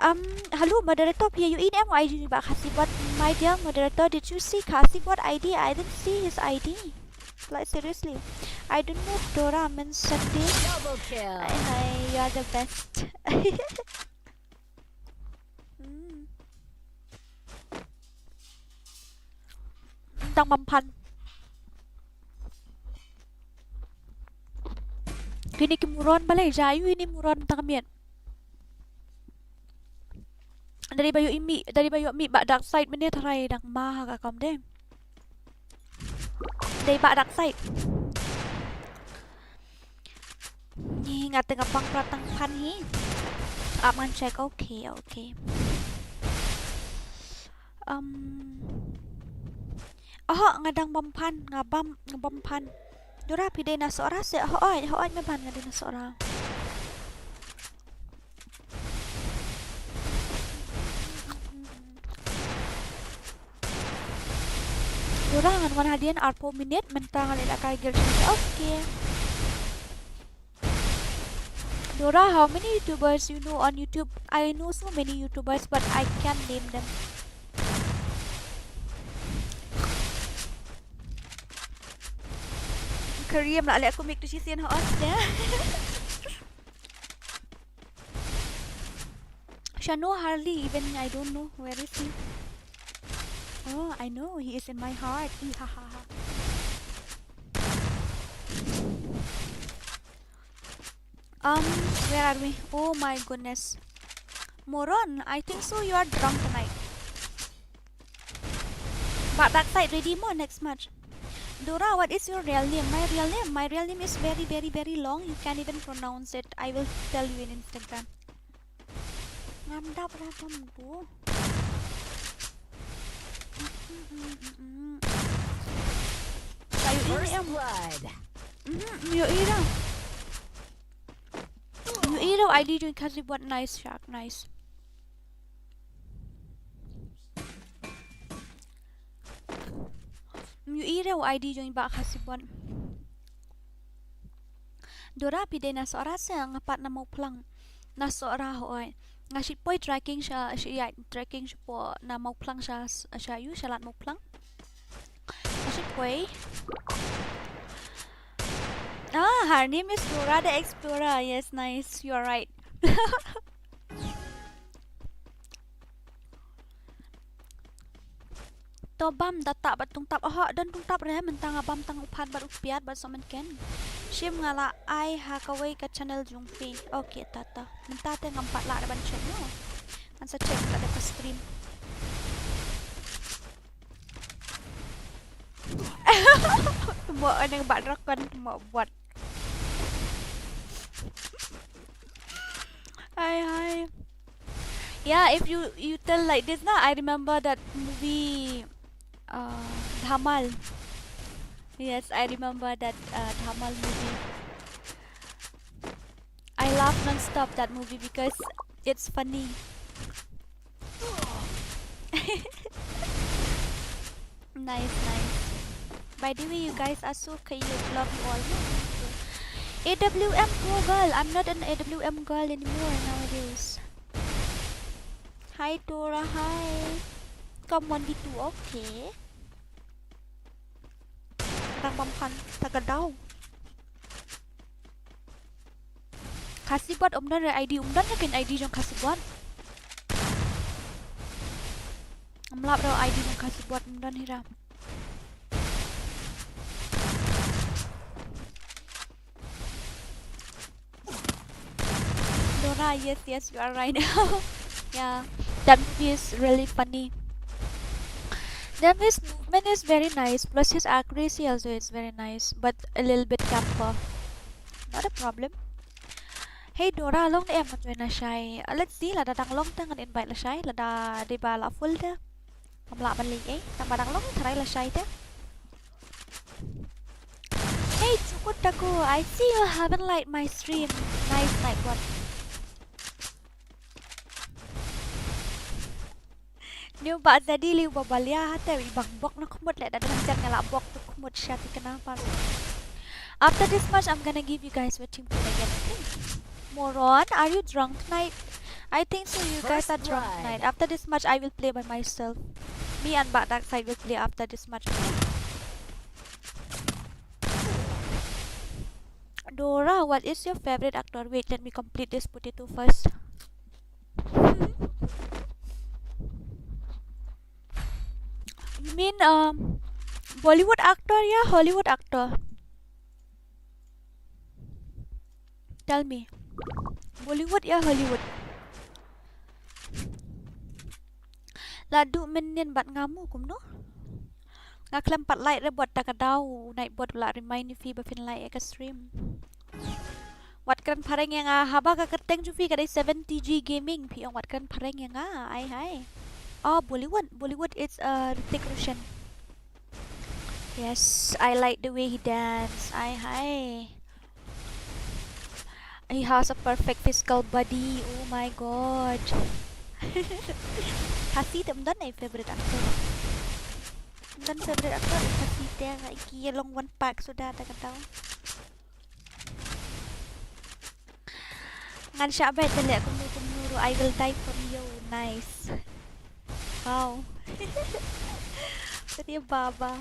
Um, hello moderator, phi ïohi ne em u I D jong i Bah Khasi Bot? My dear moderator, did you see Khasi Bot I D? I didn't see his I D. Like, seriously. I don't know, Dora mentioned this. Double kill. Hi, hi, you are the best. Hmm. Tang bam phan. Kine ki moron balei, ja ïu ine moron tang miet. Dari ba ïoh i mih, dari ba ïoh mih Bah Darkseid mynne tharai dang ma ha ka kam de. Dei Bah Darkseid. Ni nga teng apang prat tang phan hi. Ap ngan check, okay, okay. Um. Oh, nga dang bam phan, nga bam, nga bam phan. Dora, phi dei na Sohra se? Hooid, hooid, me ban nga dei na Sohra. Dora, ngan wan hadien arphew minit, mynta nga leh lehkai guild. Okay. Dora, how many YouTubers you know on YouTube? I know so many YouTubers, but I can't name them. Karim lah leh kumik tu shisien ha os ya. Shano Harley, even I don't know where is he. Oh, I know, he is in my heart. Ihahaha. Um, where are we? Oh my goodness. Moron, I think so you are drunk tonight. But that side ready mo next match. Dora, what is your real name? My real name, my real name is very, very, very long. You can't even pronounce it. I will tell you in Instagram. Ngam dap ra bam go. Kayu ini First em. blood. Mhm, ïohi dah. Ïohi dah I D jong i Khasi Bot, nice shot, nice. Ïohi dah I D jong i Bah Khasi Bot. Dora, phi dei na Sohra se? Nga pat na Mawphlang. Na Sohra hooid. Nga shait poi trekking sha, sha ïaid trekking shapoh na Mawphlang sha, sha ïu, sha Lad Mawphlang. Nga shait poi. Ah, her name is Dora the Explorer. Yes, nice. You are right. To bam da tap bad tungtap. Oh, don tungtap re, mynta nga bam tang u Phan bad u Piat bad Sohmynken. Shim, nga la ai ha kawei ka channel jong phi. Okay, tata. Mynta te ngam pat lah re ban check, no. Ngan sa check mynta da ka stream. Mo aneng bad rakon mo buat. Hi, hi. Yeah, if you, you tell like this, na, I remember that movie, uh, Dhamal. Yes, I remember that, uh, Dhamal movie. I laugh non-stop that movie because it's funny. Nice, nice. By the way, you guys are so cute. Love you all. A W M pro girl. I'm not an A W M girl anymore nowadays. Hi, Dora. Hi. Come one v two. Okay. Tang bam khan ta ka daw. Khasi bot um don re I D, um don re ken I D jong khasi bot. Ym lap re I D jong khasi bot, um don hi ra. Dora, yes, yes, you are right. Yeah, that movie is really funny. Then his movement is very nice, plus his accuracy also is very nice, but a little bit camper. Not a problem. Hey Dora, long ne em ngan join lashai. Uh, let's see, lada dang long te ngan invite lashai, lada dei ba la full te. Kam lah ban leh ei, tang ba dang long tharai lashai te. Hey Chukut Taku, I see you haven't liked my stream. Nice night one. Niu ba jadi liu ba balia hate i bang bok na khmut le da dang jan nga la bok tu khmut sha ti kana par. After this match, I'm gonna give you guys a team food again, okay? Moron, are you drunk tonight? I think so. You guys are drunk tonight. After this match, I will play by myself. Me and Bak Dark Side will play after this match, okay? Dora, what is your favorite actor? Wait, let me complete this potato first. You mean, um, Bollywood actor ya Hollywood actor? Tell me. Bollywood ya Hollywood? Ladu mynnin bad nga mo kumno? Nga khlem pat like re bot ta ka daw, nai bot la remind phi ba phin like ïa ka stream. Wat kren phareng ïa nga haba ka kyrteng jong phi ka dei seven T G Gaming, phi ong wat kren phareng ïa nga, ai hai. Oh, Bollywood, Bollywood it's, uh, Hrithik Roshan. Yes, I like the way he dance. Ai hai. He has a perfect physical body. Oh my god. Khasi te ym don ei favorite actor. Ym don favorite actor ei Khasi te, nga ki long one pack suda ta ka daw. Ngan shah beit te leh kumno kumno ruh, I will die for you. Nice. Wow. Tadi baba.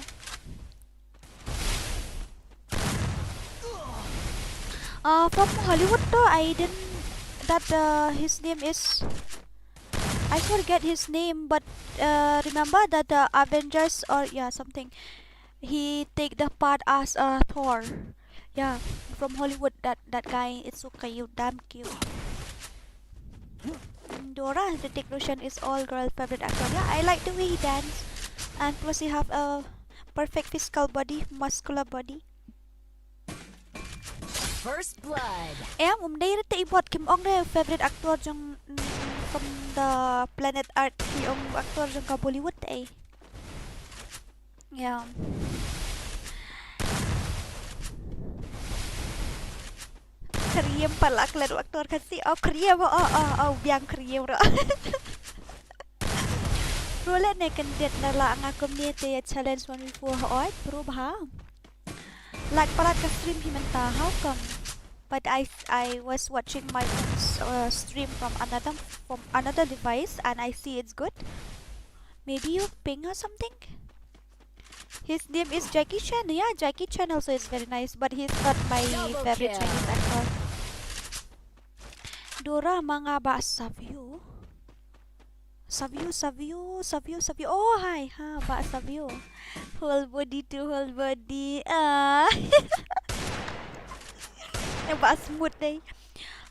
Uh, from Hollywood though, I didn't that, uh, his name is, I forget his name, but, uh, remember that the Avengers or, yeah, something, he take the part as, uh, Thor. Yeah, from Hollywood, that, that guy, it's so cute, damn cute. Dora, Hrithik Roshan is all girl favorite actor. Yeah, I like the way he dance, and plus he have a perfect physical body, muscular body. First blood. Em, um dei re te i bot, kim ong re favorite actor jong, mm, from the planet Earth, ki ong actor jong ka Bollywood te. Yeah. Khriem pat la klet u actor Khasi. Oh, khriem, oh, oh, oh, biang khriem ruh. Pro le ne kan det na la nga kumne te ïa challenge one v four, hooid, pro bha. Like palat ka stream hi mynta, how come? But I, I was watching my own s-, uh, stream from another, from another device and I see it's good. Maybe you ping or something? His name is Jackie Chan. Yeah, Jackie Chan also is very nice, but he's not my favorite Chinese actor. Dora, ma nga Bah Savio. Savio, Savio, Savio, Savio. Oh, hi, ha, Bah Savio. Whole body to whole body. Ah. Ïa Bah Smooth dei.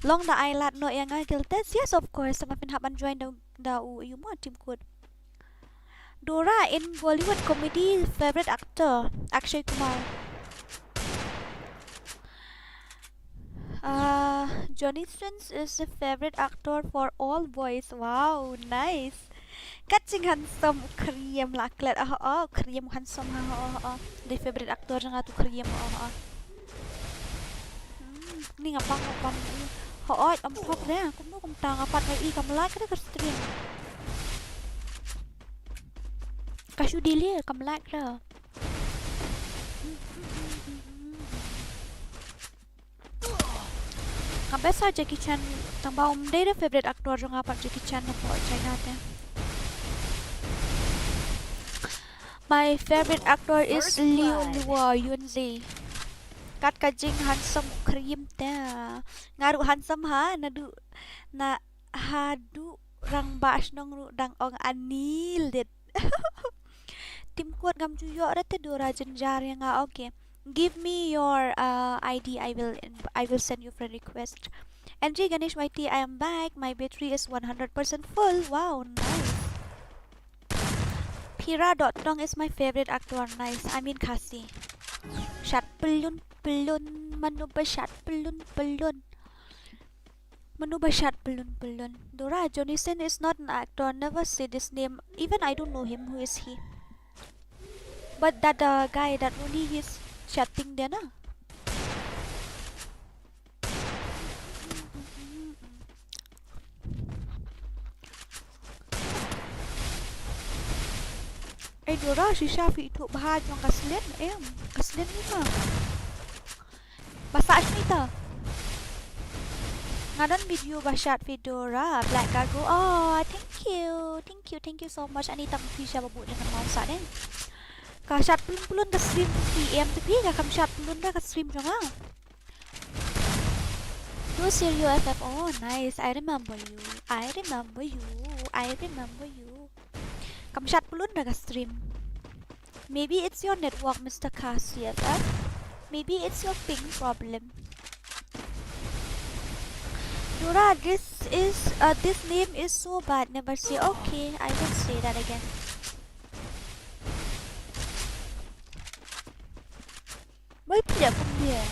Long da ai lad noh ïa nga guild test? Yes, of course. Sa ma phin hap ban join da, da u ïa u mo team code. Dora, in Bollywood comedy, favorite actor Akshay Kumar. Uh, Johnny Sins is the favorite actor for all boys. Wow, nice. Kat jing handsome, u khriem la klet. Oh, oh, khriem handsome ha, oh, oh. The favorite actor jong nga tu khriem, oh, oh. Hmm, ni nga pang, nga pang. Hooid, ym thok de. Kumno kumta nga pat ngai i kam like de ka stream. Ka shu delay, kam lag da. Nga best ha Jackie Chan, tang ba um dei da favorite actor jong nga pat Jackie Chan na pdeng China te. My favorite actor is Liu Luo Yunzi. Kat ka jing handsome cream te. Nga ruh handsome ha, naduh na haduh rangbah shnong ruh dang ong ani lit. Tim Kuat ngam ju ïoh re te Dora, jynjar ïa nga. Okay. Give me your uh, I D. I will inv- I will send you friend request. M J Ganesh Y T, I am back. My battery is one hundred percent full. Wow, nice. Pira dot tong is my favorite actor. Nice. I mean Khasi. Shat pelun pelun, mano ba shat pelun pelun. Mano ba shat pelun pelun. Dora, Johnny Sins is not an actor. Never say this name. Even I don't know him. Who is he? But that uh, guy, that only he's chatting there, na? Ei Dora, shisha phi ithuh bha jong ka slin em. Ka slin ni ma. Ba sah shni ta. Nga don video ba shat phi Dora, Black Cargo. Oh, thank you. Thank you, thank you so much. Ani tang phi sha ba bu de kan mau sa de. Ka shat pelun pelun ka stream phi em te phi ka kam shat pelun da ka stream jong nga. Do Sirio F F. Oh, nice. I remember you. I remember you. I remember you. Kam shat pelun da ka stream. Maybe it's your network, Mister Khasi F F. Maybe it's your ping problem. Dora, this is uh, this name is so bad. Never say. Okay, I won't say that again. Why pia pun dia?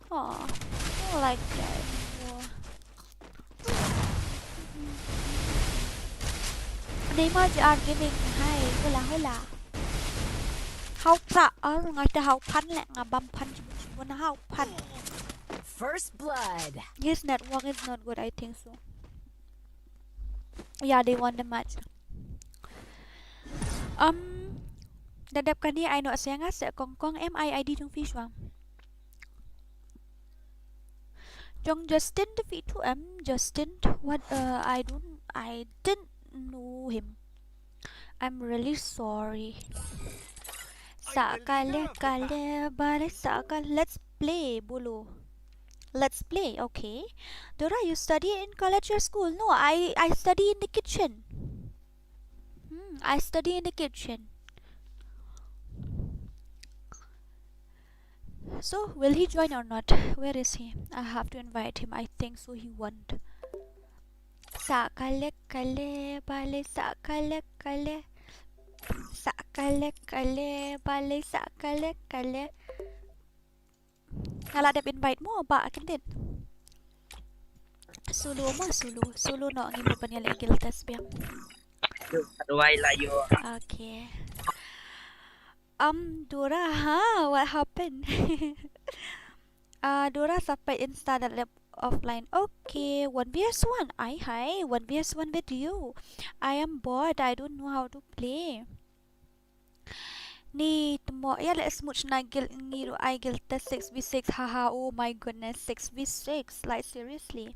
Oh, I don't like that anymore. Neymar J R Gaming, hi, hola, hola. Hau pra, oh, nga te hau phan le, nga bam phan, cuma, cuma na hau phan. First blood. His network is not good, I think so. Yeah, they won the match. Um, da dep kane ai noh sha nga seh kong kong, em ai I D jong phi shuwa. Jong Justin te phi ithuh em, Justin, what, uh, I don't, I didn't know him. I'm really sorry. Sa kale kale bare sa kale. Let's play, bolo. Let's play, okay. Dora, you study in college or school? No, I, I study in the kitchen. Hmm, I study in the kitchen. So, will he join or not? Where is he? I have to invite him. I think so he won't. Sa kale kale bale sa kale kale. Sa kale kale bale sa kale kale. Nga la dep invite mo ba kyndit. Solo mo, solo. Solo noh, ngim ban ïaleh guild test biang. Aduh, aduh, ai la ïoh. Okay. Um, Dora, ha? What happened? Uh, Dora, sa peit Insta da leh offline. Okay, one versus one. Ai hai, one versus one with you. I am bored. I don't know how to play. Ni tmo ïa le smooch na guild ngi ruh ai guild test six v six, haha, oh my goodness, six v six, like, seriously.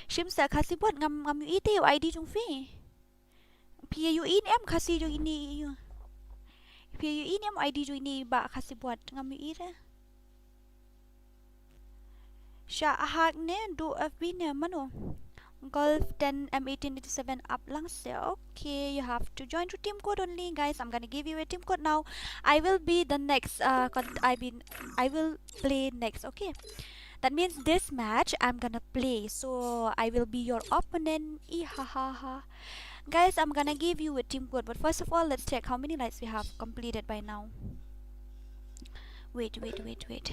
Shim sa Khasi bot, ngam, ngam ïohi te ïa u I D jong phi. Phi ïohi ne em Khasi jong ine ïa. Phi ïohi ne em I D jong ine ba Khasi bot, ngam ïohi re. Sha hak ne do F B ne mano. Golf ten M eighteen eighty-seven up lang se. Okay, you have to join to team code only, guys. I'm gonna give you a team code now. I will be the next, uh, con- I mean, I will play next, okay? That means this match I'm gonna play. So I will be your opponent. Ihahaha. Guys, I'm gonna give you a team code, but first of all, let's check how many lights we have completed by now. Wait, wait, wait, wait.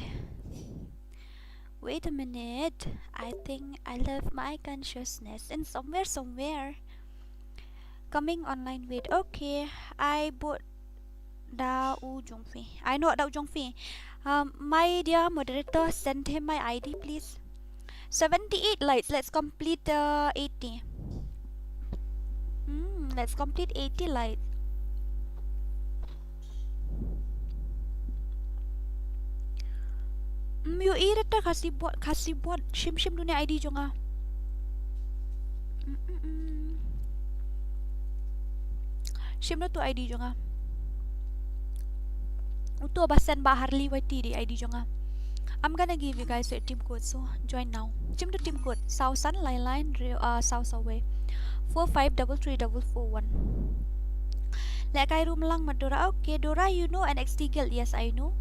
Wait a minute. I think I left my consciousness in somewhere, somewhere. Coming online, wait. Okay, ai bud da u jong phi. Ai noh da u jong phi. Um, my dear moderator, send him my I D, please. Seventy-eight lights. Let's complete the eighty. Hmm, let's complete eighty lights. Mm, ïohi rta Khasi bot, Khasi bot. Shim, shim da une I D jong nga. Mm, mm, mm. Shim da uto I D jong nga. Uto ba send Bah Harley Y T dei I D jong nga. I'm gonna give you guys a team code, so join now. Shim da team code. Saw san lai lai re-, uh, saw saw wei. Four five double three double four one. Lehkai rum lang ma Dora. Okay, Dora, you know N X T Guild? Yes, I know.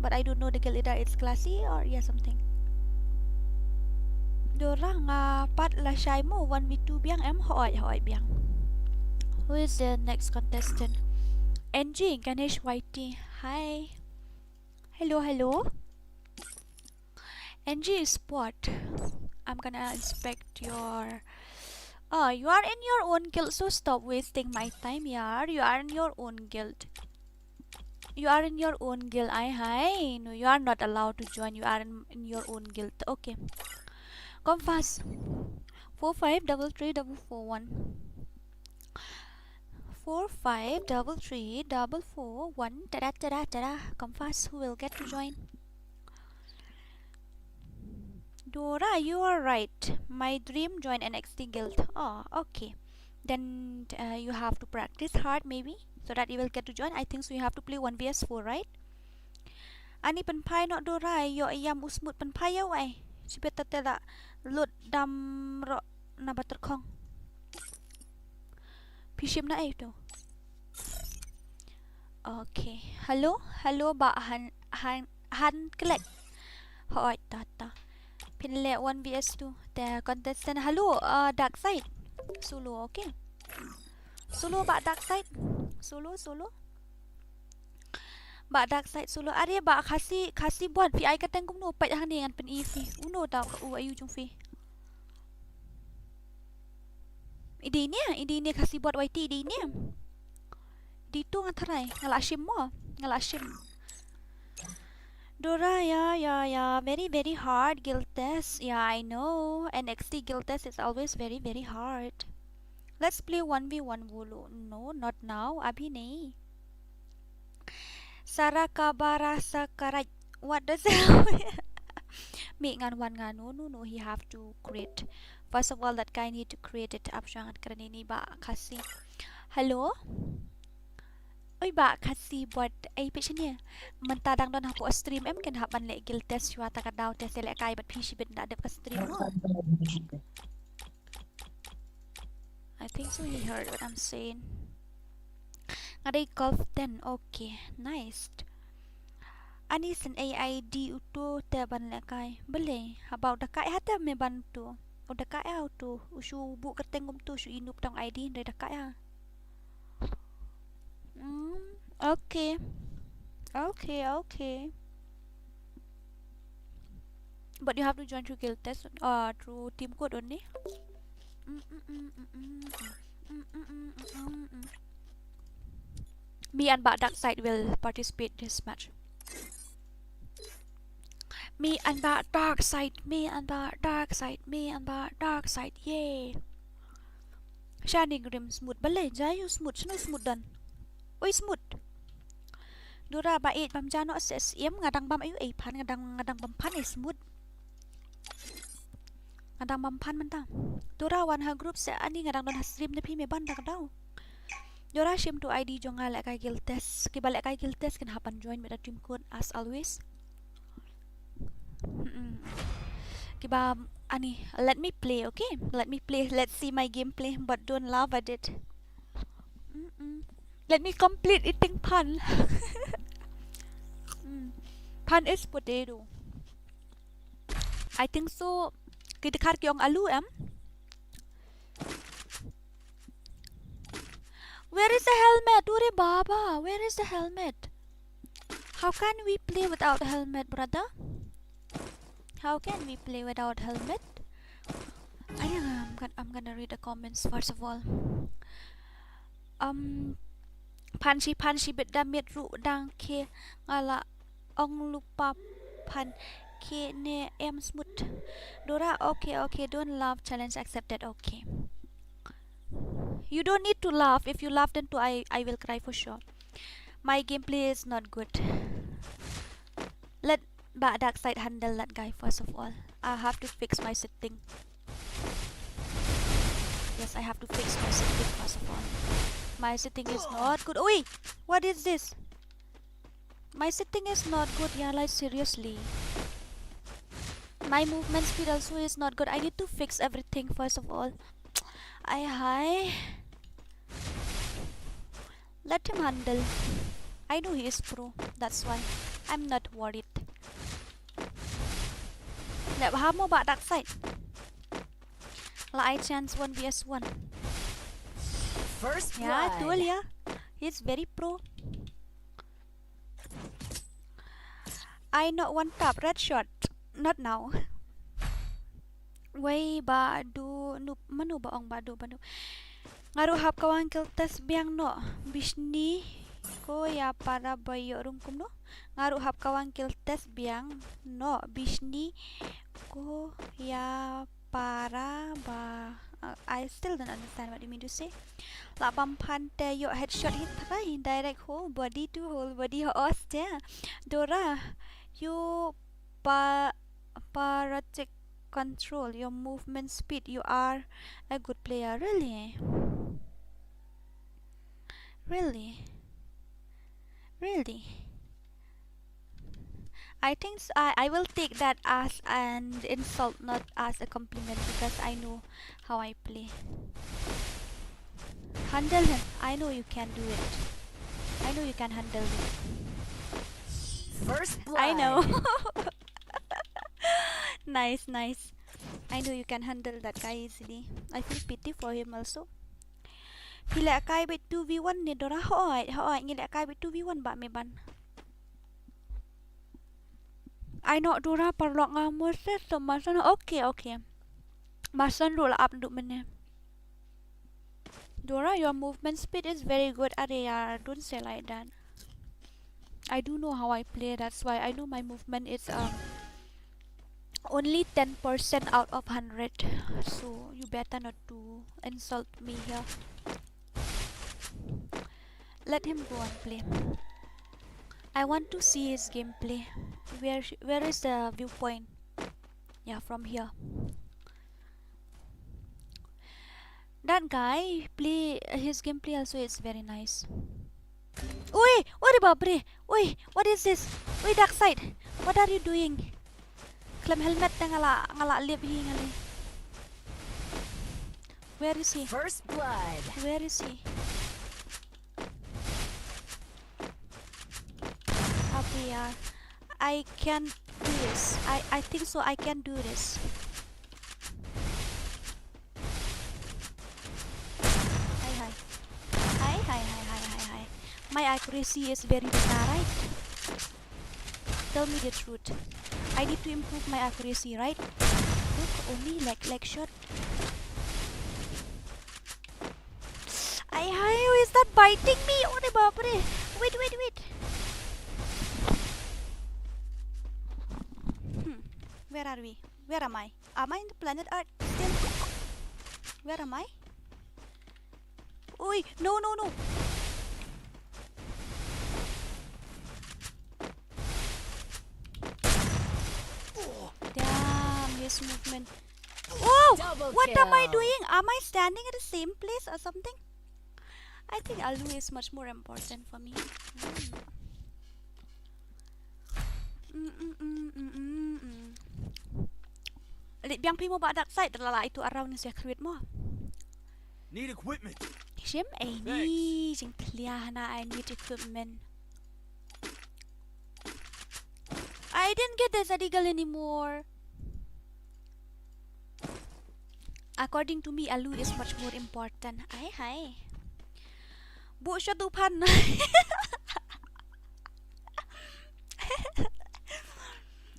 But I don't know the guild either. It's classy or, yeah, something. Dora, nga pat lashai mo, one v two biang em? Hooid, hooid biang. Who is the next contestant? N G, Ganesh Y T. Hi. Hello, hello. N G Sport. I'm gonna inspect your... Oh, you are in your own guild, so stop wasting my time, yaar. You are in your own guild. You are in your own guild, ai hai. No, you are not allowed to join. You are in, in your own guild. Okay. Come fast. Four five double three double four one. Four five double three double four one. Ta-da, ta-da, ta-da. Come fast. Who will get to join? Dora, you are right. My dream join N X T Guild. Oh, okay. Then, uh, you have to practice hard, maybe, so that you will get to join. I think so you have to play one v s four, right? Ani pynphai noh Dora, ïoh ïam u Smut pynphai ïa u ai. Shibit te da lut dam roh na ba tyrkhong. Phi shim na ai to. Okay. Hello, hello, Bah Han, Han, Han Klek. Hooid, ta ta. Phin leh one v s two. Te contestant, hello, uh, Dark Side. Solo, okay. Solo, Bah Dark Side. Solo, solo. Bah Dark Side solo. Are Bah Khasi, Khasi bot, phi ai kyrteng kumno? Peit hangne ngan pyni phi. Uno ta u aïu jong phi. Ide ne, ide ne Khasi bot Y T, ide ne. Ide to nga tharai, nga la shim mo, nga la shim. Dora, yeah, yeah, yeah. Very, very hard guild test. Yeah, I know. N X T guild test is always very, very hard. Let's play one v one Volo. No, not now. Abhi nahi. Sara kabara sakarai. What does that mean? Ngan wan nga, no, no, no, he have to create. First of all, that guy need to create it. Ap shwa ngan kren ïa ini Bah Khasi. Hello? Oi Bah Khasi bot, ai phi shane? Mynta dang don hapoh stream em, kin hap ban leh guild test shuwa ta ka daw te sa lehkai bad phi shibit, da dep ka stream mo. I think so he heard what I'm saying. Nga dei Golf ten, okay, nice. Ani send ai I D uto te ban lehkai. Balei, haba u da kai ha te me ban uto. U da kai ha uto, u shu buh kyrteng kum uto, shu i noob tang I D, hynrei da kai ha. Mm, okay. Okay, okay. But you have to join through guild test, uh, through team code only. Mm, mm, mm, mm, mm, mm. Mm, mm, mm, mm, mm, mm. Me and Bah Dark Side will participate this match. Me and Bah Dark Side, me and Bah Dark Side, me and Bah Dark Side, yay. Shining Rim Smut, balei, jai u Smut, shano Smut don? Oi Smut. Dora ba ïeit bam ja noh S S M, nga dang bam aïu ei phan, nga dang, nga dang bam phan ei Smut. Nga dang bam phan mynta. Dora wan ha group se, ani nga dang don ha stream, da phi me ban da ka daw. Dora shim tu I D jong nga lehkai guild test. Kiba lehkai guild test kin hap ban join bad da team code as always. Mm-mm. Kiba ani, let me play, okay? Let me play. Let's see my gameplay, but don't laugh at it. Mm-mm. Let me complete eating phan. Mm. Phan is potato. I think so. Ki dkhar ki ong alu em. Where is the helmet? Ure baba, where is the helmet? How can we play without helmet, brother? How can we play without helmet? I am, I'm gonna, I'm gonna read the comments first of all. Um, phan shi, phan shi bit da miet ruh dang khie, nga la ong lypa phan khie ne em Smut. Dora, okay, okay, don't laugh, challenge accepted, okay. You don't need to laugh. If you laugh, then too I, I will cry for sure. My gameplay is not good. Let, But Darkseid, handle that guy first of all. I have to fix my setting. Yes, I have to fix my setting first of all. My setting is not good. Oi! What is this? My setting is not good, yeah, like, seriously. My movement speed also is not good. I need to fix everything first of all. Ai hai. Let him handle. I know he is pro. That's why I'm not worried. Leh bha mo ba Darkseid. Lah ai chance one v one. First yeah, blood. Duel ya. He's very pro. I not one tap, red shot. Not now. Wei ba du nu manu ba ong ba du ba du. Nga ruh hap kawang kill test biang noh. Bishni ko ïa para ba ïoh rung kumno. Nga ruh hap kawang kill test biang noh. Bishni ko ïa para ba, uh, I still don't understand what you mean to say. Lah bam phan te ïoh headshot hi trai, direct whole body to whole body, ho os te. Dora, you pa, paratic control your movement speed. You are a good player, really. Really? Really? I think s- I, I will take that as an insult, not as a compliment, because I know how I play. Handle him. I know you can do it. I know you can handle him. First blood. I know. Nice, nice. I know you can handle that guy easily. I feel pity for him also. Phi leh kai bad two v one ne Dora? Hooid, hooid, ngi leh kai bad two v one ba me ban. Ai noh Dora, paralok nga Moses, so Mason, okay, okay. Mason ruh la ap duh mynne. Dora, your movement speed is very good. Are yaar, don't say like that. I do know how I play, that's why I know my movement is, um, only ten percent out of hundred. So you better not to insult me here. Let him go and play. I want to see his gameplay. Where sh- where is the viewpoint? Yeah, from here. That guy play, his gameplay also is very nice. Oi, oi, bapre. Oi, what is this? Oi, Darkseid. What are you doing? Khlem helmet te nga la, nga la lip hi nga le. Where is he? First blood. Where is he? Abiya. I can do this. I, I think so. I can do this. Hi, hi. Hi, hi, hi, hi, hi, hi. My accuracy is very bad, right? Tell me the truth. I need to improve my accuracy, right? Look, only leg, leg shot. Ai hai, who is that biting me? Ore bapre. Wait, wait, wait. Hmm. Where are we? Where am I? Am I in the planet Earth still? Where am I? Oi, no, no, no. Damn, his movement. Oh, double what am I kill. Doing? Am I standing at the same place or something? I think Alu is much more important for me. Hmm. Mm, mm, mm, mm, mm, mm. Leit biang phi mo ba Darkseid, la la itu around ni sia create mo. Need equipment. Shim, eh, ni jingklia hana, I need equipment. I didn't get the Zadigal anymore. According to me, Alu is much more important. Ai hai. Bu shot u phan.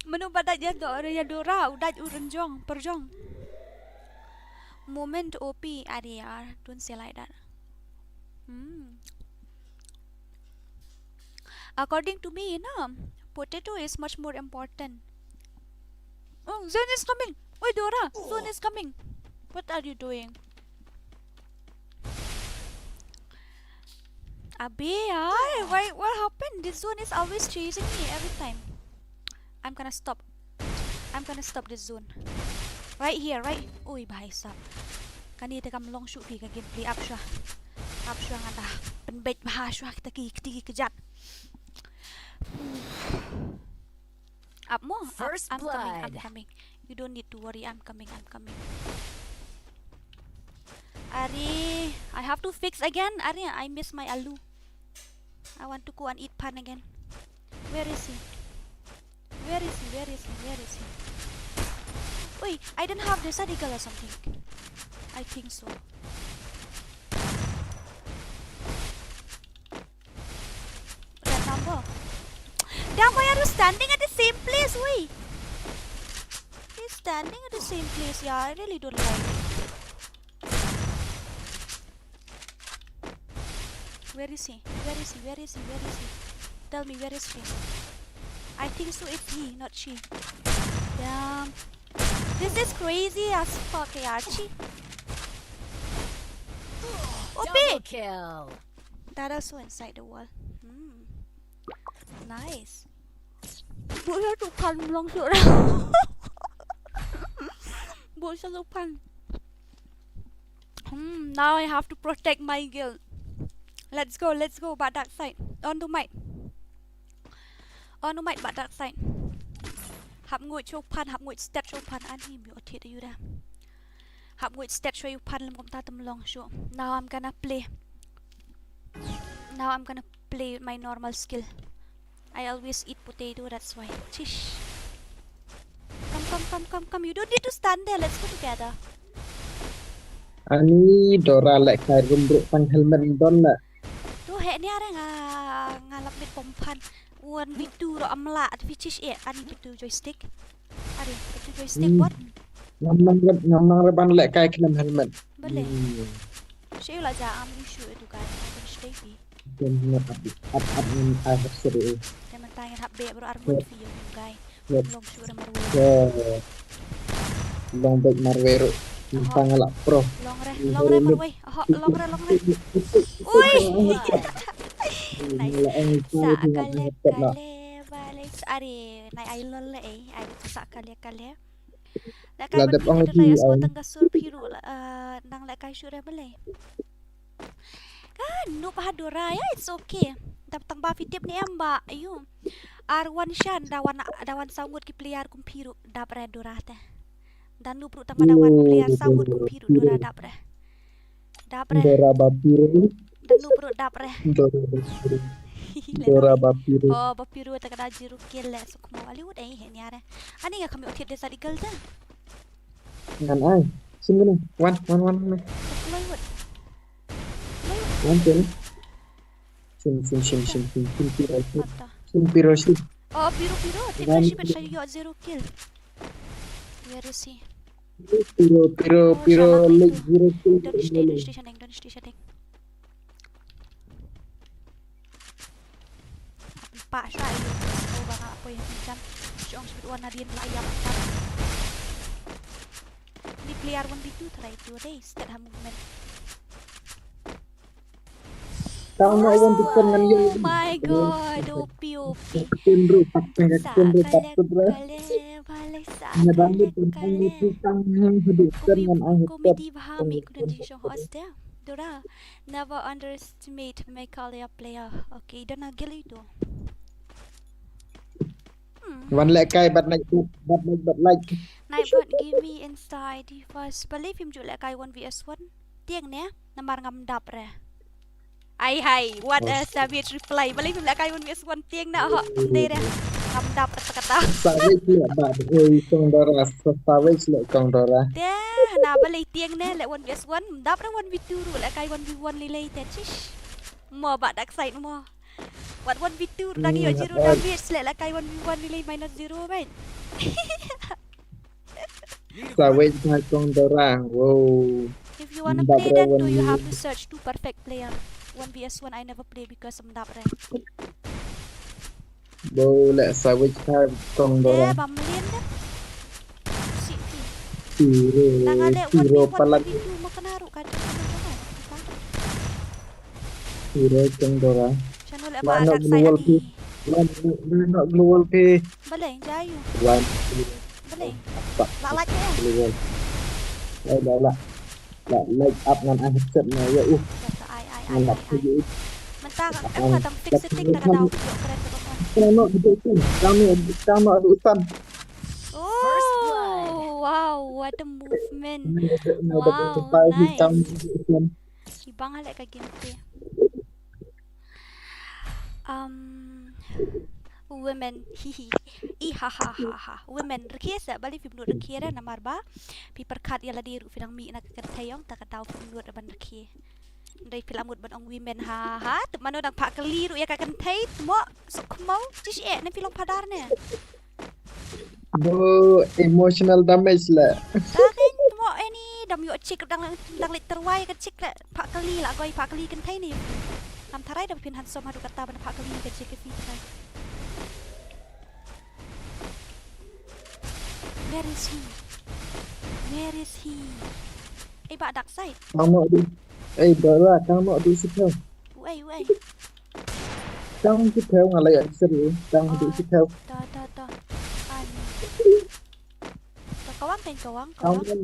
Manu ba dait ïa Dora, ïa Dora, u dait u rynjong, pyrjong. Moment O P, are yaar, don't say like that. Hmm. According to me, you know, potato is much more important. Oh, Zone is coming. Oi, Dora, Zone is coming. What are you doing? Abi, ay, why, what happened? This Zone is always chasing me every time. I'm gonna stop. I'm gonna stop this zone. Right here, right? Ui, bhai sab. Kane te kam long shuh phi ka gameplay, ap shwa. Ap shwa, nga da pynbeit bha shwa kita ki, kita ki kjat. Ap mo? Ap, first I'm coming, I'm blood. Coming. You don't need to worry, I'm coming, I'm coming. Are, I have to fix again. Are, I miss my alu. I want to go and eat pan again. Where is he? Where is he? Where is he? Where is he? Wait, I don't have the side eagle or something. I think so. Red number. Damn, why are you standing at the same place? Wait. He's standing at the same place. Yeah, I really don't like it. Where is he? Where is he? Where is he? Where is he? Tell me, where is he? I think so it's he, not she. Damn. This is crazy as fuck, yaar. Chi. Double kill. That also inside the wall. Hmm. Nice. Buh sha tu pan long sure. Buh sha tu pan. Hmm, now I have to protect my guild. Let's go, let's go, Bat Dark Side. On to might. On to might, Bat Dark Side. Hap nguid shuh phan, hap nguid stet shuh phan, ani mi otit ayu da. Hap nguid stet shuh yu phan lem kumta tem long shuh. Now I'm gonna play. Now I'm gonna play with my normal skill. I always eat potato, that's why. Chish. Come, come, come, come, come. You don't need to stand there. Let's go together. Ani Dora leh kai rum bro tang helmet don la. Tu he ni are nga nga lap mit pom phan. One v two ro amla at vichis e ani v two joystick. Are v two joystick what? Ngam nang rep ngam nang rep an leh kai khlem helmet. Bale. Shi la ja am issue itu kai. Stay pi. Ken ngat ap ap ap ngin ai hap seri. Te mynta ngin hap beh bro ar ngut fi yung gai. Long shuh re marwei. Long bek marwei ro. Tang la pro. Long re, long re marwei. Ho, long re, long re. Ui. Nice. Sa kale kale bale. Are, nai ai lol le eh. Ai sa kale kale. La kai ban phi te lai as ko tang ka sur phi ru la nang la kai shuh re bale. Kan, nu pa Dora, ya, it's okay. Dap tang ba fi tip ni em ba, ayu. Ar wan shan, da wan, da wan saw ngut ki player kum phi ru, dap re Dora te. Dan nu bru tang ba da wan player saw ngut kum phi ru, Dora dap re. Dap re. Dora ba phi ru. Dan nu bru dap re. Dora ba phi ru. Dora ba phi ru. Oh, ba phi ru te ka da zero kill le, so kuma wali wut eh, he ni are. Ani nga kami otit de sa di girl te. Ngan ai. Sim kene. Wan, wan, wan, wan. Loiwut. Wan kene. Sim, sim, sim, sim, sim, sim, piro, sim. Ata. Sim, piro, sim. Oh, piro, piro. Wan. Tita shi bet sha yo zero kill. Where is he? Piro, piro, oh, piro, sha lek zero kill. Don't stay, don't stay, shaneng, don't stay, shaneng. Apa sha yu ko ba nga poi ha jam. Shong shibit wan nadien la ya. Ni player one v two try to raise that ha movement. Tang ma wan tu kan ngan yu. Oh my god, O P, O P. Tin ru tak tengah tin ru tak tu bro. Kale, bale, sa kale, kale. Komedi bha mi kudan di shong host ya. Dora, never underestimate my Kalia player. Okay, dan agil itu. Hmm. Wan leh kai bat naik bat naik bat like. Naik bat give me inside first. Believe him ju leh kai one v one. Tieng ne, namar ngam dap re. Ai hai, what a savage reply. Believe him leh kai one v one tieng na ho. Ndei re. Ngam dap re kata. Savage leh bat. Oi, kong Dora. Savage leh kong Dora. Te, na believe tieng ne leh one v one. Dap re one v two ru leh kai one v one lilei te. Chish. Mo ba dak side mo. Wat one v two dang ïoh zero damage leh la kai one v one nilai minus zero, mate. Sa wei sa kong Dora. Wow. If you wanna play that too, you have to search two perfect player. One v one I never play because I'm dap re. Bo leh sa wei sa kong Dora. Eh, bam lien deh. Si, si. Tiro, tang ale one v one, palat. One v two ma kena ruh ka jong ka jong ka. Hero kong Dora. Chano leh ba dak side ani. Wan, wan, wan, global phi. Balei, jai ïu. Wan. Balei. Pak. La like em. Global. La, la, la. La like up ngan ai headset na ïa u. Kata ai, ai, ai, Ngan ai, lap ai. ïa u. Mentang, em, ka dang fix setting, ta ka dau, ïoh kren ta ka phone. Tang noh dei san. Tang noh dei san. Oh, wow, what a movement. Ngan lap Wow, ïa u. Tang nice. Noh dei san. Shibang ha leh ka gameplay. Um, women, hihi. I ha ha ha ha. Women, rkhie sa, balei phim nud rkhie re namar ba phi pyrkhat ïa lade ruh phi dang mih na ka kynthei ong, ta ka daw phim nud ban rkhie. Ndai phi la mut ban ong women ha ha ha. Tip mano dang phah kali ruh ïa ka kynthei, tmoh, sok khmau, jish eh, ne phi long phadar ne. Bo emotional damage le. Ta keiñ tmoh, eh, ni dam ïoh chick dang, dang leit tyrwa ïa ka chick le. Phah kali la goi phah kali kynthei ni. Ngam tharai da phin handsome haduh katta ban phah kali ïa ka chick, phi tharai. Where is he? Where is he? Ei, bah Darkseid. Tang noh dei. Ei, Dora, tang noh dei shi thew. Uei, uei. Tang shi thew nga la ïa seri. Tang dei shi thew. To, to, to. An. To kawang keiñ kawang, Tang kawang.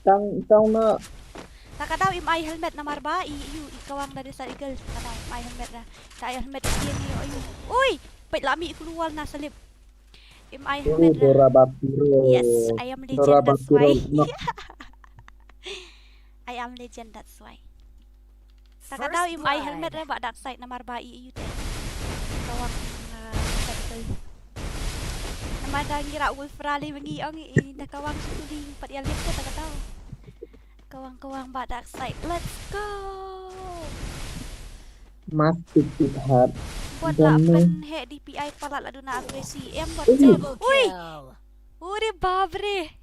Tang tang na. Ta ka daw im ai helmet namar ba i, i, i kawang da Desert Eagle. Ta ka daw im ai helmet da. Ta ai helmet i ni, oi. Ui, peit la mih ku luwal na slip. Im ai Oh, helmet da. Dora Batiro. Yes, I am legend, Dora that's Batiro. Why. Nok. I am legend, that's why. Ta ka daw im ai helmet re ba Darkseid namar ba i, i te. Kawang, uh, medical. Namar da ngi ra ul frali mengi ong i, i da kawang sukuli pat ïa lip ta ka daw. Kawang, kawang ba Darkseid. Let's go. Mas tikit hat. Bot la Dame. Pynheh D P I palat la duna aggresi. Em bot. Ui. Uri babre.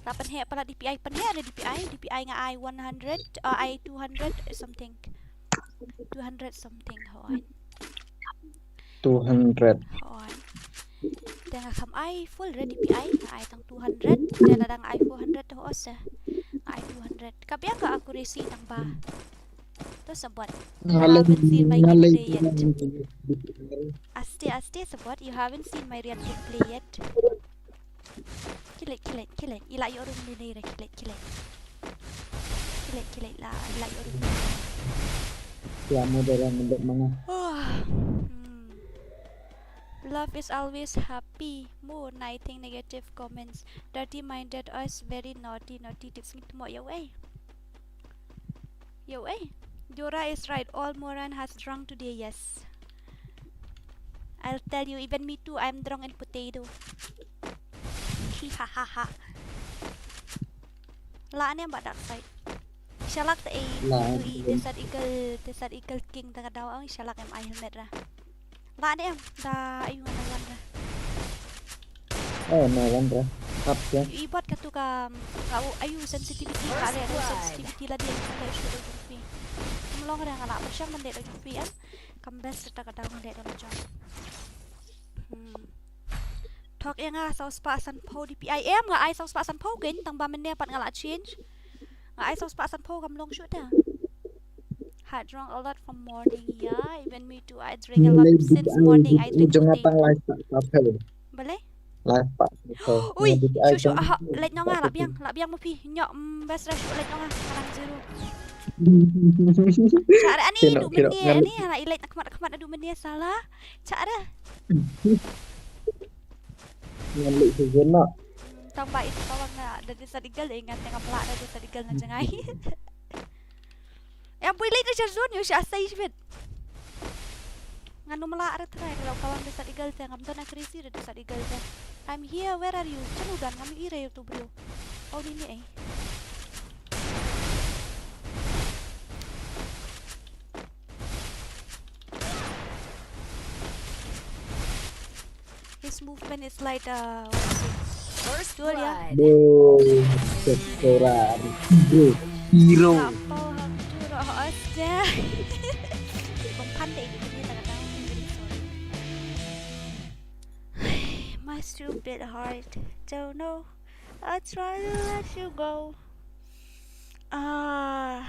La pynheh palat D P I, pynheh re D P I, D P I nga ai one hundred, uh, ai two hundred something. Two hundred something, hoi. Two hundred. Hoi. Te nga kham ai full re D P I, nga ai tang two hundred, te la dang ai four hundred to os. Nga ai two hundred. Ka biang ka accuracy tang ba. To sa bot. You Nga leh, haven't seen my nga leh. Gameplay yet. Aste, aste sa bot. You haven't seen my real gameplay yet. Kilit, kilit, kilit. I la ïoh ruh mynne re, kilit, kilit. Kilit, kilit la, i la ïoh ruh mynne. Ya mo dara ngendek manga. Hmm. Love is always happy. Mo, nothing negative comments. Dirty minded us, very naughty, naughty tips. Ngi tmoh ïa u ei. Yo, eh. Dora is right. All Moran has drunk today, yes. I'll tell you, even me too, I'm drunk in potato. Hi ha ha ha. La ne ba Darkseid. Shalak te ei, La, tu i Desert Eagle, Desert Eagle King ta ka daw ang, shalak em ai helmet ra. La ne em, da ayu ngan wan ra. Eh, na wan ra. Hap ya. I bot ka tu ka, um, ka u, ayu sensitivity ka le, sensitivity la dia ka issue da jong phi. Ym long re nga la pyrshang ban leh da jong phi em. Kam best ta ka daw nga leh da jong. Hmm. Thok ïa nga saw spah sanphew D P I em, nga ai saw spah sanphew kein, tang ba mynne pat nga la change. Nga ai saw spah sanphew kam long shuh ta. Had drunk a lot from morning, yeah, even me too. I drink a lot since morning. I drink Jong nga today. Tang lai spah sanphew. Balei? Lai spah sanphew. Ui, Nga D P I shuh shuh, jong ah, nga. Leit noh nga, la biang, la biang mo phi. Nyoh, mm, best ra shuh, leit noh nga. Ngan rang zero. Kino, Chare ani du kino, mynne kino. Ani, ha la i leit na khmat khmat du mynne sala. Chare. Ngan leit season na. Hmm, tang ba i tawang na da Desert Eagle, eh, ngan tengah pla da Desert Eagle na jngai. Em pui leit na zone, ïoh sha sai shibit. Ngan ym lah re trai, da tawang Desert Eagle te, ngam don accuracy da Desert Eagle te. I'm here, where are you? Chanu don, ngam ïohi re ïa utu briew. Oh, ni ni ei. His movement is like, uh, what is it? First Julia. blood. Bo, sektoran. Bo, hero. Lapau hang juro aste. Bang pandai di ni tak tahu. Sorry. My stupid heart. Don't know. I try to let you go. Ah.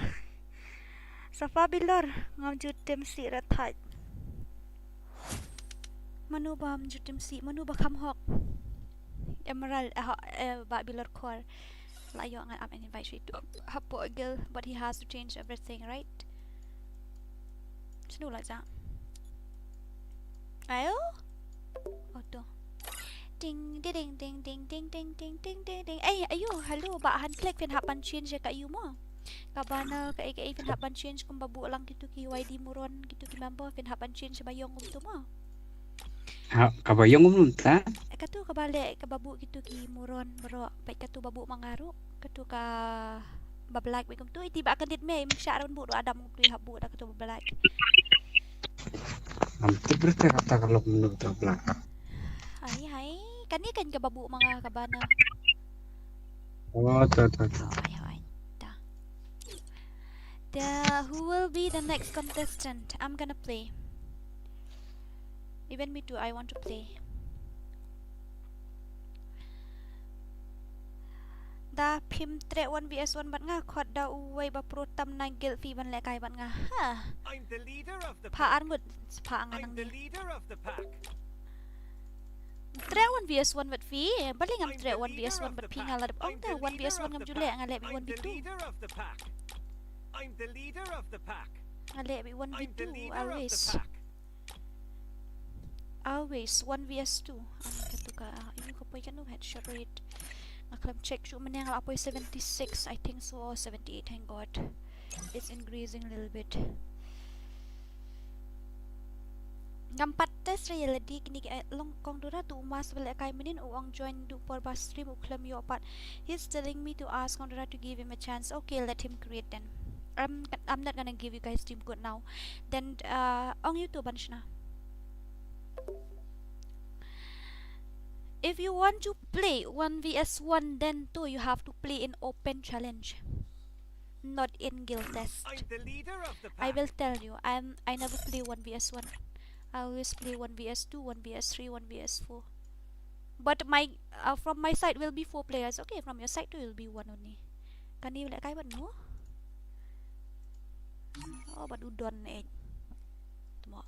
Safa bilor ngam ju tem si ra thait. Mano ba mynjur tim si, mano ba kham hok. Emerald, eh, ho-, eh, ba Bilor Khor. La ïoh ngan ap invite shi tu. Hapoh guild, but he has to change everything, right? Snu la ja. Ayo? Oh, tu. Ding, ding, ding, ding. Eh, ayo, hello, ba han click phin hap ban change ka ïu mo. Ka banner, kaei kaei phin hap ban change kumba buh lang kitu ki Y D moron, kitu ki member phin hap ban change ba ïong kumtu mo. Ha, kaba ïong kumta? Eh, katu kaba leh, kaba buh kitu ki moron baroh, peit katu ba buh ma nga ruh, katu kaba black bad kumtu, iti ba kyndit me, im shah ruh buh ruh Adam kumtu, i hap buh da katu ba black. Ngam tip ruh te kata ka lok mynta ka black. Hai, hai, kane kan kaba buh ma nga ka banner. Oh, ta, ta, ta. Oh, ai, ai, ta. The, who will be the next contestant? I'm gonna play. Even me too, I want to play. Da phim treh one V S one bad nga, khot da uwei ba pro tam na guild phi ban lehkai bad nga. Ha. I'm the leader of the pack. Pha armut, pha ang. I'm the leader of the pack. Treh one V S one bad phi, balei ngam treh one V S one bad phi, nga la dep ong te one V S one ngam ju leh, nga leh beit one V two. I'm the leader of the pack. Nga leh beit one V two always. Always one V S two. Ang katu ka, ah, ïu ka poi kano headshot rate. Nga khlem check shuh mynne, nga la poi seventy-six, I think so, or seventy-eight, thank God. It's increasing a little bit. Ngam pat test re ïa lade kine ki, eh, long kong Dora tu u mas ba lehkai mynnin u ong join duh por ba stream u khlem ïoh pat. He's telling me to ask kong Dora to give him a chance. Okay, let him create then. I'm, I'm not gonna give you guys team code now. Then, uh, ong ïa uto ban shna. If you want to play one V S one, then too you have to play in open challenge, not in guild test. I'm the leader of the pack. I will tell you, I'm, I never play one V S one. I always play one V S two, one V S three, one V S four. But my, uh, from my side will be four players. Okay, from your side too will be one only. Kane u lehkai bad no? Oh, bad u Don eh. Tmo.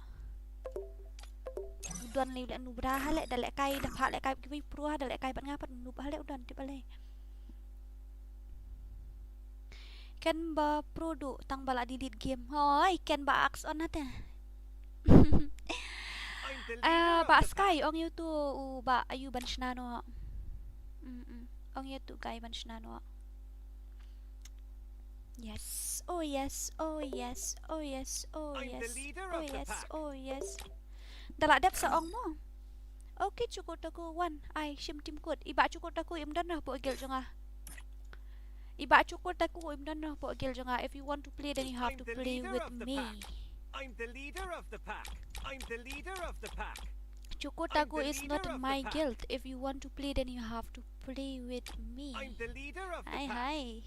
U Don lei u leh nu bra ha leh da lehkai, da pha lehkai kiwei pro ha da lehkai bad nga pat nu ba ha leh u Don tip ba lei. Ken ba pro duh tang ba la delete game. Hoi, ken ba axe on hate. Ah, ba Sky, ong ïa uto u ba ayu ban shna noh. Mm, mm. Ong ïa uto guy ban shna noh. Yes. Oh yes. Oh yes. Oh yes. Oh yes. Oh yes. Da lah dep sa ong mo. Okay, Chuku Taku one. Ai, shim team code. I ba Chuku Taku im don noh hapoh guild jong nga. I ba Chuku Taku im don noh hapoh guild jong nga. If you want to play, then you have to play with me. I'm the leader of the pack. I'm the leader of the pack. Chuku Taku is not in my guild. If you want to play, then you have to play with me. I'm the leader of the pack. Hi, hi.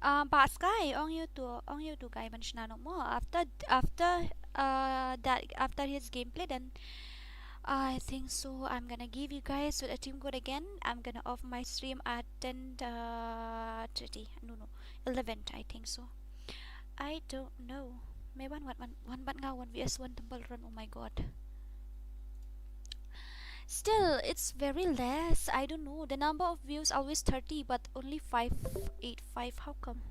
Ah, ba Sky, ong ïa uto, ong ïa uto guy ban shna noh mo. After, after, uh, that, after his gameplay, then I think so. I'm gonna give you guys with a team code again. I'm gonna off my stream at ten, uh, thirty. No, no, eleven, I think so. I don't know. Me wan, wan, wan, wan bad nga one V S one Temple Run. Oh my God. Still, it's very less. I don't know. The number of views always thirty, but only five eight five. How come?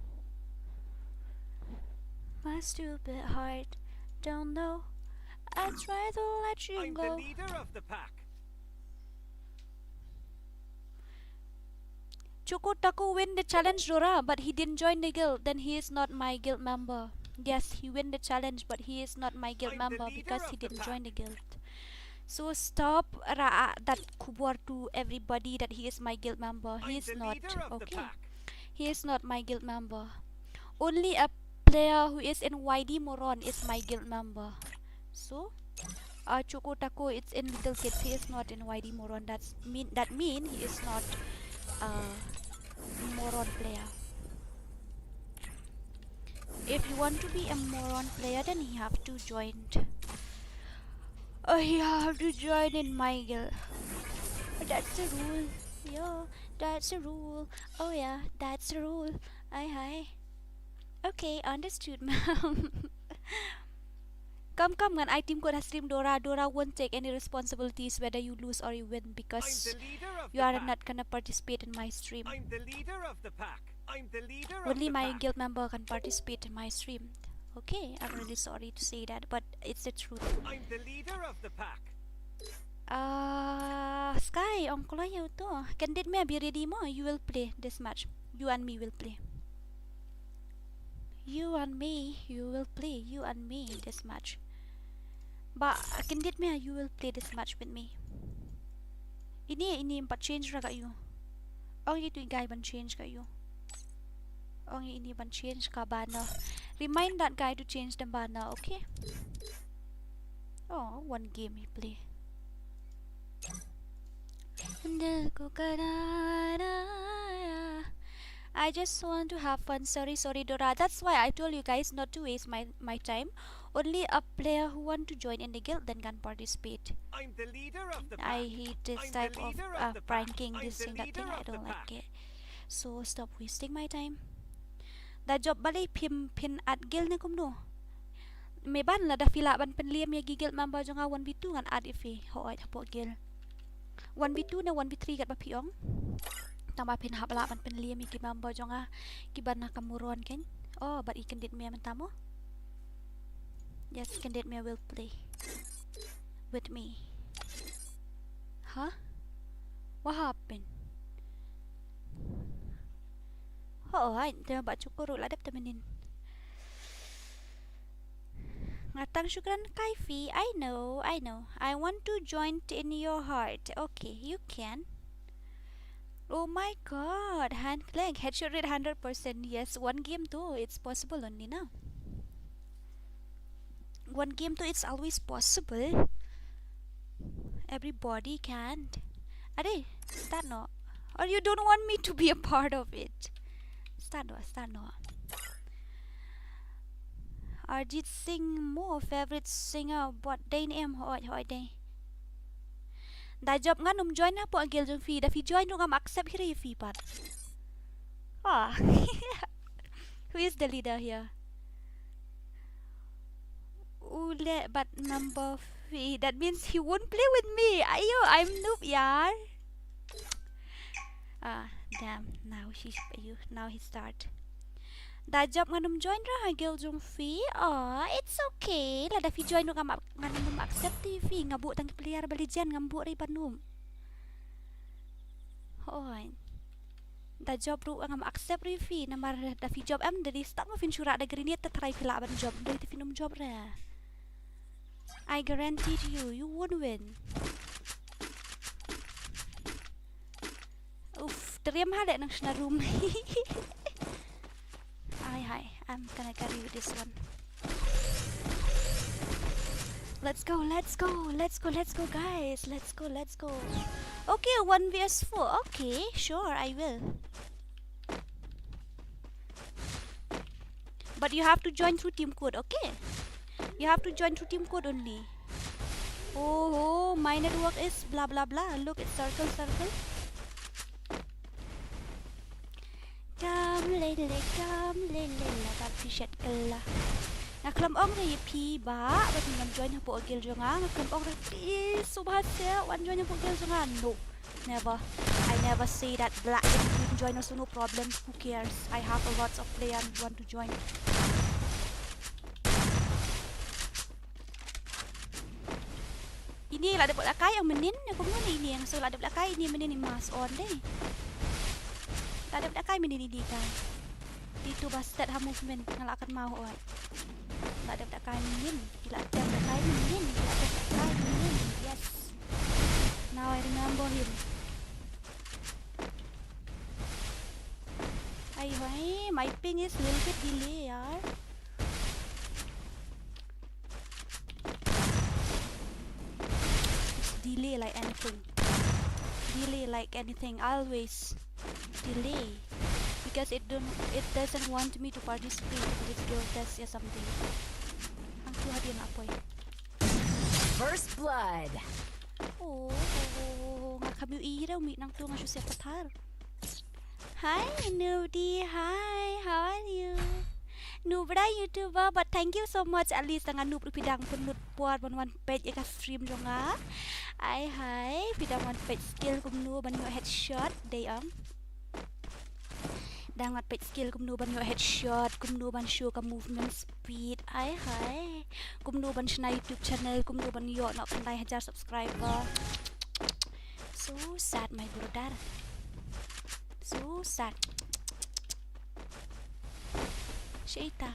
My stupid heart don't know. I try to let you go. I'm the leader of the pack. Chuku Taku win the challenge, Dora, but he didn't join the guild. Then he is not my guild member. Yes, he win the challenge, but he is not my guild member because he didn't join the guild. So stop ra-, that khubor to everybody that he is my guild member. He is not. Okay. He is not my guild member. Only a player who is in Y D Moron is my guild member. So, uh, Chuku Taku, it's in Little Kids. He is not in Y D Moron. That's mean, that mean he is not a Moron player. If you want to be a Moron player, then you have to join. Oh, you have to join in my guild. That's the rule. Yeah, that's the rule. Oh yeah, that's the rule. Aye, aye. Okay, understood, ma'am. Come, come, ngan ai team code ha stream, Dora. Dora won't take any responsibilities whether you lose or you win because you are not gonna participate in my stream. I'm the leader of the pack. I'm the leader of the pack. Only my guild member can participate in my stream. Okay, I'm really sorry to say that, but it's the truth. I'm the leader of the pack. Ah, Sky, ong kloi ïa uto. Candid me, be ready mo, you will play this match. You and me will play. You and me, you will play, you and me, this match. Ba, Candid me, you will play this match with me. Ini, ini em pat change ra ka ïu. Ong ïa itu i guy ban change ka ïu. Ong ïa ini ban change ka banner. Remind that guy to change the banner, okay? Oh, one game he play. Nda ko karara. I just want to have fun. Sorry, sorry, Dora. That's why I told you guys not to waste my, my time. Only a player who want to join in the guild then can participate. I'm the leader of the pack. I hate this type of, uh, pranking, this thing, that thing. I don't like it. So stop wasting my time. Da jop balei phim, phin add guild ne kumno? Me ban, lada phi lah ban pynliem ïa ki guild member jong nga one v two ngan add ïa phi. Hooid, hapoh guild. One v two ne one v three katba phi ong. Tang ba phin hap lah ban pynliem ïa ki member jong nga kiba na ka Muron kein. Oh, bad i Candid me mynta mo. Yes, Candid me will play with me. Huh? What happened? Hooid, te ba chukur la dep te mynnin. Nga tang shukran kai phi. I know, I know. I want to join in your heart. Okay, you can. Oh my God, hand clank. Headshot rate hundred percent. Yes, one game though. It's possible only now. One game though, it's always possible. Everybody can't. Are, start noh. Or you don't want me to be a part of it? Start noh, start noh. Arijit Singh mo, favorite singer, bad dei ne em, hooid, hooid dei. Da jop ngan ym join hapoh guild jong phi, da phi join ruh ngam accept hi re ïa phi pat. Ah. Who is the leader here? U leh bad member phi. That means he won't play with me. Ayo, I'm noob, yaar. Ah, damn. Now she's you. Now he start. Da jop ngan ym join ruh ha guild jong phi. Ah, it's okay. Lada phi join ruh ngam, ngan ym accept ïa phi. Nga buh tang ki player ba legend, ngam buh re ba noob. Hooid. Da jop ruh ngam accept ruh ïa phi, namar da phi jop em, da dei start mo phin shu rah da grenade, te tharai phi lah ban jop, dei te phin ym jop re. I guarantee to you, you won't win. Uff, triem ha leh nang shna room. Ai hai, I'm gonna carry with this one. Let's go, let's go, let's go, let's go, guys. Let's go, let's go. Okay, one v s four. Okay, sure, I will. But you have to join through team code, okay? You have to join through team code only. Oh, oh, my network is blah blah blah. Look, it's circle, circle. Kam lele, kam lele, la ka appreciate kala. Nga khlem ong re ïa phi ba, ba phin wan join hapoh guild jong nga, nga khlem ong re phi, sngewbha seh wan join hapoh guild jong nga. No, never. I never say that. Black, if you join also no problem. Who cares? I have a lots of player who want to join. Ini la dep lehkai ïa mynnin, ïa kumno ne ini, ïa nga sngew la dep lehkai ïa mynnin, i mask on dei. La dep lehkai mynnin ini ka. Itu ba stet ha movement nga la kynmaw oi. La dep lehkai mynnin, la dep lehkai mynnin, la dep lehkai mynnin. Yes. Now I remember him. Ai hoi, my ping is little bit delay, yaar. It's delay like anything. Delay like anything, always delay. Because it don't, it doesn't want me to participate in this guild test or something. Hangtu hadien la poi. First blood. Oh, oh, oh, oh, nga kham ïohi re u mih nangtu, nga shu siat pathar. Hi Nudi, hi, how are you? Nubra YouTuber, but thank you so much. At least tang anu phi dang pynlut por ban wan peit ïa ka stream jong nga. Ai hai, phi dang wan peit skill kumno ban ïoh headshot, dei ong. Dang wan peit skill kumno ban ïoh headshot, kumno ban show ka movement speed. Ai hai. Kumno ban shna YouTube channel, kumno ban ïoh noh khyndai hajar subscriber. So sad, my brother. So sad. Shi ita.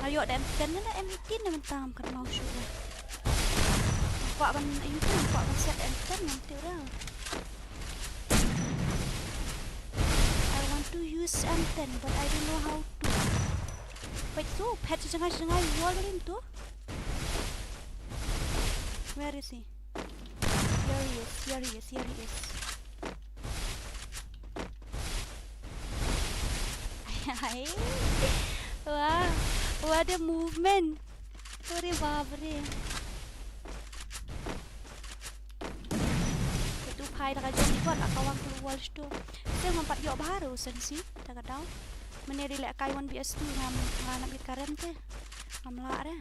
Nga ïoh da M ten ne da M eighteen ne mynta ngam kynmaw shuh. Kwah ban, ayu tu, kwah ban set M ten ngam tip da. I want to use M ten, but I don't know how to. Wait, tu, pet sejengah sejengah wall rim tu. Where is he? Here he is, here he is, here he is. Hai. Wah, what a movement. Ore bapre. Itu phai da ka jong ikot la ka wang klu wall sto. Te ngam pat ïoh bha ruh sensi da ka daw. Mane ri leh kai one V S two ngam, ngam nap ïa ka rem te. Ngam lah re.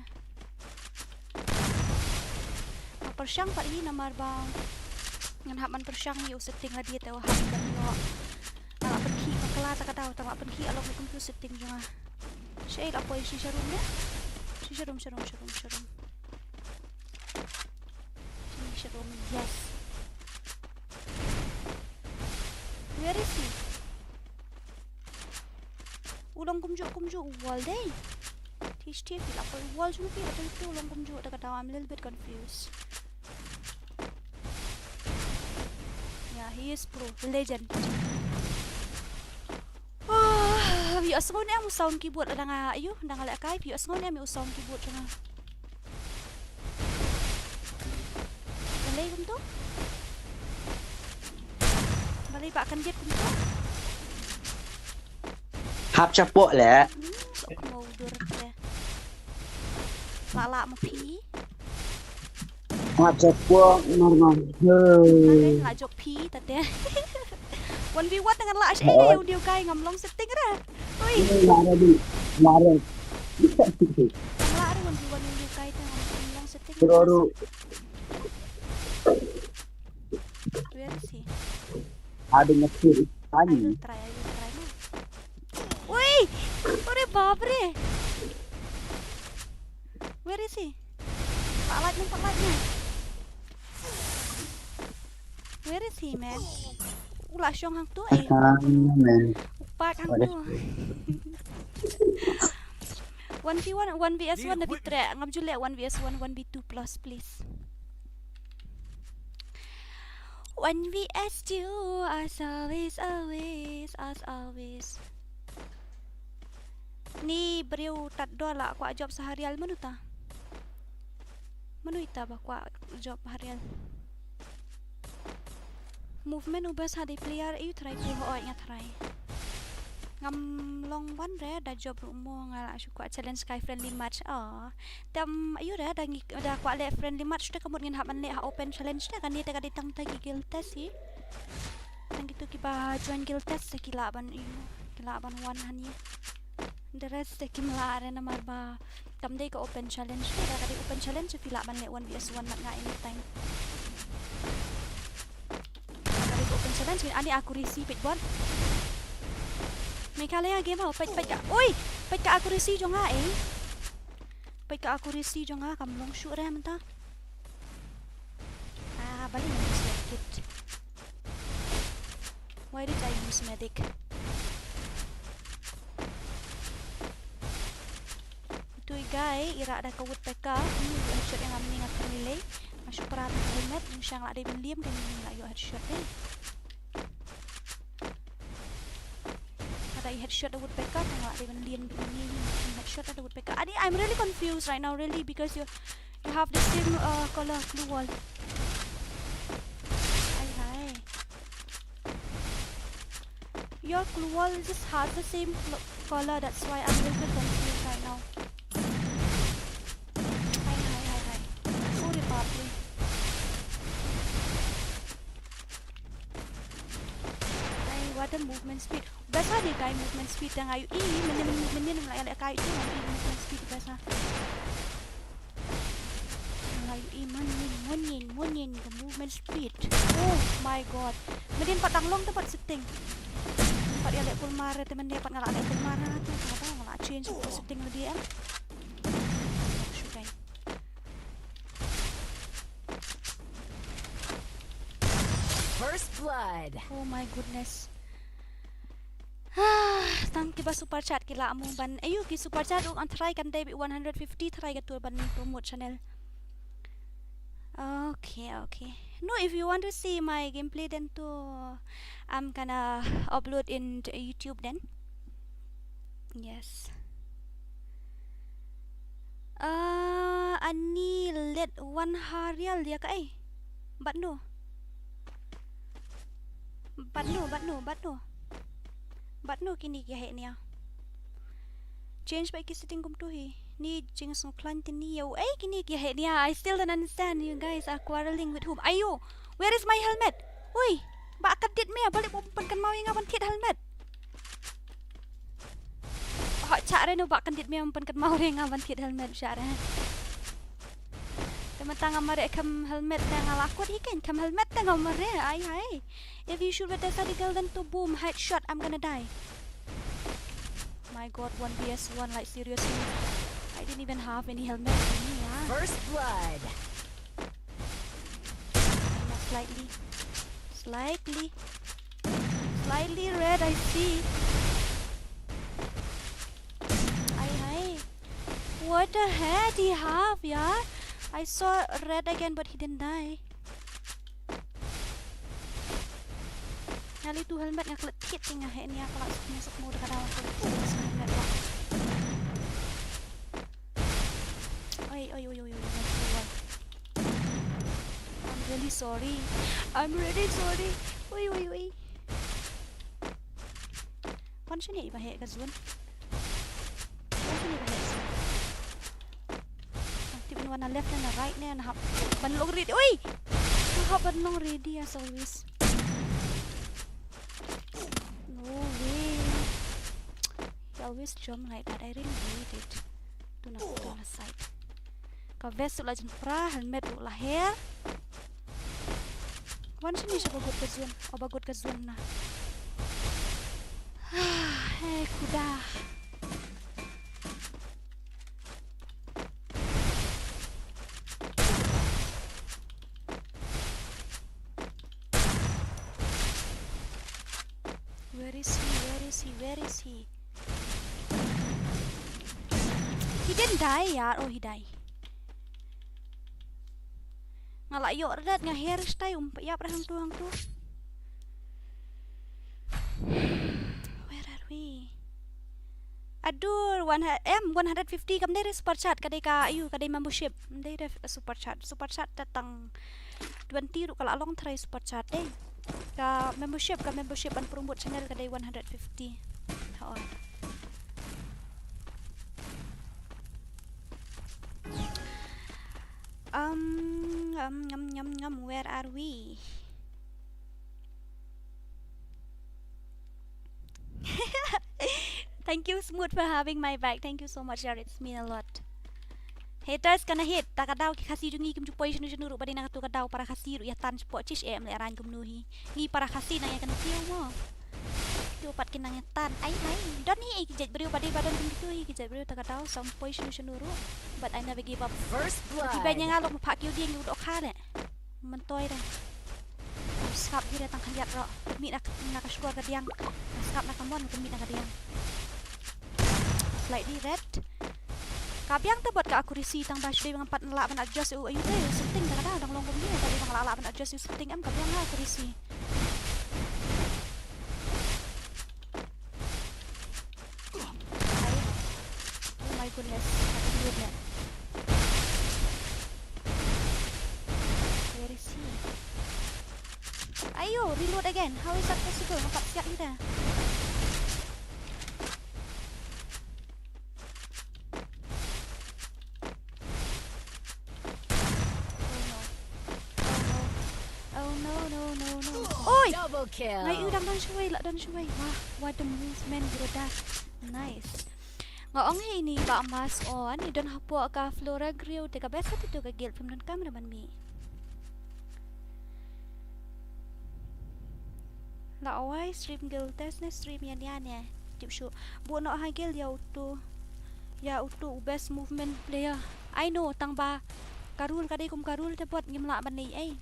Nga pyrshang pat hi namar ba ngan hap ban pyrshang ïa u setting lade te u hap ban ïoh. Tang la pynkhih bakla ta ka daw, tang la pynkhih ïa lok kum tu setting jong nga. Shaei la poi, shi sharum de. Shi sharum, sharum, sharum, sharum. Shi sharum, yes. Where is he? U long kumjuh kumjuh u wall dei. Tish tish, phi la poi u wall jong phi, hato itu u long kumjuh da ka daw, I'm a little bit confused. Yeah, he is pro, legend. Ah, phi ïohsngew ne em u sound keyboard lada nga, ayu, lada nga lehkai, phi ïohsngew ne em u sound keyboard jong nga. Balei kumto? Balei ba kan diet kumto? Hap chapoh leh. Hmm, sok mo dur te. La la ma phi. Hap chapoh normal. Hey. Kan la jop phi ta te. One v one dengan la ash eh, oh, undi u kai ngam long setting ra. Ui. Ini lah ready. Lah ready. Ngam lah re one v one undi u kai te ngam long setting. Terus. Where is he? Ada ngetir. I will try, I will try. Ui! Ore bapre. Where is he? Pak light mo, pak light mo. Where is he, man? U la shong hangtu eh. Ah, man. U pak hangtu. One v one, one v s one na bitre. Ngam ju leh one v s one, one v two plus, please. One v s two, as always, always, as always. Ni briew tat dor la kwah jop saharial mano ta? Mano ita ba kwah jop harial? Movement u best ha dei player, ayu try phi? Hooid nga try. Ngam long wan re da jop ruh mo, nga la shu kwah challenge kai friendly match. Oh. Te ayu re da ngi da kwah leh friendly match te ka mut ngin hap ban leh ha open challenge te, kane te ka dei tang ta ki guild test hi. Tang kitu kiba join guild test te ki lah ban, ayu, ki lah ban wan hangne. The rest te kim lah re namar ba kam dei ka open challenge. Te da ka dei open challenge phi lah ban leh one v s one mat nga anytime. Ka dei ka open challenge, ani accuracy peit bot. Meghalaya Gamer, peit, peit ka. Oi, peit ka accuracy jong nga eh. Peit ka accuracy jong nga kam long shuh re mynta. Ah, balei nga use kit. Why did I use medic? Itu i guy i rah da ka woodpecker. Hmm, ïa headshot ïa nga mynne nga pynlei. Nga shu pra da ka helmet, jingshang la dei ban liem, ka mynne la ïoh headshot eh. Lada i headshot da woodpecker, tang la dei ban lien bad i headshot da woodpecker. Ani, I'm really confused right now, really, because you, you have the same, uh, color glue wall. Ai hai. Your glue wall just has the same cl-, color, that's why I'm a little bit confused right now. Hai, hai, hai, hai. Oh, Republic. Hai, what a movement speed. Best ha dei ka movement speed, te nga ïohi mynnin mynnin mynnin la ïalehkai ïohi, nga ïohi movement speed best ha. Nga ïohi mynnin mynnin mynnin ka movement speed. Oh my god. Mynnin pat dang long te pat setting. Pat ïaleh kulmar te mynnin pat nga la leh kulmar ha te, nga la change ka setting lagi em. Shu kai. First blood. Oh my goodness. Ah, tang kiba super chat ki la mut ban. Ayu ki super chat ruh ngan try kan dei beit one hundred fifty try ka tur ban promote channel. Okay, okay. No, if you want to see my gameplay then to, I'm gonna upload in the YouTube then. Yes. Ah, ani let wan ha rial dia ka ai. Bad no. Bad no, bad no, bad no. Bad no kini ki heh nia. Change ba ki setting kumtu hi. Ni jing sngewkhlaiñ te ni ïa u. Ei kini ki heh nia. I still don't understand you guys are quarreling with whom. Ayo, where is my helmet? Oi, ba ka dit me ba leh bym pynkynmaw ïa nga ban thied helmet. Ho chah re no ba kan dit me ban pynkynmaw re nga ban thied helmet chah re. Te mynta nga mareh kham helmet te nga la kut hi kein kham helmet te nga mareh ai hai. If you shoot with the study girl then to boom headshot I'm gonna die. My god, one V S one, like seriously. I didn't even have any helmet on me, yeah. First blood. Slightly. Slightly. Slightly red, I see. Ai hai. What the heck he have, yeah? I saw red again, but he didn't die. Nga li tu helmet nga klet kit nga he nia pala suk mo suk mo da ka daw tu helmet ba. Oi, oi, oi, oi, oi, oi, oi. I'm really sorry. I'm really sorry. Oi, oi, oi. Wan shini ba he ka zone. Wan shini ba he zone. Tip na wan na left na right na hap ban long ready. Oi! Na hap ban long ready as always. No way. He always jump like that. I really hate it. Tu na, tu na side. Ka vest la jin pra, helmet la her. Wan shini sha ba gut ka zone. O ba gut ka zone na. Hey, kuda. Where is he? Where is he? Where is he? He didn't die, yaar. Oh, he died. Nga la ïoh red, nga her stai um ïap ra hangtu hangtu. Where are we? Adur, one hu-, em, one hundred fifty kam dei re super chat, ka dei ka, ayu, ka dei membership. Dei re super chat. Super chat ta tang twenty ruh ka la long try super chat dei. Ka membership, ka membership ban promote channel ka dei one hundred fifty. Thaw. Um, um, ngam, ngam, ngam, where are we? Thank you, Smooth, for having my back. Thank you so much, yaar. It's mean a lot. Haters gonna hate. Ta ka daw ki Khasi jong ngi kim ju poi shano shano ruh ba dei na katu ka daw para Khasi ruh ïa tan shapoh chish em leh rain kumno hi. Ngi para Khasi nang ïa kane kiew mo. Kiew pat ki nang ïa tan. Ai ai. Don hi ei ki jait briew ba dei ba don kum kiew hi ki jait briew ta ka daw sa um poi shano shano ruh. But I never give up. First blood. Ki ba ïa nga long ma pha kiew dieng u doh kha leh. Myntoi re. Skap hi re tang khyndiat ruh. Mih na, na ka shkor ka diang. Skap na ka mon ka mih na ka diang. Slightly red. Ka biang ta bad ka accuracy tang ba shu dei ba ngam pat lah ban adjust u ayu te setting ta ka da dang long kumne ta dei ba nga lah lah ban adjust u setting em ka biang ha accuracy. Oh my goodness. Where is he? Ayo, reload again. How is that possible? Nampak siap kita. Oh no. Oh no. Oh no. No, no, no. Oi! Double kill. Nga ïohi u dang don shawei, la don shawei. Wah, what a movement, brother. Nice. Nga ong hi ine i Bah Mas, oh, ine i don hapoh ka Flora Grill te ka best ha ito ka guild, phim donkam re ban mih. La ong wai stream guild test ne stream ïa nia ne. Tip shuh. Buh noh ha guild ïa uto. Ïa uto u best movement player. I know, tang ba ka rule ka dei kum ka rule te bad ngim lah ban leh ei.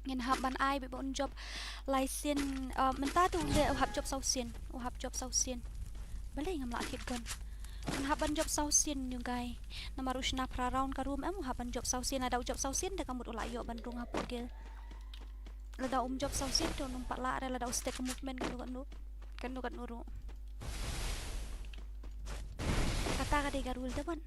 Ngin hap ban ai beit ba un jop lai sien, uh, mynta te u leh u hap jop saw sien, u hap jop saw sien. Balei ngam lah thied gun. Un hap ban jop saw sien, you guys. Namar u shna phra round ka room em, u hap ban jop saw sien, lada u jop saw sien te ka mut u lah ïoh ban rung hapoh guild. Lada um jop saw sien te um pat lah re, lada u stick movement katno katno. Katno katno ruh. Kata ka dei ka rule te bad.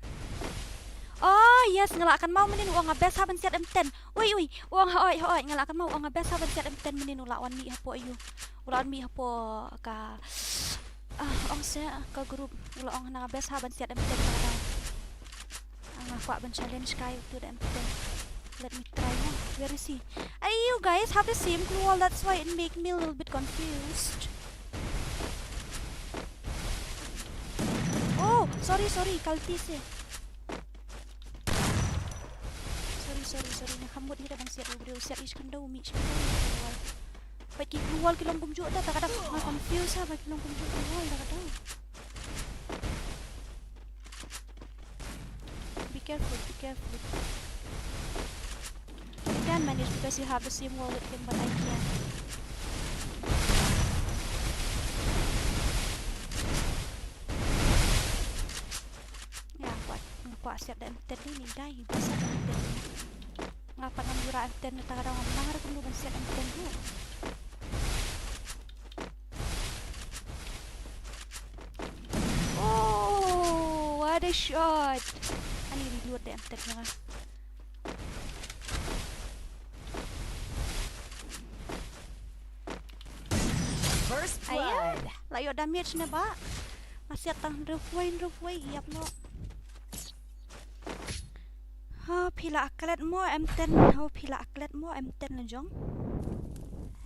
Oh yes, nga la kynmaw mynnin u ong nga best ha ban siat M ten. Ui ui, u ong hooid hooid, nga la kynmaw u ong nga best ha ban siat M ten mynnin, u la wan mih hapoh ïu. U la wan mih hapoh ka, ah, ong se ka group, u la ong nga best ha ban siat M ten, nga la. Nga kwah ban challenge kai uto da M ten. Let me try, no? Where is he? Hey, you guys have the same clue wall, that's why it make me a little bit confused. Oh, sorry, sorry, kalti se. Sorry, sorry, sorry. Nga kham mut hi da ban siat u briew, siat i shkyndew, mih shkyndew. Peit ki clue wall ki long kumjuh da, da ka dang nga confuse ha ba ki long kumjuh clue wall da ka dang. Be careful, be careful. You can manage because you have the same wall with him, but I can't. Ïa, kwah, kwah siat da M ten ni, ni dai, best da M ten. Nga pat ngam jura M ten na ta ka daw, ngam nang ruh kumno ban siat M ten ruh. Oh, what a shot. Ani reload da M ten nga. First blood. Aya, la ïoh damage ne ba. Nga siat tang hynriew wei, hynriew wei, ïap noh. Ha, phi la klet mo M ten, ha, phi la klet mo M ten la jong.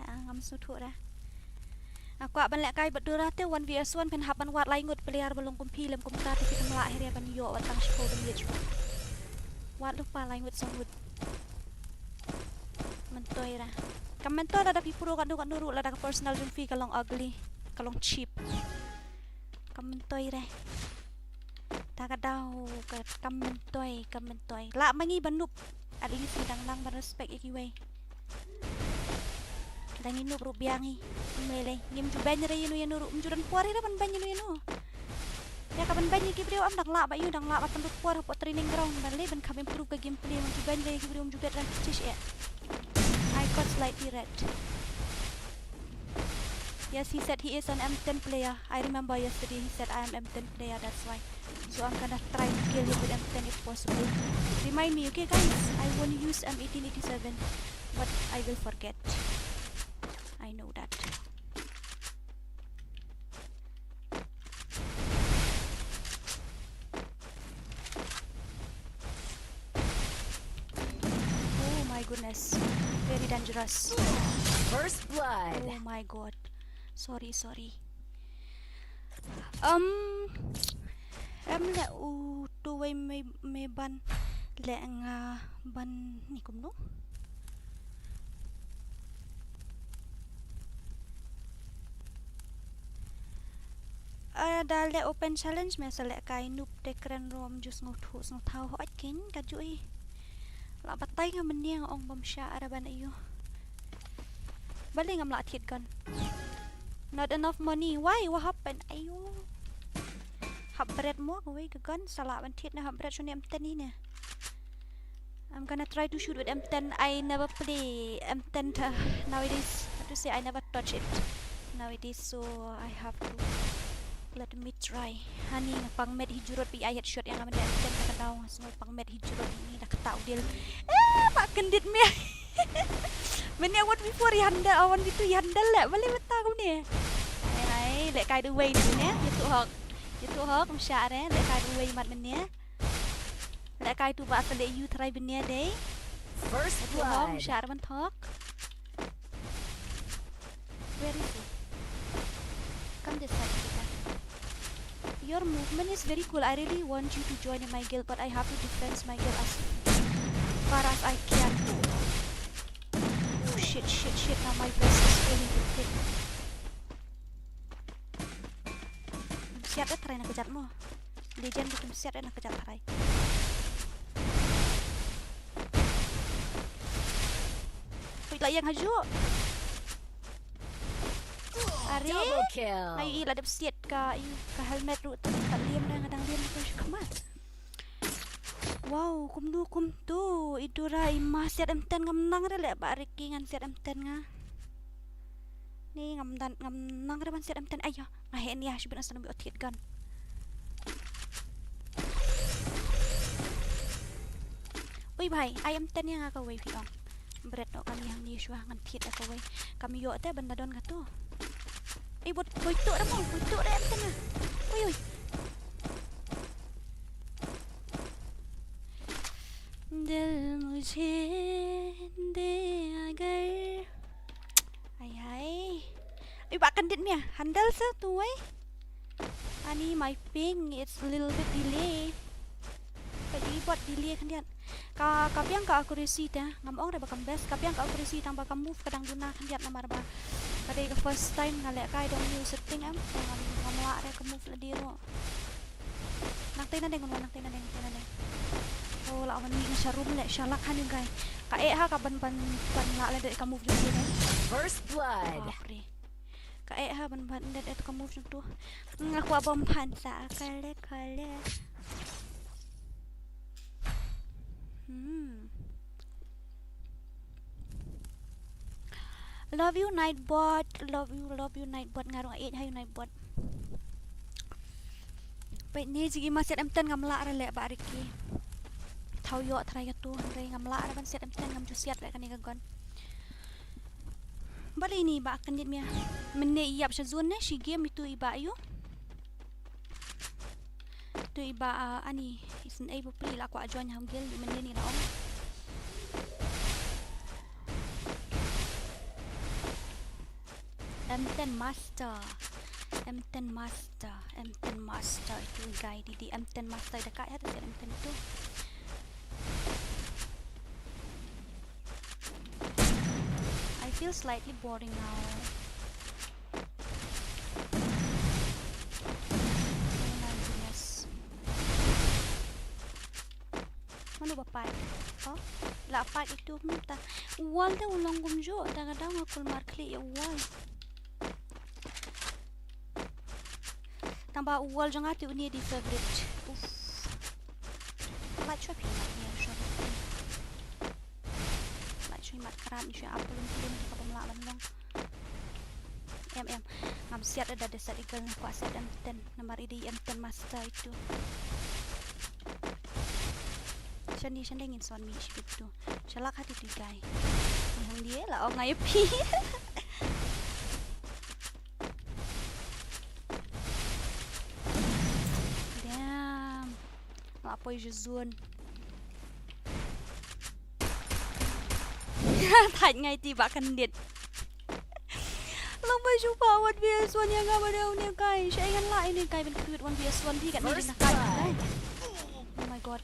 Ah, ngam sngewthuh re. Nga kwah ban lehkai bad Dora te one versus one, phin hap ban wad lai ngut player ba long kum phi lem kum ta te phi tang lah hi re ban ïoh wat tang shiphew damage. Wad lypa lai ngut saw ngut. Myntoi re. Kam myntoi lada phi pro katno katno ruh, lada ka personal jong phi ka long ugly, ka long cheap. Kam myntoi re. Ta ka daw ka, kam myntoi, kam myntoi. Lah ma ngi ban noob. At least ngi dang nang ban respect ïa kiwei. Lada ngi noob ruh biang ngi. Ym lei lei. Ngim ju beiñ re ïano ïano ruh. Ym ju don por re ban beiñ ïano ïano. Ïa ka ban beiñ ïa ki briew ym dang lah ba ïoh, dang lah ba pynlut por hapoh training ground. Ban lei ban kham improve ka gameplay. Ym ju beiñ re ïa ki briew, ym ju bet re. Chish eh. I got slightly red. Yes, he said he is an M ten player. I remember yesterday he said, "I am M ten player, that's why." So I'm gonna try to kill him with M ten if possible. Remind me, okay, guys? I won't use M eighteen eighty-seven, but I will forget. I know that. Oh my goodness. Very dangerous. First blood. Oh my god. Sorry, sorry. Um, em leh uto uwei me, me ban leh nga ban ni kumno? Ah, da leh open challenge me sa lehkai noob te kren ruh ym ju sngewthuh sngewthaw hooid kein ka ju i. La batai nga mynne nga ong bym shah re ban ïoh. Balei ngam lah thied gun. Not enough money. Why? What happened? Ayo. Hap bret mo kawei ka gun sa lah ban thied ne hap bret shane M ten hi ne. I'm gonna try to shoot with M ten. I never play M ten to, nowadays. How to say, I never touch it nowadays, so I have to, let me try. Hani nga pang met hi jurot, pi ai headshot ïa nga mynne M ten na ka daw, nga sngew pang met hi jurot, ini da kata u dil. Eh, pak kendit me. Mynne one v four i handle, ah, one v two i handle leh, balei mynta kumne. Ai, ai, lehkai da uwei mynne, ïa tu hok. Ïa tu hok, ym shah re, lehkai da uwei mat mynne. Lehkai tu ba sa leh ïa u trai bynne dei. First blood. Ïa tu hok, ym shah re ban thok. Where is he? Come this side, Peter. Your movement is very cool. I really want you to join in my guild, but I have to defend my guild as far as I can. Oh, shit, shit, shit. Now my vest is fully depleted. Siat eh try na kejat mo. Legend bikin siat eh na kejat try. Wait, la ïeng hajuh. Are? Double kill. Ai, i la dep siat ka, i ka helmet ruh, ta, ta liam na, nga dang liam tu, come on. Wow, kumno kumto, i Dura, i ma siat M ten, ngam nang re leh ba Ricky ngan siat M ten nga. Ni ngam dan, ngam nang re ban siat M ten, ayo, nga heh ni, ah, shibun asal nambi otit gun. Ui bhai, ai M ten ïa nga kawei phi ong. Bret noh kane hangne shuwa ngan thied ïa kawei. Kam ïoh te ban da don kato. Ei, bot, bot tuh re mo, bot tuh re M ten nga. Ui, ui. दिल मुझे दे अगर. Ai, ai. Ai, ba kan dit mia. Handle sa tu, ai. Ani, my ping, it's a little bit delay. Ka i bot delay khyndiat. Ka, ka biang ka accuracy te. Ngam ong re ba kam best. Ka biang ka accuracy tang ba ka move ka dang duna khyndiat namar ba ka dei ka first time nga leh ka, I don't know setting em. Ngam, ngam lah re ka move lade ruh. Nangtei na deng, nangtei na deng, nangtei na deng. Oh, la wan ni sha room leh, sha lak hani guy. Ka eh ha ka ban, ban, ban lah lade ka move jong ni deng. First blood. Bapre. Ka eh ha ban, ban lade ka move jong tu. Nga kwah bom phan sa, kale, kale. Hmm. Love you, Nightbot. Love you, love you, Nightbot. Nga ruh nga ïeit ha ïa u Nightbot. Peit ni jingim ma siat M ten ngam lah re leh ba Ricky. Thaw ïoh trai ka tu, hynrei ngam lah re ban siat M ten, ngam ju siat re kane ka gun. Ba lei ni ba kan dit mia. Mynne ïap sha zone ne, shi game itu i ba yu. Tu i ba, ah, ani, isn't able play la kwah join ham guild, mynne ni la ong. M ten Master. M ten Master. M ten Master itu guy di, di M ten Master dekat ya tu M ten tu. I feel slightly boring now. Oh my goodness. Mano ba pipe? Oh, la pipe itu mynta. U wall te u long kumjuh, ta ka dang nga kulmar khlieh ïa u wall. Tang ba u wall jong nga te une dei favorite. Uff. Light shuwa phi mat ïa shuwa. Light shuwa mat krat ni shuwa ap lum lum ka bym lah ban long. Em, em. Ngam siat da Desert Eagle, nga kwah siat M ten. Namar i dei M ten Master itu. Shane, shane ngin son mih shibit tu. Sha lak ha ti tu guy. Nang dia la ong ïa phi. Damn. La poi sha zone. Thait ngai ti ba kan dit. Long ba shu ba one versus one ïa nga ba dei une guy. Sha ïa ngan lah ïa une guy ban kyrwit one versus one phi kan ni na kai. Oh my god.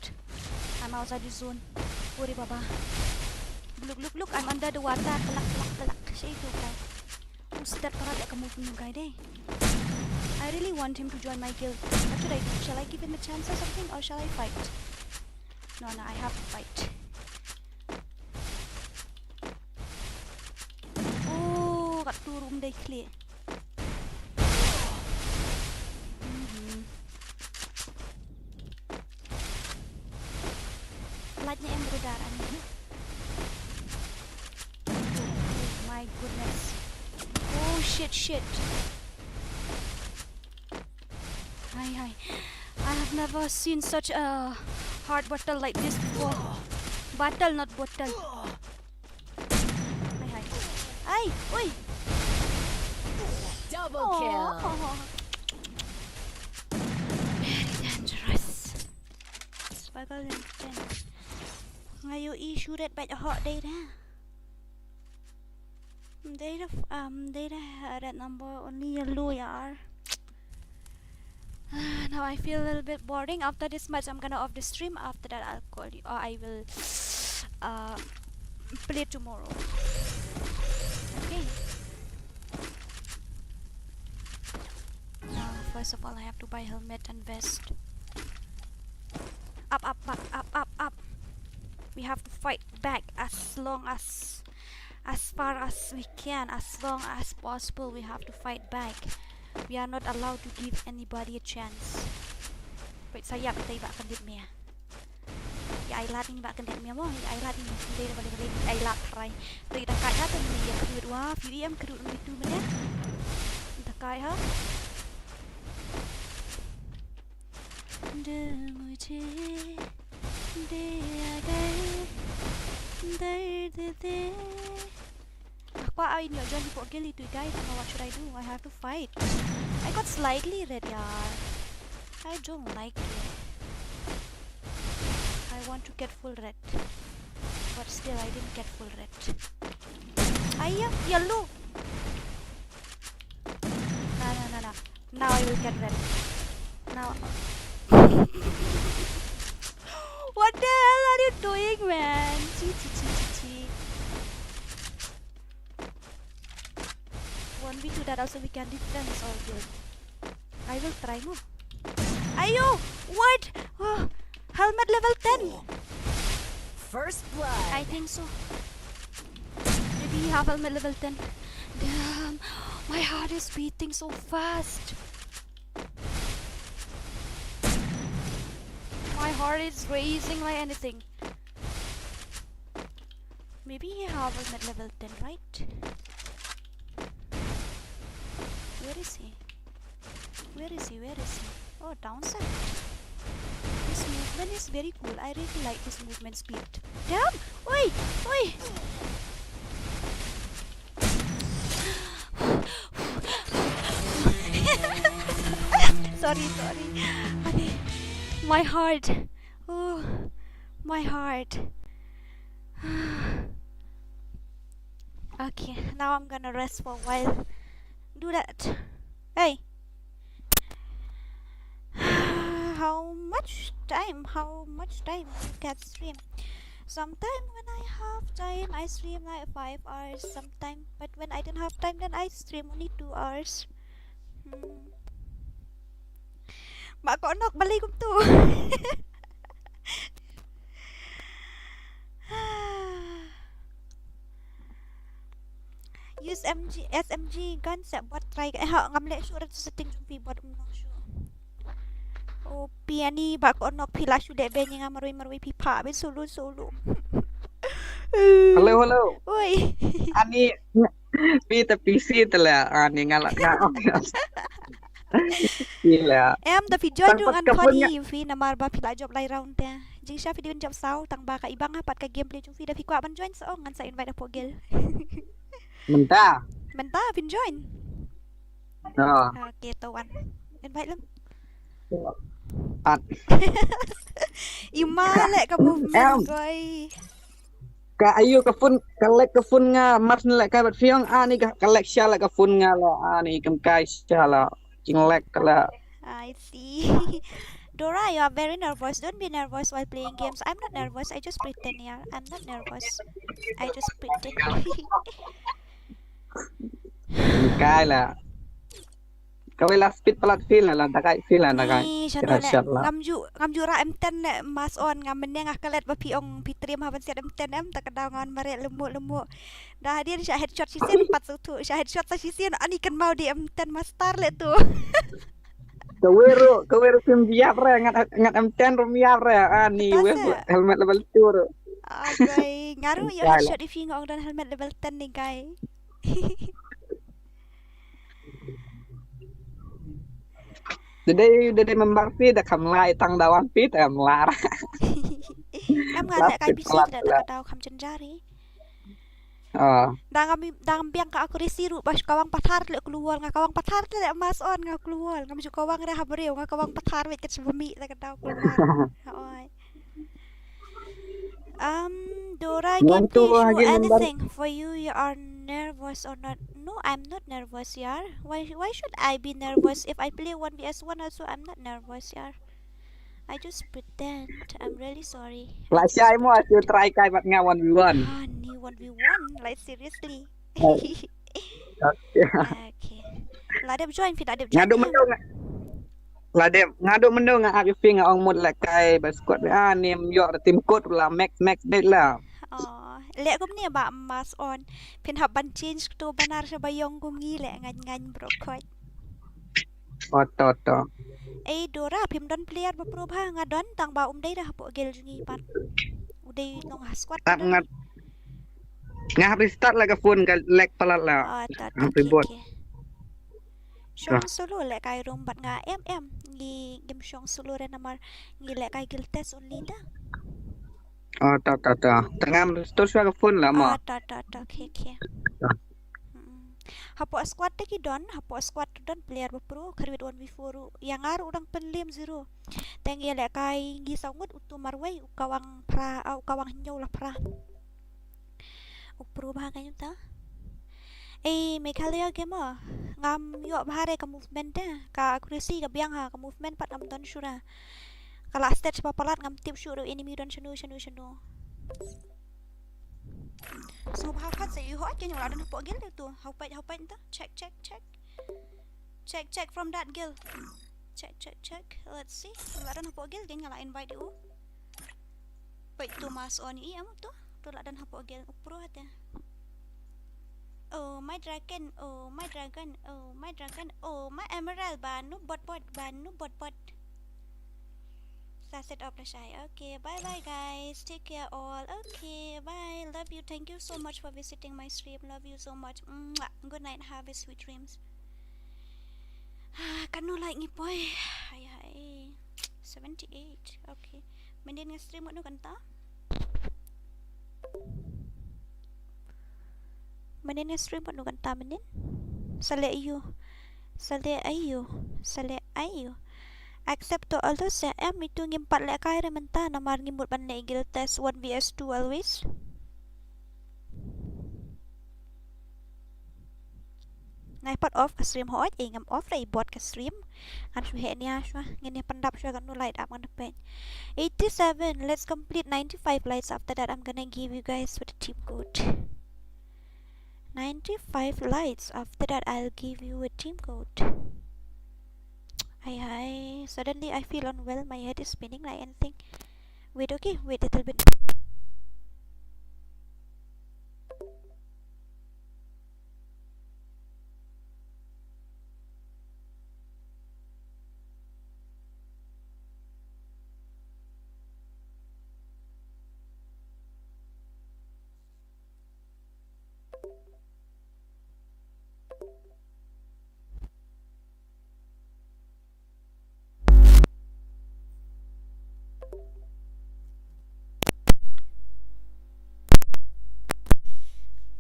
I'm outside the zone. Uri baba. Look, look, look, I'm under the water. Kelak, kelak, kelak. Sha itu guy. Who's that? Para dia kamu punya guy deh. I really want him to join my guild. What should I do? Shall I give him a chance or something, or shall I fight? No, no, I have to fight. Oh, kat tu room dei khlieh. Mhm. Light nya em brother ani. Oh my goodness. Oh shit, shit. Hi, hi. I have never seen such a hard battle like this before. Battle, not bottle. Hi, hi. Ay, uy. Double kill. Oh. Very dangerous. Bagal yang ten. Ngayo i shuret bait hok dei da. Data, um, data, uh, red number, only yellow, yeah. Now I feel a little bit boring. After this match, I'm gonna off the stream. After that, I'll call you, or I will, uh, play tomorrow. Okay. Now, first of all, I have to buy helmet and vest. Up, up, up, up, up, up. We have to fight back as long as, as far as we can, as long as possible. We have to fight back. We are not allowed to give anybody a chance. Wait, saya ba tei ba kan dit mia. Ïa ai lad ïa ba kan dit mia mo, ïa ai lad ïa ba kan dit, ai lad trai. Te da kai ha te ni ïa kut wa, fi em kut ni tu mene. Da kai ha. De mujhe de gaya, dard de. Aku ai ni join di pokgel itu, guys. I don't know what should I do. I have to fight. I got slightly red, yaar. I don't like it. I want to get full red. But still, I didn't get full red. Ayo, yellow. No, no, no, no. Now I will get red. Now. What the hell are you doing, man? Chi, chi, chi, chi, chi. One v two, that also we can defense all good. I will try mo. Ayo! What? Oh, helmet level ten. First blood. I think so. Maybe he have helmet level ten. Damn, my heart is beating so fast. My heart is racing like anything. Maybe he have helmet level ten, right? Where is he? Where is he? Where is he? Oh, downside. This movement is very cool. I really like this movement speed. Damn! Oi! Oi! Sorry, sorry. Okay. My heart. Oh, my heart. Okay, now I'm gonna rest for a while. Do that. Hey. How much time? How much time you can stream? Sometime when I have time, I stream like five hours. Sometime, but when I don't have time, then I stream only two hours. Hmm. Ba ko nok bali kum tu. Use M G, S M G gun sa bot try. Eh, ha, ngam leh shuh re tu setting jong phi bot, um, nok shuh. Oh, phi ani ba ko nok phi la shu deh be ni nga marwei marwei phi pha be sulu sulu. Hello, hello. Oi. Ani, phi ta P C ta la, ani nga la, nga, okay. Phi la. Em, da phi join. Tang rung pat an ka phone khot nga. Ïa phi namar ba phi la jop lai round te. Jingshisha phi dei ban jop saw, tang ba ka ibang ha pat ka gameplay jong phi, da phi kwah ban join sa ong ngan sa invite hapoh guild. Mynta. Mynta phin join. Oh. Okay, to wan. Invite lem. At. Ima leh ka movement, em. Koi. Ka ayu ka phone, ka lag ka phone nga, mar syn leh kai bad phi ong, ani ka, ka lag sha leh ka phone nga leh, ani kam kai sha leh, jing lag ka leh. I see. Dora, you are very nervous. Don't be nervous while playing games. I'm not nervous. I just pretend, yeah. I'm not nervous. I just pretend. Kam kai leh. Kawei la speed palat phi la, la dakai phi la dakai. Ni, sha no leh. Ngam ju, ngam ju rah M ten leh mas on, ngam mynne nga klet ba phi ong phi trim ha ban siat M ten em, ta ka daw ngan mareh lemu lemu. Da hadien sha headshot shisien pat suthu, sha headshot sa shisien, ani kan mau di M ten master leh tu. Kawei ruh, kawei ruh kim biap re, ngat, ngat M ten ruh biap re, ani weh helmet level two ruh. Agoi, nga ruh ïa headshot ïa phi nga ong don helmet level ten ni guy. Dei, dei, dei member phi da kham lai tang da wan phi da kham lar. Em nga leh kai P C da da ka daw kham jynjar hi. Ah. Da ngam, da ngam biang ka accuracy ruh ba shu kawang pathar leh klur wall, nga kawang pathar leh mas on nga klur wall, ngam shu kawang re ha briew, nga kawang pathar wei ket shu ba mih da ka daw klur wall. Ha oi. Um, Dora, can please show anything for you, you are Nervous or not? No, I'm not nervous, yaar. Why, why should I be nervous? If I play one v one also, I'm not nervous, yaar. I just pretend. I'm really sorry. Lah shai mo, shu try kai bad nga one v one. Ah, ni one v one. Like, seriously. Oh. Okay. Okay. La dep join, phi la dep join. Nga duk mynno nga. La dep, nga duk mynno nga ap ïa phi, nga ong mut lehkai bad squad. Ah, nym ïoh da team code la max max beit la. Oh, leh kumne ba mas on. Phin hap ban change to banner sha ba ïong kum ngi leh, ngan ngan bro coach. Oto, oto. Ei Dora, phim don player ba pro bha? Nga don, tang ba um dei da hapoh guild jong ngi pat. U dei nong ha squad. Tap pat nga. Nga hap restart la ka phone, ka lag palat la. Oh, to, to, hap reboot. Okay. Shong solo lehkai ruh bad nga, em em. Ngi ngim shong solo re namar ngi lehkai guild test only da. Oh, to, to, to. Tang ngam restore shuwa ka phone la mo. Oh, to, to, to. Okay, okay. To. Mm. Hapoh squad te ki don, hapoh squad te don player ba pro, kyrwit one v four ruh. Ïa nga ruh u dang pynliem zero. Te ngi lehkai ngi saw ngut, utu marwei, u Kawang Phra, ah, u Kawang Hynñiew la Phra. U pro bha ka ïa uta. Ei, Meghalaya Gamer, ngam ïoh bha re ka movement te, ka accuracy ka biang ha, ka movement pat ngam don shuh re. Ka la stage ba palat, ngam tip shuh ruh enemy don shano shano shano. Sngewbha pat sa ïoh, kin ïoh la don hapoh guild tu. Hapoh, hapoh tu. Check, check, check. Check, check from that guild. Check, check, check. Let's see. La don hapoh guild, kin nga la invite ïa u. Peit tu mas on i am tu. Tu la don hapoh guild, u pro te. Oh my dragon, oh my dragon, oh my dragon, oh my emerald ba nu bot bot, ba nu bot bot. Sa set up la shai. Okay, bye bye guys. Take care all. Okay, bye. Love you. Thank you so much for visiting my stream. Love you so much. Mwah. Good night. Have a sweet dreams. Ah, katno like ngi poi? Hai hai. Seventy-eight. Okay. Mynnin nga stream katno kynta? Mynnin nga stream katno kynta mynnin? Sa leh aiu? Sa leh aiu? Sa leh aiu? Accept to always, em, itu ngim pat lehkai re mynta namar ngi mut ban leh guild test one v two always. Ngai pat off ka stream hooid, ei ngam off re, i bot ka stream. Ngan shu heh nia shuwa, ngin ïa pyndap shuwa katno light up ngan peit. Eighty-seven, let's complete ninety-five lights, after that I'm gonna give you guys with a team code. Ninety-five lights, after that I'll give you a team code. Hai hai, suddenly I feel unwell, my head is spinning like anything. Wait, okay, wait a little bit.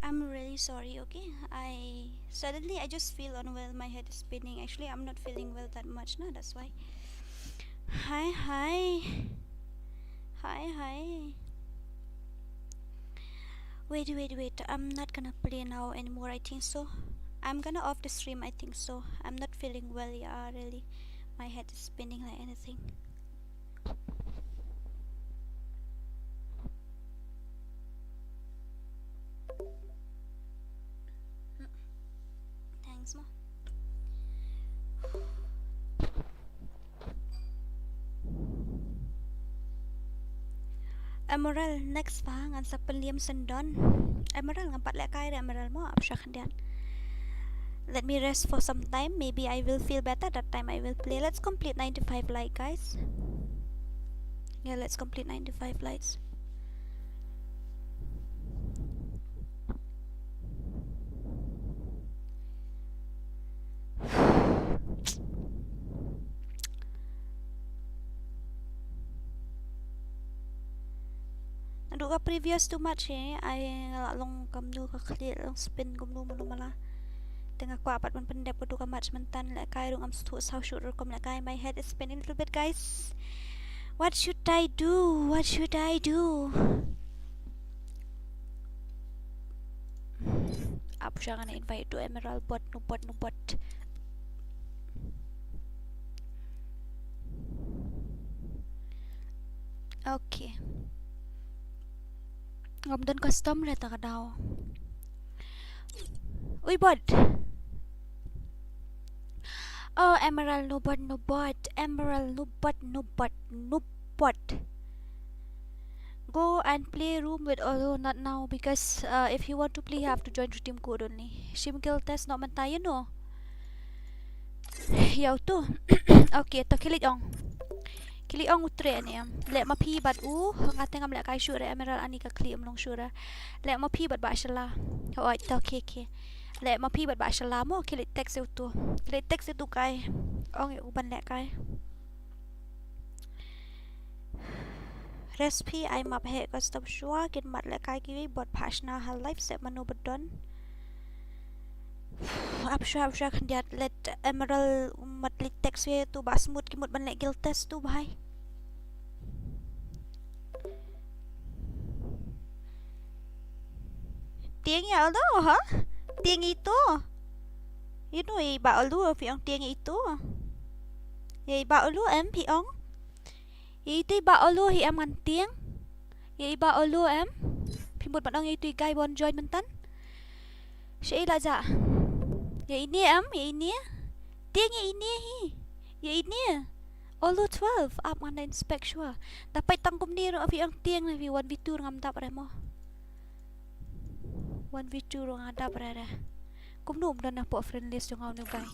I'm really sorry, okay? I suddenly I just feel unwell, my head is spinning. Actually, I'm not feeling well that much, na, that's why. Hi, hi. Hi, hi. Wait, wait, wait. I'm not gonna play now anymore, I think so. I'm gonna off the stream, I think so. I'm not feeling well, yeah, really. My head is spinning like anything. Thanks, ma. Emerald, next ba ngan sa pynliem syndon. Emerald, ngam pat lehkai re Emerald mo, ap sha khyndiat. Let me rest for some time. Maybe I will feel better. That time I will play. Let's complete ninety-five like, guys. Yeah, let's complete ninety-five likes. Naduh ka previous two match, eh, ai nga la long kumno ka khlieh, long spin kumno mano mala. Te nga kwah pat ban pyndep ka duh ka match mynta, lehkai ruh ngam sngewthuh saw shuh rukom lehkai. My head is spinning a little bit, guys. What should I do? What should I do? Ap sha ngan invite to Emerald bot, no bot, no bot. Okay. Ngam don custom re ta ka daw. Ui bot. Oh, Emerald, no bot, no bot. Emerald, no bot, no bot, no bot. Go and play room with Olu, not now, because, uh, if you want to play, you have to join the team code only. Shim guild test noh mynta, you know. Ïa utu. Okay, to khie leit ong. Khie leit ong u Trey ne em. Leh ma phi bad u, nga te ngam lehkai shuh re Emerald, ani ka khlieh ym long shuh re. Leh ma phi bad Bah Shala. Hooid, to khie khie. Leh ma phi bad Bah Shala mo, khie leit text ïa utu. Khie leit text ïa utu kai. Ong ïa u ban lehkai. Recipe ai map heh custom shuwa, kin mad lehkai kiwei bot phah shna ha live, sep mano ba don. Ap shuwa, ap shuwa khyndiat, leit Emerald, mad leit text ïa utu Bah Smut, ki mut ban leh guild test tu bhai. Tieng ïa Olu ha? Tieng ïa itu. You know, ïa i Bah Olu, phi ong tieng ïa itu. Ïa i Bah Olu em phi ong. Ïa itu i Bah Olu hi em ngan tieng. Ïa i Bah Olu em. Phi mut ban ong ïa itu i guy ba wan join mynta. Shaei la jia. Ïa ine em, ïa ine. Tieng ïa ine hi. Ïa ine. Olu twelve, ap ngan da inspect shuwa. Da peit tang kumne ruh phi ong tieng ne phi, one v two ruh ngam dap re mo. One v two ruh nga dap re re. Kumno um don hapoh friend list jong nga une u guy?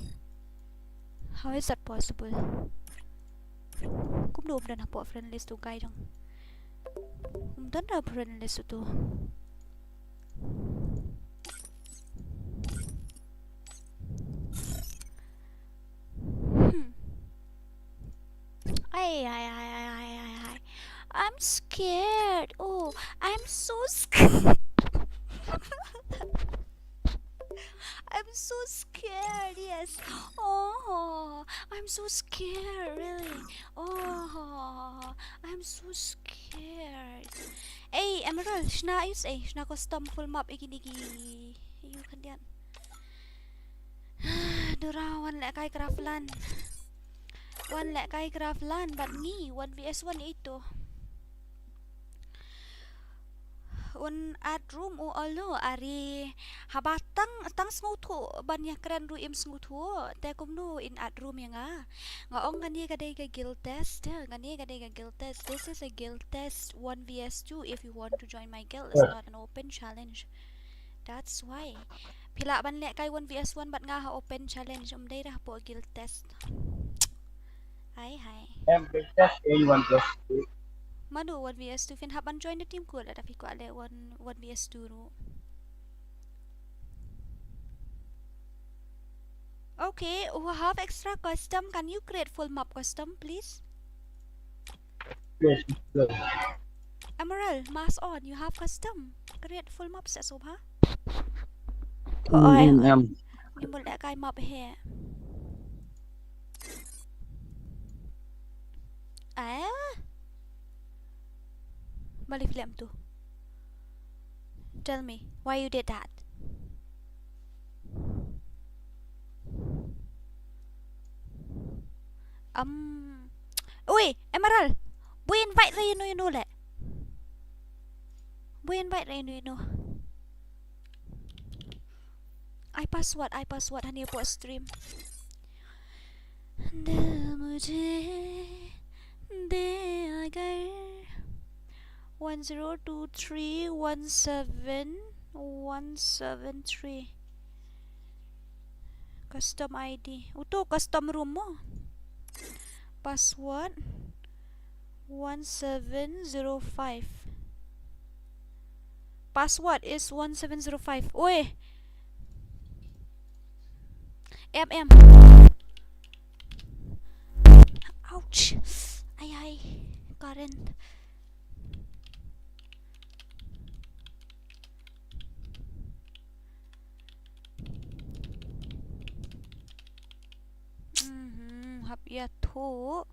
How is that possible? Kumno um don hapoh friend list u guy jong? Um don hapoh friend list utu. Hmm. Ay, ay, ay, ay, ay, ay, ay. I'm scared. Oh, I'm so scared. I'm so scared, yes. Oh, I'm so scared, really. Oh, I'm so scared. Ey, Emerald, shna ïa u, ey, shna custom full map ïa kine ki. Ïa u khyndiat. Dura, wan lehkai Craftland. Wan lehkai Craftland bad ngi, one v one ïa itu. Un add room u Olu, are. Haba tang, tang sngewthuh ban ïakren ruh im sngewthuh. Te kumno in add room ïa nga? Nga ong kane ka dei ka guild test, kane ka dei ka guild test. This is a guild test, one v one. If you want to join my guild, it's not an open challenge. That's why. Phi lah ban lehkai one v one bad nga ha open challenge, ym dei re hapoh guild test. Hai hai. Em, guild test in one v one. Mano one v one? Phin hap ban join the team ko lada phi kwah leh one, one v one ruh. Okay, who have extra custom, can you create full map custom, please? Yes, yes. Emerald, mask on, you have custom. Create full map sa sobha. Mm, oi, mm, oi. Em. Ni mul da kai map he. Ah? Mali film tu. Tell me why you did that. Um. Ui, Emerald. Bui invite re ïano ïano le. Bui invite re ïano ïano. Ai password, ai password hani hapoh stream. दिल मुझे दे अगर one zero two three one seven one seven three. Custom I D. Uto custom room mo. Password one seven zero five. Password is one seven zero five. Oi. Em, em. Ouch. Ai, ai. Current. Mhm, hap ïathuh.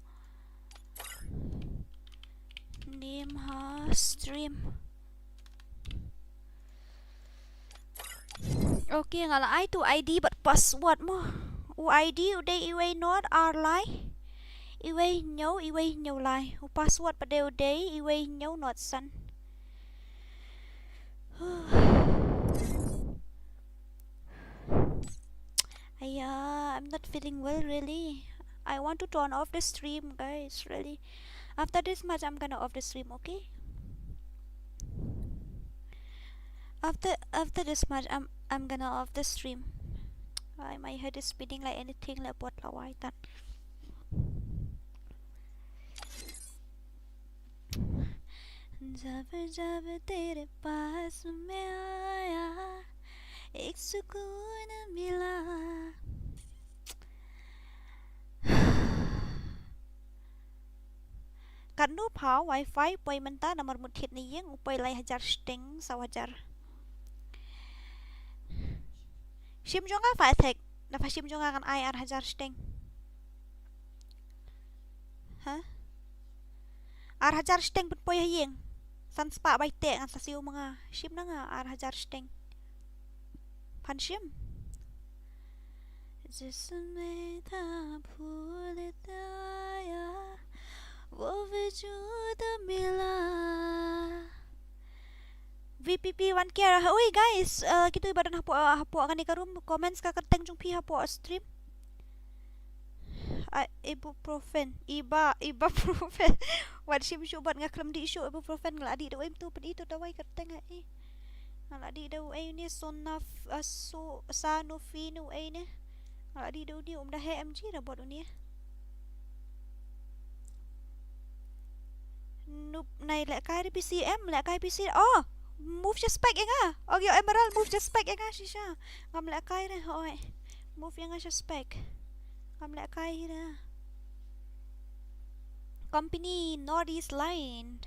Name ha stream. Okay, nga la ai tu ID bad password mo. U ID u dei uwei nod ar lai, uwei hynñiew, uwei hynñiew lai. U password pat u dei uwei hynñiew nod san. Aya, I'm not feeling well, really. I want to turn off the stream, guys, really. After this match, I'm gonna off the stream, okay? After, after this match, I'm, I'm gonna off the stream. Ay, my head is spinning like anything, like bot lawai tan. जब जब तेरे पास मैं आया, एक सुकून मिला. Katno pha wifi poi mynta, namar mut thied na ïing u poi lai hajar shiteng, saw hajar. Shim jong nga pha thek, na pha shim jong nga ngan ai ar hajar shiteng. Ha? Ar hajar shiteng pynpoi ha ïing. San spah bai teh ngan sa siew ma nga. Shim na nga ar hajar shiteng. Phan shim. जिसमें था भूलता आया, वो वजूद मिला. VPP one K. Oi guys, uh, kito ba don hapoh, hapoh kane ka room, comments ka kyrteng jong phi hapoh stream. Ah, ibuprofen, iba, ibuprofen. Wat shim shuh bad nga khlem dih shuh ibuprofen, nga la dih da u em tu, pyn i tu dawai kyrteng ha i. Nga la dih da u ei ne, sonaf, ah, so, sanofin u ei ne. Nga la dih da u ne, um da he MG da bot u ne. Nup nai lehkai da PC em, lehkai PC. Oh, move just spec ïa nga. Oh, yo Emerald, move just spec ïa nga shisha. Ngam lehkai re, oi. Move ïa nga just spec. Ngam lehkai re. Company Northeast Line.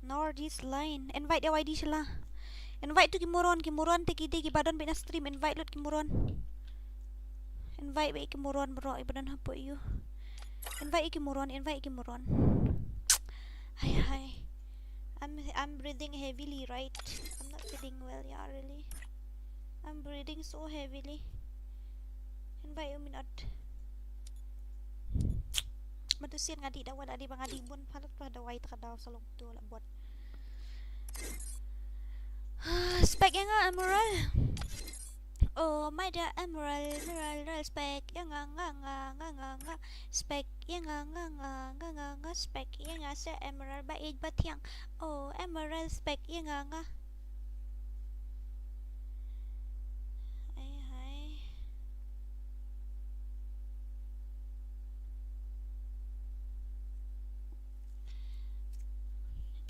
Northeast Line. Invite ïa Y D shala. Invite tu ki moron, ki moron te ki dei ki ba don beit na stream. Invite lut ki moron. Invite beit ki moron bro, i ba don hapoh ïu. Invite ki moron, invite ki moron. Hai hai. I'm, I'm breathing heavily, right? I'm not feeling well, yeah, really. I'm breathing so heavily. Invite u minot. Matu sien nga dih dawai, la dih ba nga dih bun palat pa dawai ta ka daw sa long tu la bot. Spec ïa nga Emerald. Oh my dear Emerald, Emerald, Emerald, spec ïa nga, nga, nga, nga, nga, nga. Spec ïa nga, nga, nga, nga, nga, nga. Spec ïa nga sa Emerald ba ïeit ba thiang. Oh Emerald, spec ïa nga, nga. Ai hai.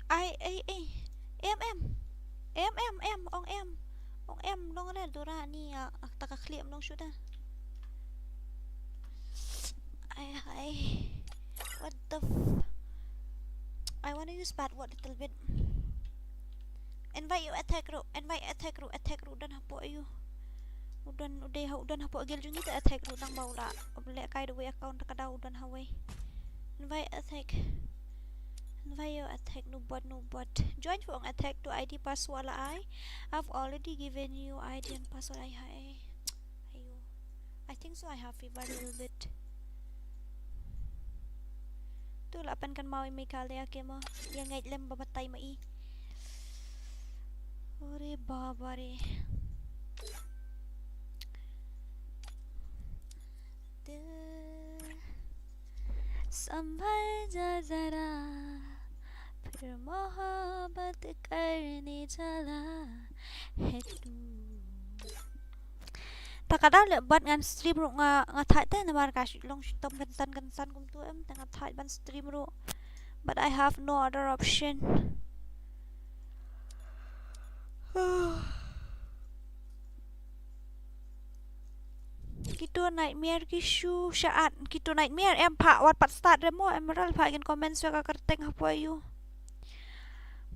Ai ai ai. Em em. Em em em, ong em. Ong em, nong re dura ni, ah, ah, ta ka khlieh nong shuda. Ai ai. What the f-, I wanna use bad word little bit. Invite ïa u Attack ruh, invite Attack ruh, Attack ruh don hapoh ïu. U don, u dei ha, u don hapoh guild jong ngi te Attack ruh, nang ba u la lehkai da uwei account ka daw u don ha uwei. Invite Attack. Invite ïa u Attack, no bot, no bot. Join for Attack, tu ID password la ai. I've already given you ID and password, ai hai. Ayo. I think so, I have fever a little bit. Tu la pan kan mau i Meghalaya ke mo. Ïa ngeit lem ba batai ma i. Ore baba re. Dil sambhal ja zara, phir mohabbat karne chala hai tu. Ta ka daw leh bad ngan stream ruh nga, nga thait te namar ka shu long shitom kynsan kynsan kumtu em, te nga thait ban stream ruh. But I have no other option. Kito nightmare ki shu shaat, kito nightmare em, pha wat pat start re mo, Emerald, pha kin comments ka kyrteng hapoh ïu.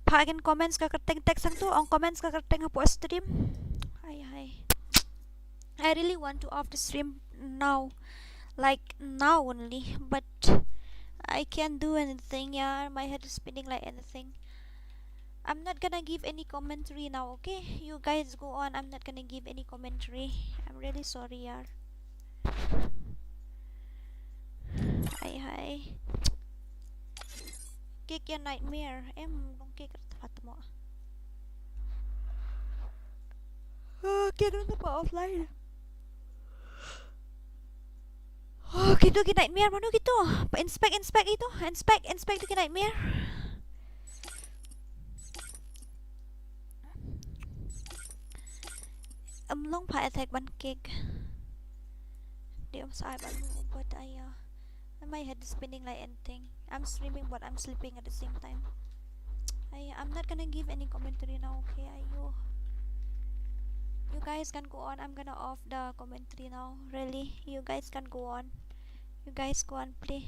Pha kin comments ka kyrteng, text sang tu, ong comments ka kyrteng hapoh stream. Hai hai. I really want to off the stream now. Like now only, but I can't do anything, yeah. My head is spinning like anything. I'm not gonna give any commentary now, okay? You guys go on. I'm not gonna give any commentary. I'm really sorry, yaar. Hai, hai. Kick ïa Nightmare. Em, dang kick rat Fatmo. Ah, kick rat pa offline. Oh, kitu ki Nightmare, mano kitu? Pa inspect, inspect itu. Inspect, inspect tu ki Nightmare. Em, long pa attack ban kick. Dia masa ai ban buat aya. My head is spinning like anything. I'm streaming but I'm sleeping at the same time. I, I'm not gonna give any commentary now, okay? I, you, you guys can go on. I'm gonna off the commentary now. Really, you guys can go on. You guys go on, please.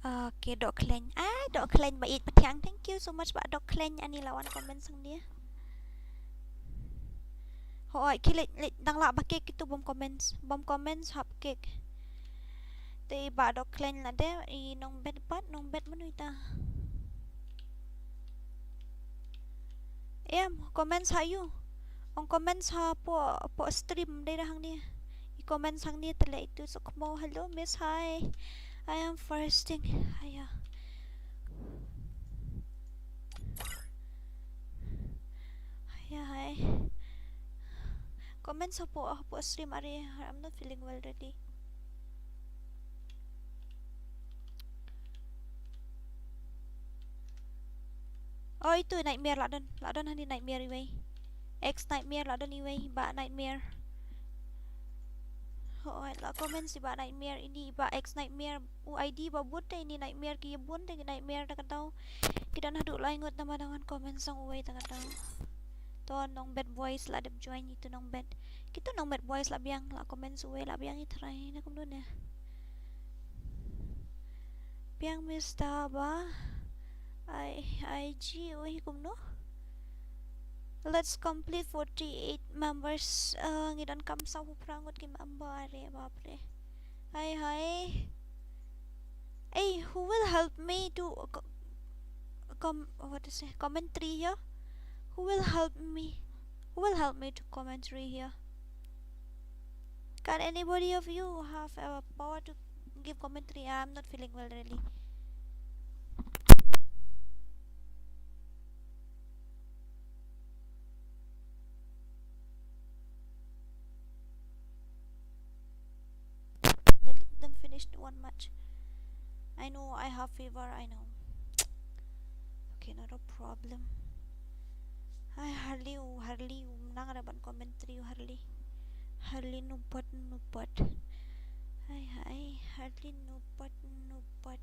Okay, Dok Khleng. Ah, Dok Khleng ba ïeit pathiang. Thank you so much ba Dok Khleng, ani la wan comment sang dia. Hooid, ki leh, leh dang lah ba kick kitu bym comments. Bym comments hap kick. Te i ba Dok Khleng la dei, i Nongbet pat, Nongbet mano ita. Em, comments ha ïu. Ong comments hapoh, hapoh stream dei da hangne. I comments hangne te leh itu Sukmo. Hello, miss, hi. I am fasting. Aya. Aya, hi. Comments hapoh, hapoh stream are, I'm not feeling well already. Oh, itu Nightmare, lah don. Lah don hangne Nightmare iwei. Ex Nightmare, lah don iwei, Bah Nightmare. Oh, la comments i Bah Nightmare, ini Bah Ex Nightmare, u I D ba bun te ini Nightmare ki bun te ki Nightmare ta ka daw. Ki don haduh lai ngut namar dang wan comment sang uwei ta ka daw. To Nongbet Boys la dep join itu Nongbet. Kitu Nongbet Boys la biang la comments uwei la biang i trai na kumno ne. Biang Mister ba. Ai, ai ji, oi, kumno? Let's complete forty-eight members. Uh, ngi donkam saw phew phra ngut ki member, are bapre. Hai, hai. Hey, who will help me to co-, com-, what to say, commentary here? Who will help me? Who will help me to commentary here? Can anybody of you have a power to give commentary? I'm not feeling well, really. Let them finish one match. I know I have fever, I know. Okay, not a problem. Ai, Harley, u Harley, u nang ada ban commentary, u Harley. Harley nubat, nubat. Ai, ai, Harley nubat, nubat.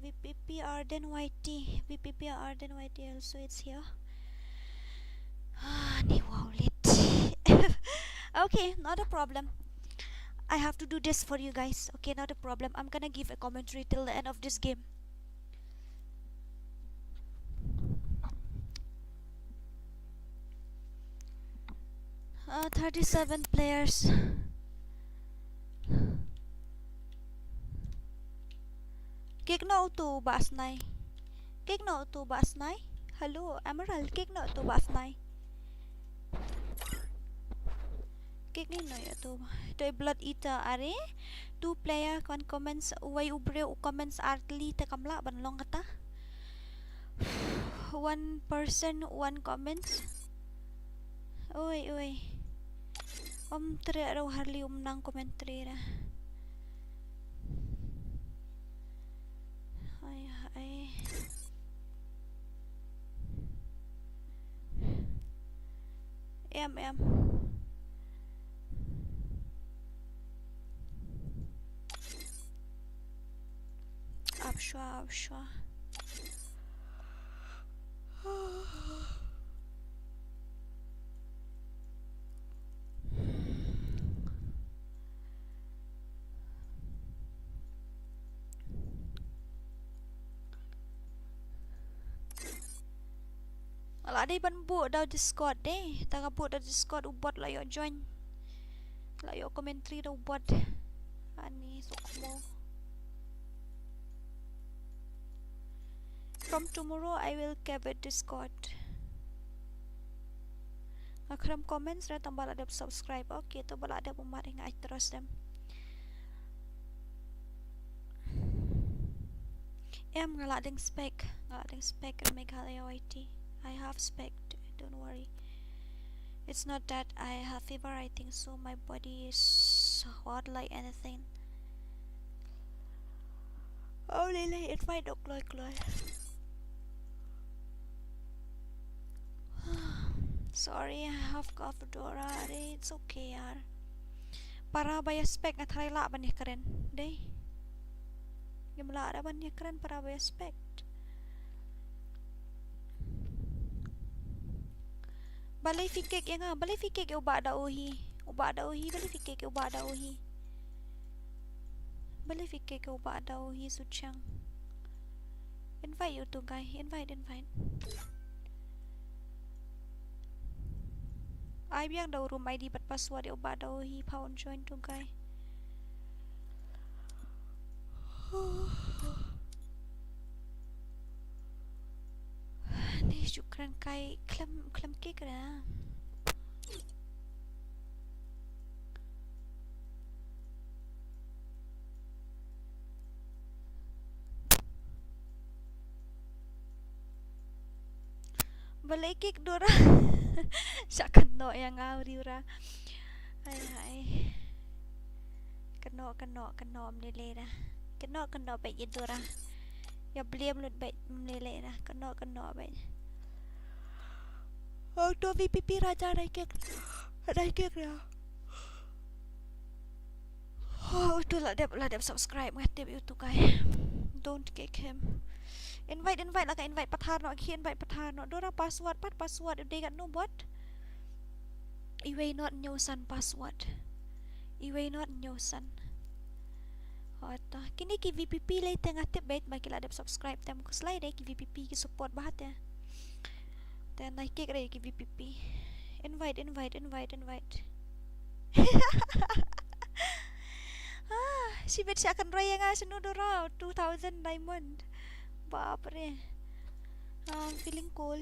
V P P Arden Y T, V P P Arden Y T also, it's here. Ah, ni wow lit. Okay, not a problem. I have to do this for you guys. Okay, not a problem. I'm gonna give a commentary till the end of this game. Uh, thirty-seven players. Kick noh utu Bah Snai. Kick noh utu Bah Snai. Hello, Emerald, kick noh utu Bah Snai. Kick noh ïa utu. Doi Blood Eater are. Two player kan comments, uwei u briew u comments ar tylli te kam lah ban long kata. One person, one comment. Oi, oi. Ym treh ruh Harley, ym nang commentary ruh. Ai, ai. Em, em. Ap shwa, ap shwa. La dei ban buh da Discord de, tang ka buh da Discord u bot la ïoh join. La ïoh commentary da u bot. Ani Sukmo. From tomorrow I will keep it Discord. Nga khlem comments re tang ba la dep subscribe. Okay, to ba la dep ummat nga ai trust them. Em, nga la deng spec, nga la deng spec Meghalaya Y T. I have spec, don't worry. It's not that I have fever, I think so. My body is hot like anything. Oh, lele, invite dok kloi kloi. Sorry, I have cough, Dora. It's okay, yaar. Para ba ïa spec nga tharai lah ban ïa kren. Dei. Ngim lah ruh ban ïa kren para ba ïa spec. Balei phi kek ïa nga, balei phi kek ïa u Bah Daohi. U Bah Daohi, balei phi kek ïa u Bah Daohi. Balei phi kek ïa u Bah Daohi Suchang. Invite ïa utu u guy, invite, invite. Ai biang da u room I D bad password ïa u Bah Daohi, pha un join utu u guy. Ni shu kren kai khlem, khlem kik ra. Balei kik Dora. Sha kynnoh ïa nga u Dora. Ai, ai. Kynnoh, kynnoh, kynnoh, ym lei lei ra. Kynnoh, kynnoh beit ïa Dora. Ïa blame lut beit, ym lei lei ra. Kynnoh, kynnoh beit. Oh, to V P P Raja dai kek. Dai kek ra. Oh, utu la dep, la dep subscribe, nga tip ïa utu u guy. Don't kick him. Invite, invite, la ka invite pathar noh, ki invite pathar noh. Dora password, pat password, u dei katno bot. Iwei not hynñiew san password. Iwei not hynñiew san. Hooid to. Kine ki V P P lei te nga tip beit ba ki la dep subscribe te, khuslai de ki V P P ki support bha te. Te nai kek re ki V P P. Invite, invite, invite, invite. Ah, shibit sha kynroi ïa nga shano Dora, two thousand diamond. Bap re. I'm feeling cold.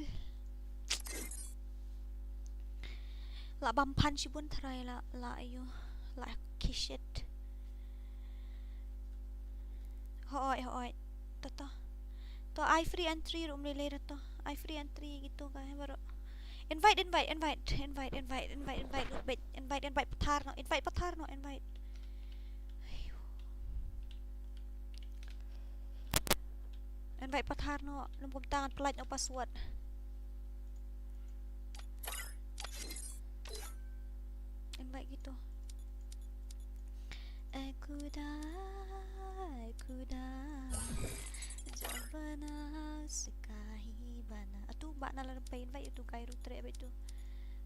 La bam phan shibun tharai la, la ayu, la kishit. Hooid, hooid. To, to. To, ai free entry ruh ym lei lei ra to. Ai free entry kito ka baroh. Invite, invite, invite, invite, invite, invite, invite, invite, invite pathar noh, invite pathar noh, invite. Invite pathar noh, lum kumta ngan pyllait noh password. Invite kito. Ekhuda, ekhuda, jab bana uska hi bana. Atu ba na la pai invite ïa utu guy ruh treh beit tu.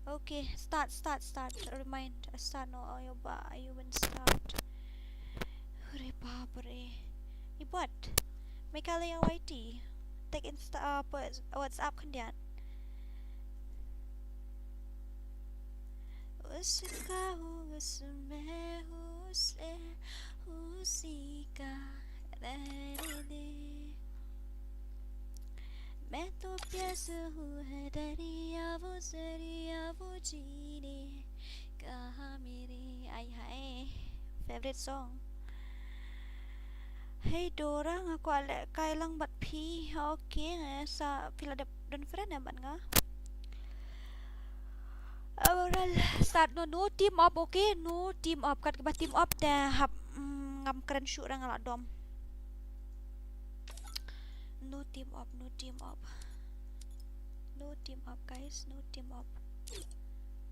Okay, start, start, start. Remind, start noh, ayo ba, ayo ban start. Hore bap re. Ibot. Meghalaya Y T. Tek Insta, uh, WhatsApp khyndiat. Uska hu usme hu se hu sika re re re. Main to pyar se hu hai dariya wo zariya wo jeene ka mere. Ai hai. Favorite song. Hey Dora, nga kwah lehkai lang bad phi. Okay, nga sa phi la dep don friend eh bad nga. Overall, start noh, no team up, okay? No team up, kat kaba team up te hap, mm, ngam kren shuh ra nga la dom. No team up, no team up. No team up, guys, no team up.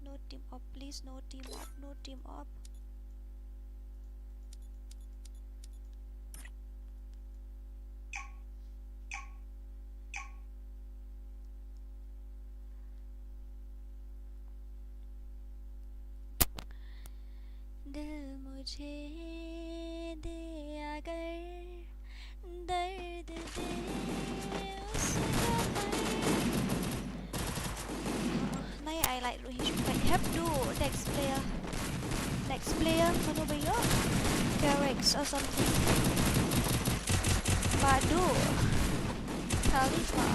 No team up, please, no team up, no team up. दिल मुझे दे अगर दर्द दे उसका दर्द। Nai ai like ruh hi shu peit. Hep duh, next player. Next player mano ba ïoh? Carex or something. Ba duh. Khalifa,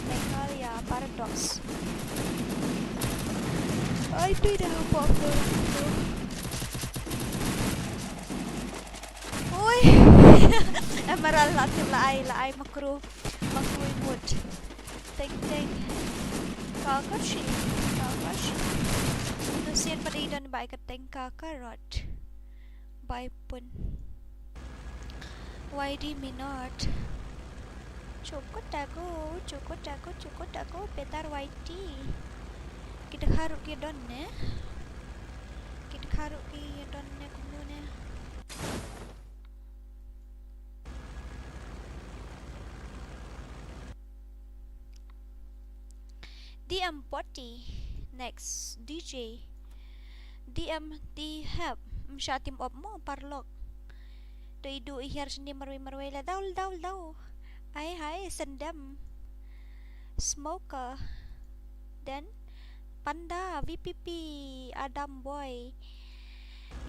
Meghalaya Paradox. Ai, phi da hapoh floor tu. Oi. Emerald la tip la ai, la ai makro. Makro mut. Teng teng. Kakashi, Kakashi. Tu sien pat i don bai ka teng Kakarot. Bai pun. Y D Minot. Chukut aku, chukut aku, chukut aku, petar Y T. Kita kharu ki don ne. Kita kharu ki don ne kumno ne. D M Boti. Next, D J. D M D Hep. Msha tim op mo parlok. To idu i hiar sini marwei marwei la daul daul daul. Ai hai sendam. Smoker. Then Panda, V P P, Adam Boy.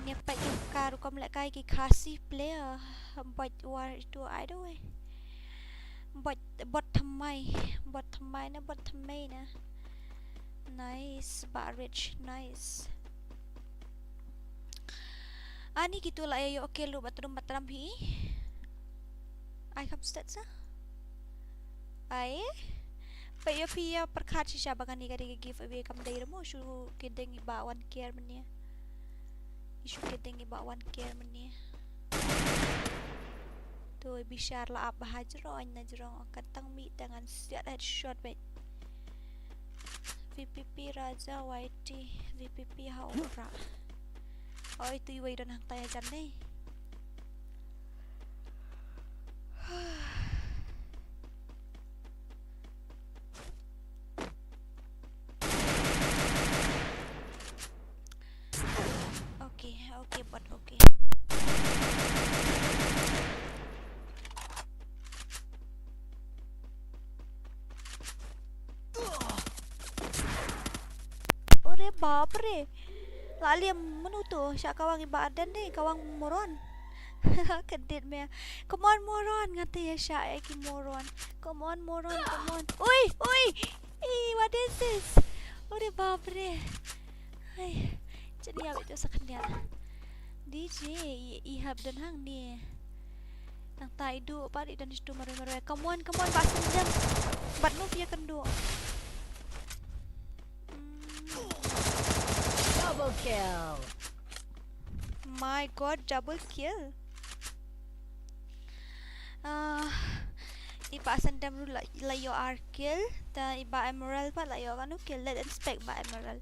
Ngin peit ka rukom lehkai ki Khasi player. Bot war itu ai doi. Bot, bot thymmai. Bot thymmai na, bot thymmai na. Nice, Bah Rich, nice. Ani kitu la ïa ïoh kill ruh ba trum ba tram hi. Ai kham stat sa. Ai. Peit ïa phi ïa pyrkhat shisha ba kane ka dei ka giveaway kam dei ruh mo shu kidding i Bah One Care mynne. I shu kidding i Bah One Care mynne. Tu i bishar la ap ba ha jrong na jrong ka tang mi tang an siat headshot beit. V P P Raja Y T, V P P ha u Pra. Oi, tu iwei don hangtai hajan dei. Okay, okay, but okay. Ore bapre. La liam mano tu, sha kawang i Bah Arden de, kawang moron. Kedit me. Come on moron, ngate ïa sha ïa ki moron. Come on moron, come on. Oi, oi. Ih, what is this? Ore bapre. Hai. Chani ya beto sa khyndiat. D J, i, i hap don hangne. Nangta i duh pat i don shitu marwei marwei. Come on, come on, Bah Sendam. Bad move ïa kynduh. Mm. Double kill. My God, double kill. Ah, i Bah Sendam ruh la, la ïoh ar kill, ta i Bah Emerald pat la ïoh kano kill, let's inspect Bah Emerald.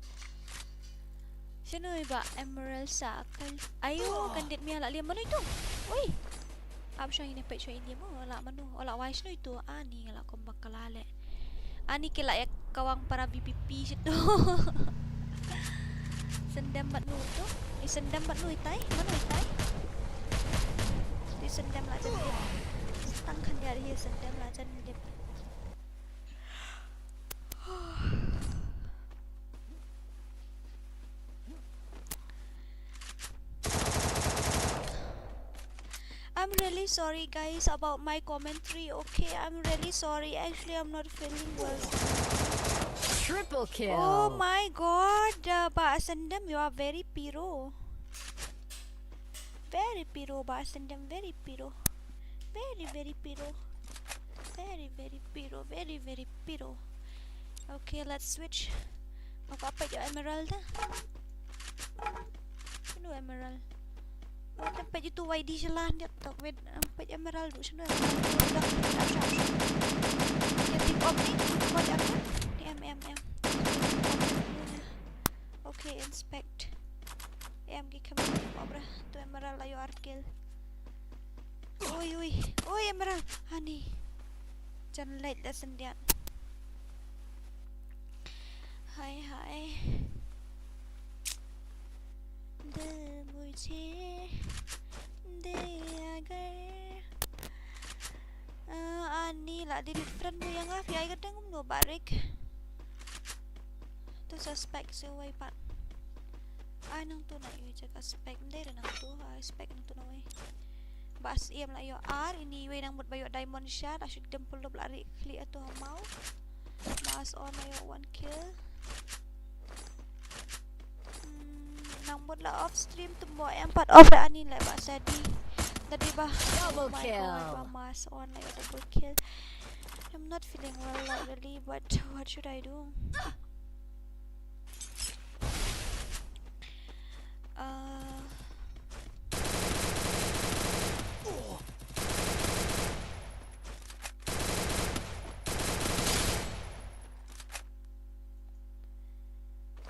Shano i Bah Emerald sa kali. Ayo, kandit mia la liam mano itu. Oi. Ap shong ini peit shong ini mo, la mano, la wai shano itu. Ani la kombak kala le. Ani ki la ïa kawang para V P P shitu. Sendam bad nu tu. I Sendam bad nu itai. Mano itai? I Sendam la jan dip. Tang khyndiat hi Sendam la jan dip. I'm really sorry, guys, about my commentary. Okay, I'm really sorry. Actually, I'm not feeling well. Triple kill. Oh my God, uh, Bah Sendam, you are very piro. Very piro, Bah Sendam, very piro. Very, very piro. Very, very piro, very, very piro. Okay, let's switch. Aku apa je Emerald dah? Penuh Emerald. Wait, sampai je tu Y D jalan dia tu. Wait, sampai je Emerald tu sana. Dah, dah, dah, dah. Dia pick up ni, pick up apa? Ni M, M, M. Okay, inspect. M ki kham pick up dah. Tu Emerald ayo ar kill. Oi, oi, oi, Emerald. Ani. Jan late da syndiat. Hai, hai. Dil mujhe de agar. Ah, ani la delete friend tu ïa nga, phi ai ka dang kumno barik. Tu suspect sa uwei pat. Ai nangtu na ïa ka spec, ndei da nangtu, ai spec nangtu na uwei. Ba siem la ïoh ar, ini iwei nang mut ba ïoh diamond shard, la shu dem pullup la ri khlieh ato ha maw. Mas on la ïoh one kill. Hmm, nang mut la off stream tu mo em pat off ani la ba sadi. Tadi ba, oh my God, ba mas on la ïoh double kill. I'm not feeling well, like, really, but what should I do? Uh,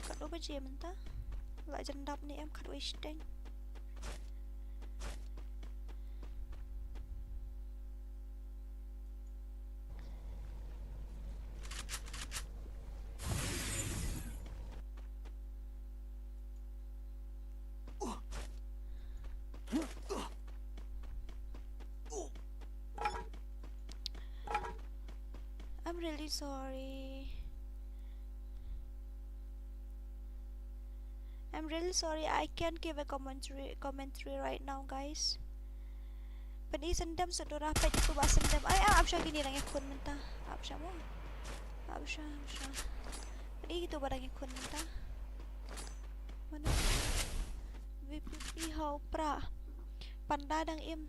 Katno baje mynta? La jan dap ne em, katwei shiteng. I'm really sorry. I'm really sorry. I can't give a commentary commentary right now, guys. Pyni sendam sudara peit itu ba sendam. Ai, ah, ap sha kine dang ïakhun mynta. Ap sha mo. Ap sha, ap sha. Pyni itu ba dang ïakhun mynta. Mano? V P P ha u Pra. Panda dang im.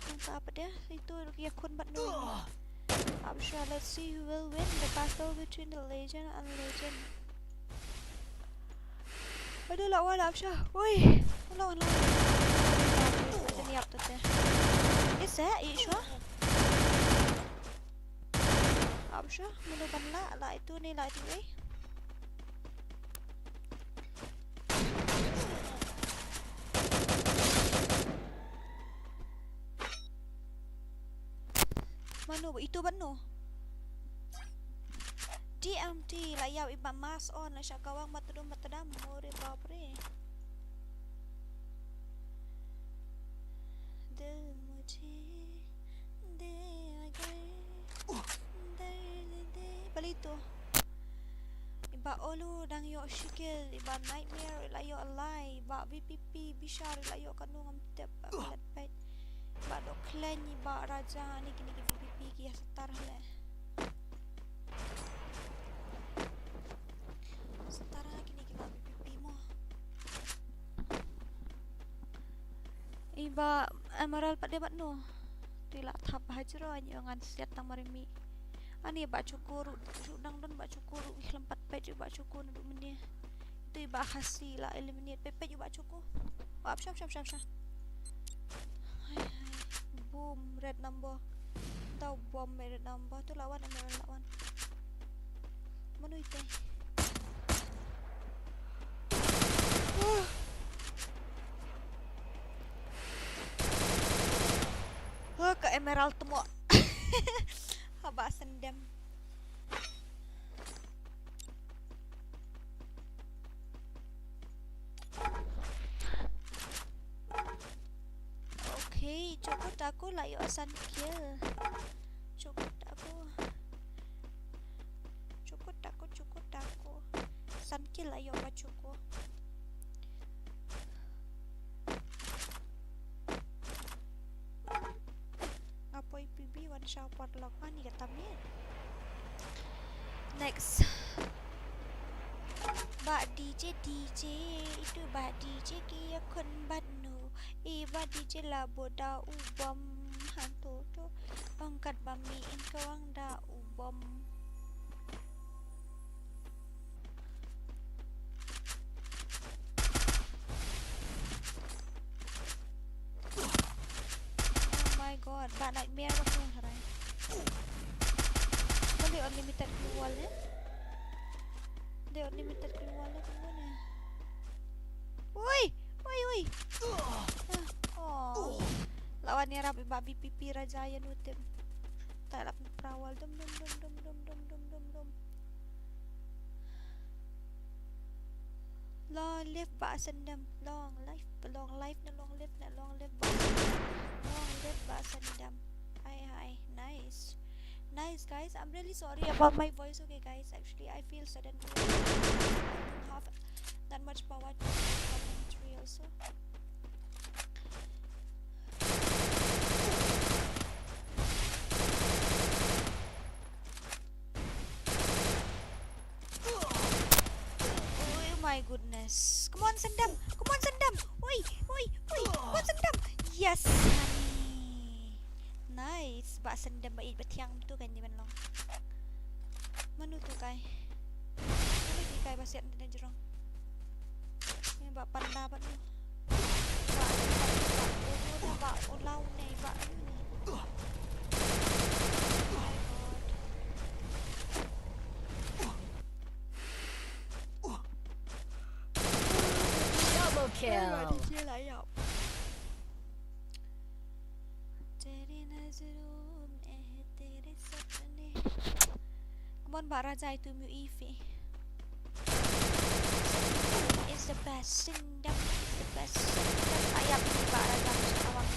Nangta pat de itu ïakhun bad no. Ap sha, let's see who will win the battle between the legend and legend. Aduh, la wan, ap sha. Ui. La wan, la wan. Ap sha, ap sha. Ap sha, mano ban lah, lah itu ne, lah itu, eh. Mano, itu mano? D M T, la ïap iba mas on, la shah kawang matdum matdam, ore bapre. Dil mujhe de agar, dil de. Balei to? Iba Olu dang ïoh shi kill, iba Nightmare la ïoh lai, iba V P P Bishar la ïoh kano ngam tip, ba peit. Ba dok khlaiñ iba Raja ni kine ki V P P ki ïa setar le. Setar ha kine ki V P P mo. Iba Emerald pat de bad no. Te la thap hajro ani ngan siat tang marimi. Ani ba chukur, chu dang don ba chukur, ih lampat peit ba chukur ndu mene. Itu iba Khasi la eliminate. Peit, peit iba chukur. Wap, shap, shap, shap, shap. Hai, hai. Boom, red number. Tau bom red number tu lawan Emerald lawan. Mano ite? Huh. Huh, ka Emerald tu mo. Haba sendem. Okay, chuko taku la ïoh san kill. Chuko taku. Chuko taku, chuko taku. San kill la ïoh ba chuko. Nga poi P B wan sha paralok ani ka tamit. Next. Ba D J, D J, itu ba D J ki ïakhun bad no. I ba D J la boda u bom hantu tu. Ong kat ba mi in kawang da u bom. Oh my God, ba nightmare ba tu harai. Kali unlimited gloo wall ne? Dei unlimited gloo wall ne, kumno ne? Ui, ui, ui. Ah, oh. Lawan ïarap ba V P P Raja ïa nu tim. Tai lap pra wall dum dum dum. Long live Bah Sendam. Long life, long life na long live na long live Bah Sendam. Long live Bah Sendam. Hai hai, nice. Nice guys, I'm really sorry about my voice, okay guys. Actually, I feel suddenly I don't have that much power to commentary also. Nice. Come on, send them. Come on, send them. Oi, oi, oi. Come on, send them. Yes, honey. Nice. Ba send them ba ïeit ba thiang tu kan di ban long. Mano tu kai? Mano tu kai ba siat na jrong? Ba panda ba tu. Ba, ba, ba, ba, ba, ulau ne, ba, anu ne. Oh my God. Double kill. Ai, ba D J la ïap. तेरी नजरों में तेरे सपने. Come on, Bah Raja, itu mu ifi. Is the best. Sindam is the best. Sindam. Ayap ni Bah Raja, mesti awang.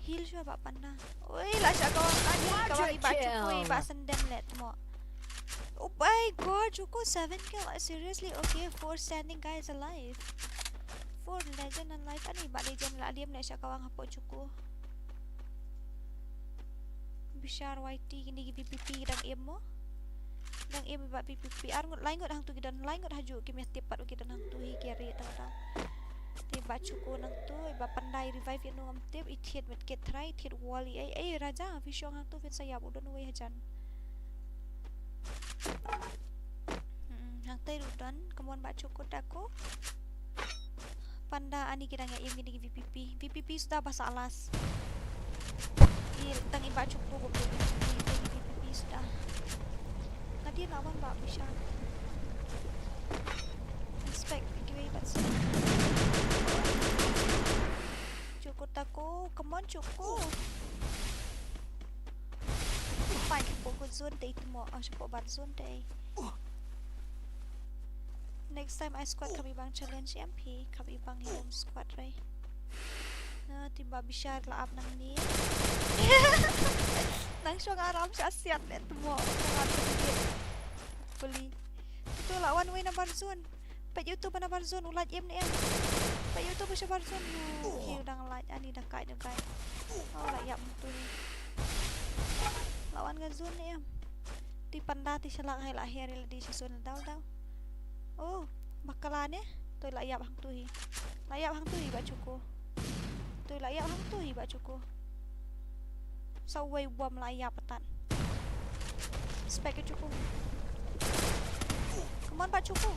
Heal shuwa Bah Panda. Oi, la shah kawang tadi, kawang i Bah Chuku, i Bah Sendem let mo. Oh my God, Chuku seven kill. Seriously, okay, four standing guys alive. Four legend alive. Ani Bah Legend la liam ne shah kawang hapoh Chuku. Bishar Y T kini ki V P P dang im mo. Dang im ba V P P. Ar ngut, lai ngut hangtu ki don, lai ngut haju ki meh tip pat ki don hangtu hi ki ri tang tang. Te Bah Chuku nangtu, Bah Panda i revive ïa no ngam tip, i thied met kit trai, i thied wall i ei, ei Raja, phi shong hangtu phin sa ïap u don uwei hajan. Hmm, hangtai ruh don, come on Bah Chuku taku. Panda ani ki dang ïa im kini ki V P P. V P P suda ba sa last. I tang i Bah Chuku bom dei V P P, dei V P P suda. Nadien la wan Bah Bishar. Respect, thank you very much. Chuku taku, come on Chuku. Fight hapoh zone dei tu mo, ah, shapoh bar zone dei. Next time I squad kham i bang challenge M P, kham i bang home squad rai. Na, team Bah Bishar la ap nangne. Nang shong aram sha siat le tu mo. Ka la tu bit. Beli. Tu la wan wei na bar zone. Peit ïa uto ba na bar zone, u lait im ne em. Peit ïa uto ba sha bar zone, ïu, ïu dang lait, ani da kai da kai. Oh, la ïap hangtu hi. La wan ka zone ne em. Te Panda te sha lak hai la her ïa lade sha zone daw daw. Oh, ba kala ne. Toi la ïap hangtu hi. La ïap hangtu hi Bah Chuku. Toi la ïap hangtu hi Bah Chuku. Sa uwei u bom la ïap patan. Spek ïa Chuku. Come on Bah Chuku.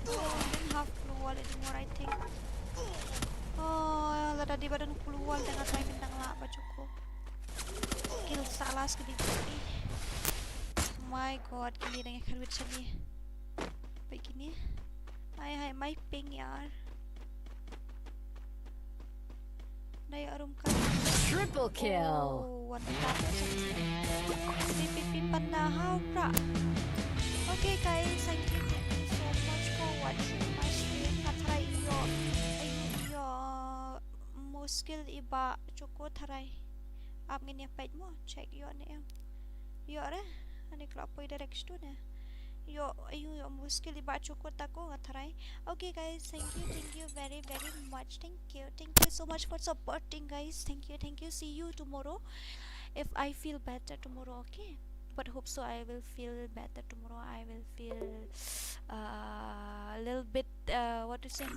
Oh, we don't have blue wall anymore, I think. Oh, lada dei ba don blue wall dang nga try phin dang lah Bah Chuku. Kill sa last ka dei. My God, kine dang ïa kharwit shane. Peit kine. Hai hai, my ping yaar. Dai arum ka. Triple kill. Oh, one tap. P P P Panda, how pra. Okay guys, thank you, thank you so much for watching my stream. Nga tharai ïoh, ïoh, ïoh muskil i Bah Chuku tharai. Ap ngin ïa peit mo, check ïoh ne em. Ïoh re, ani khlak poi direct tu ne. Ïoh, ïoh, ïoh muskil i Bah Chuku taku nga tharai. Okay guys, thank you, thank you very, very much. Thank you. Thank you so much for supporting guys. Thank you, thank you. See you tomorrow. If I feel better tomorrow, okay? But hope so I will feel better tomorrow. I will feel uh, a little bit, uh, what to say?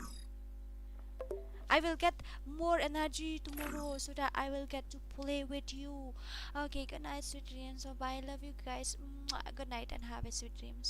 I will get more energy tomorrow so that I will get to play with you. Okay, good night, sweet dreams. Bye bye. Love you guys. Mwah. Good night and have a sweet dreams.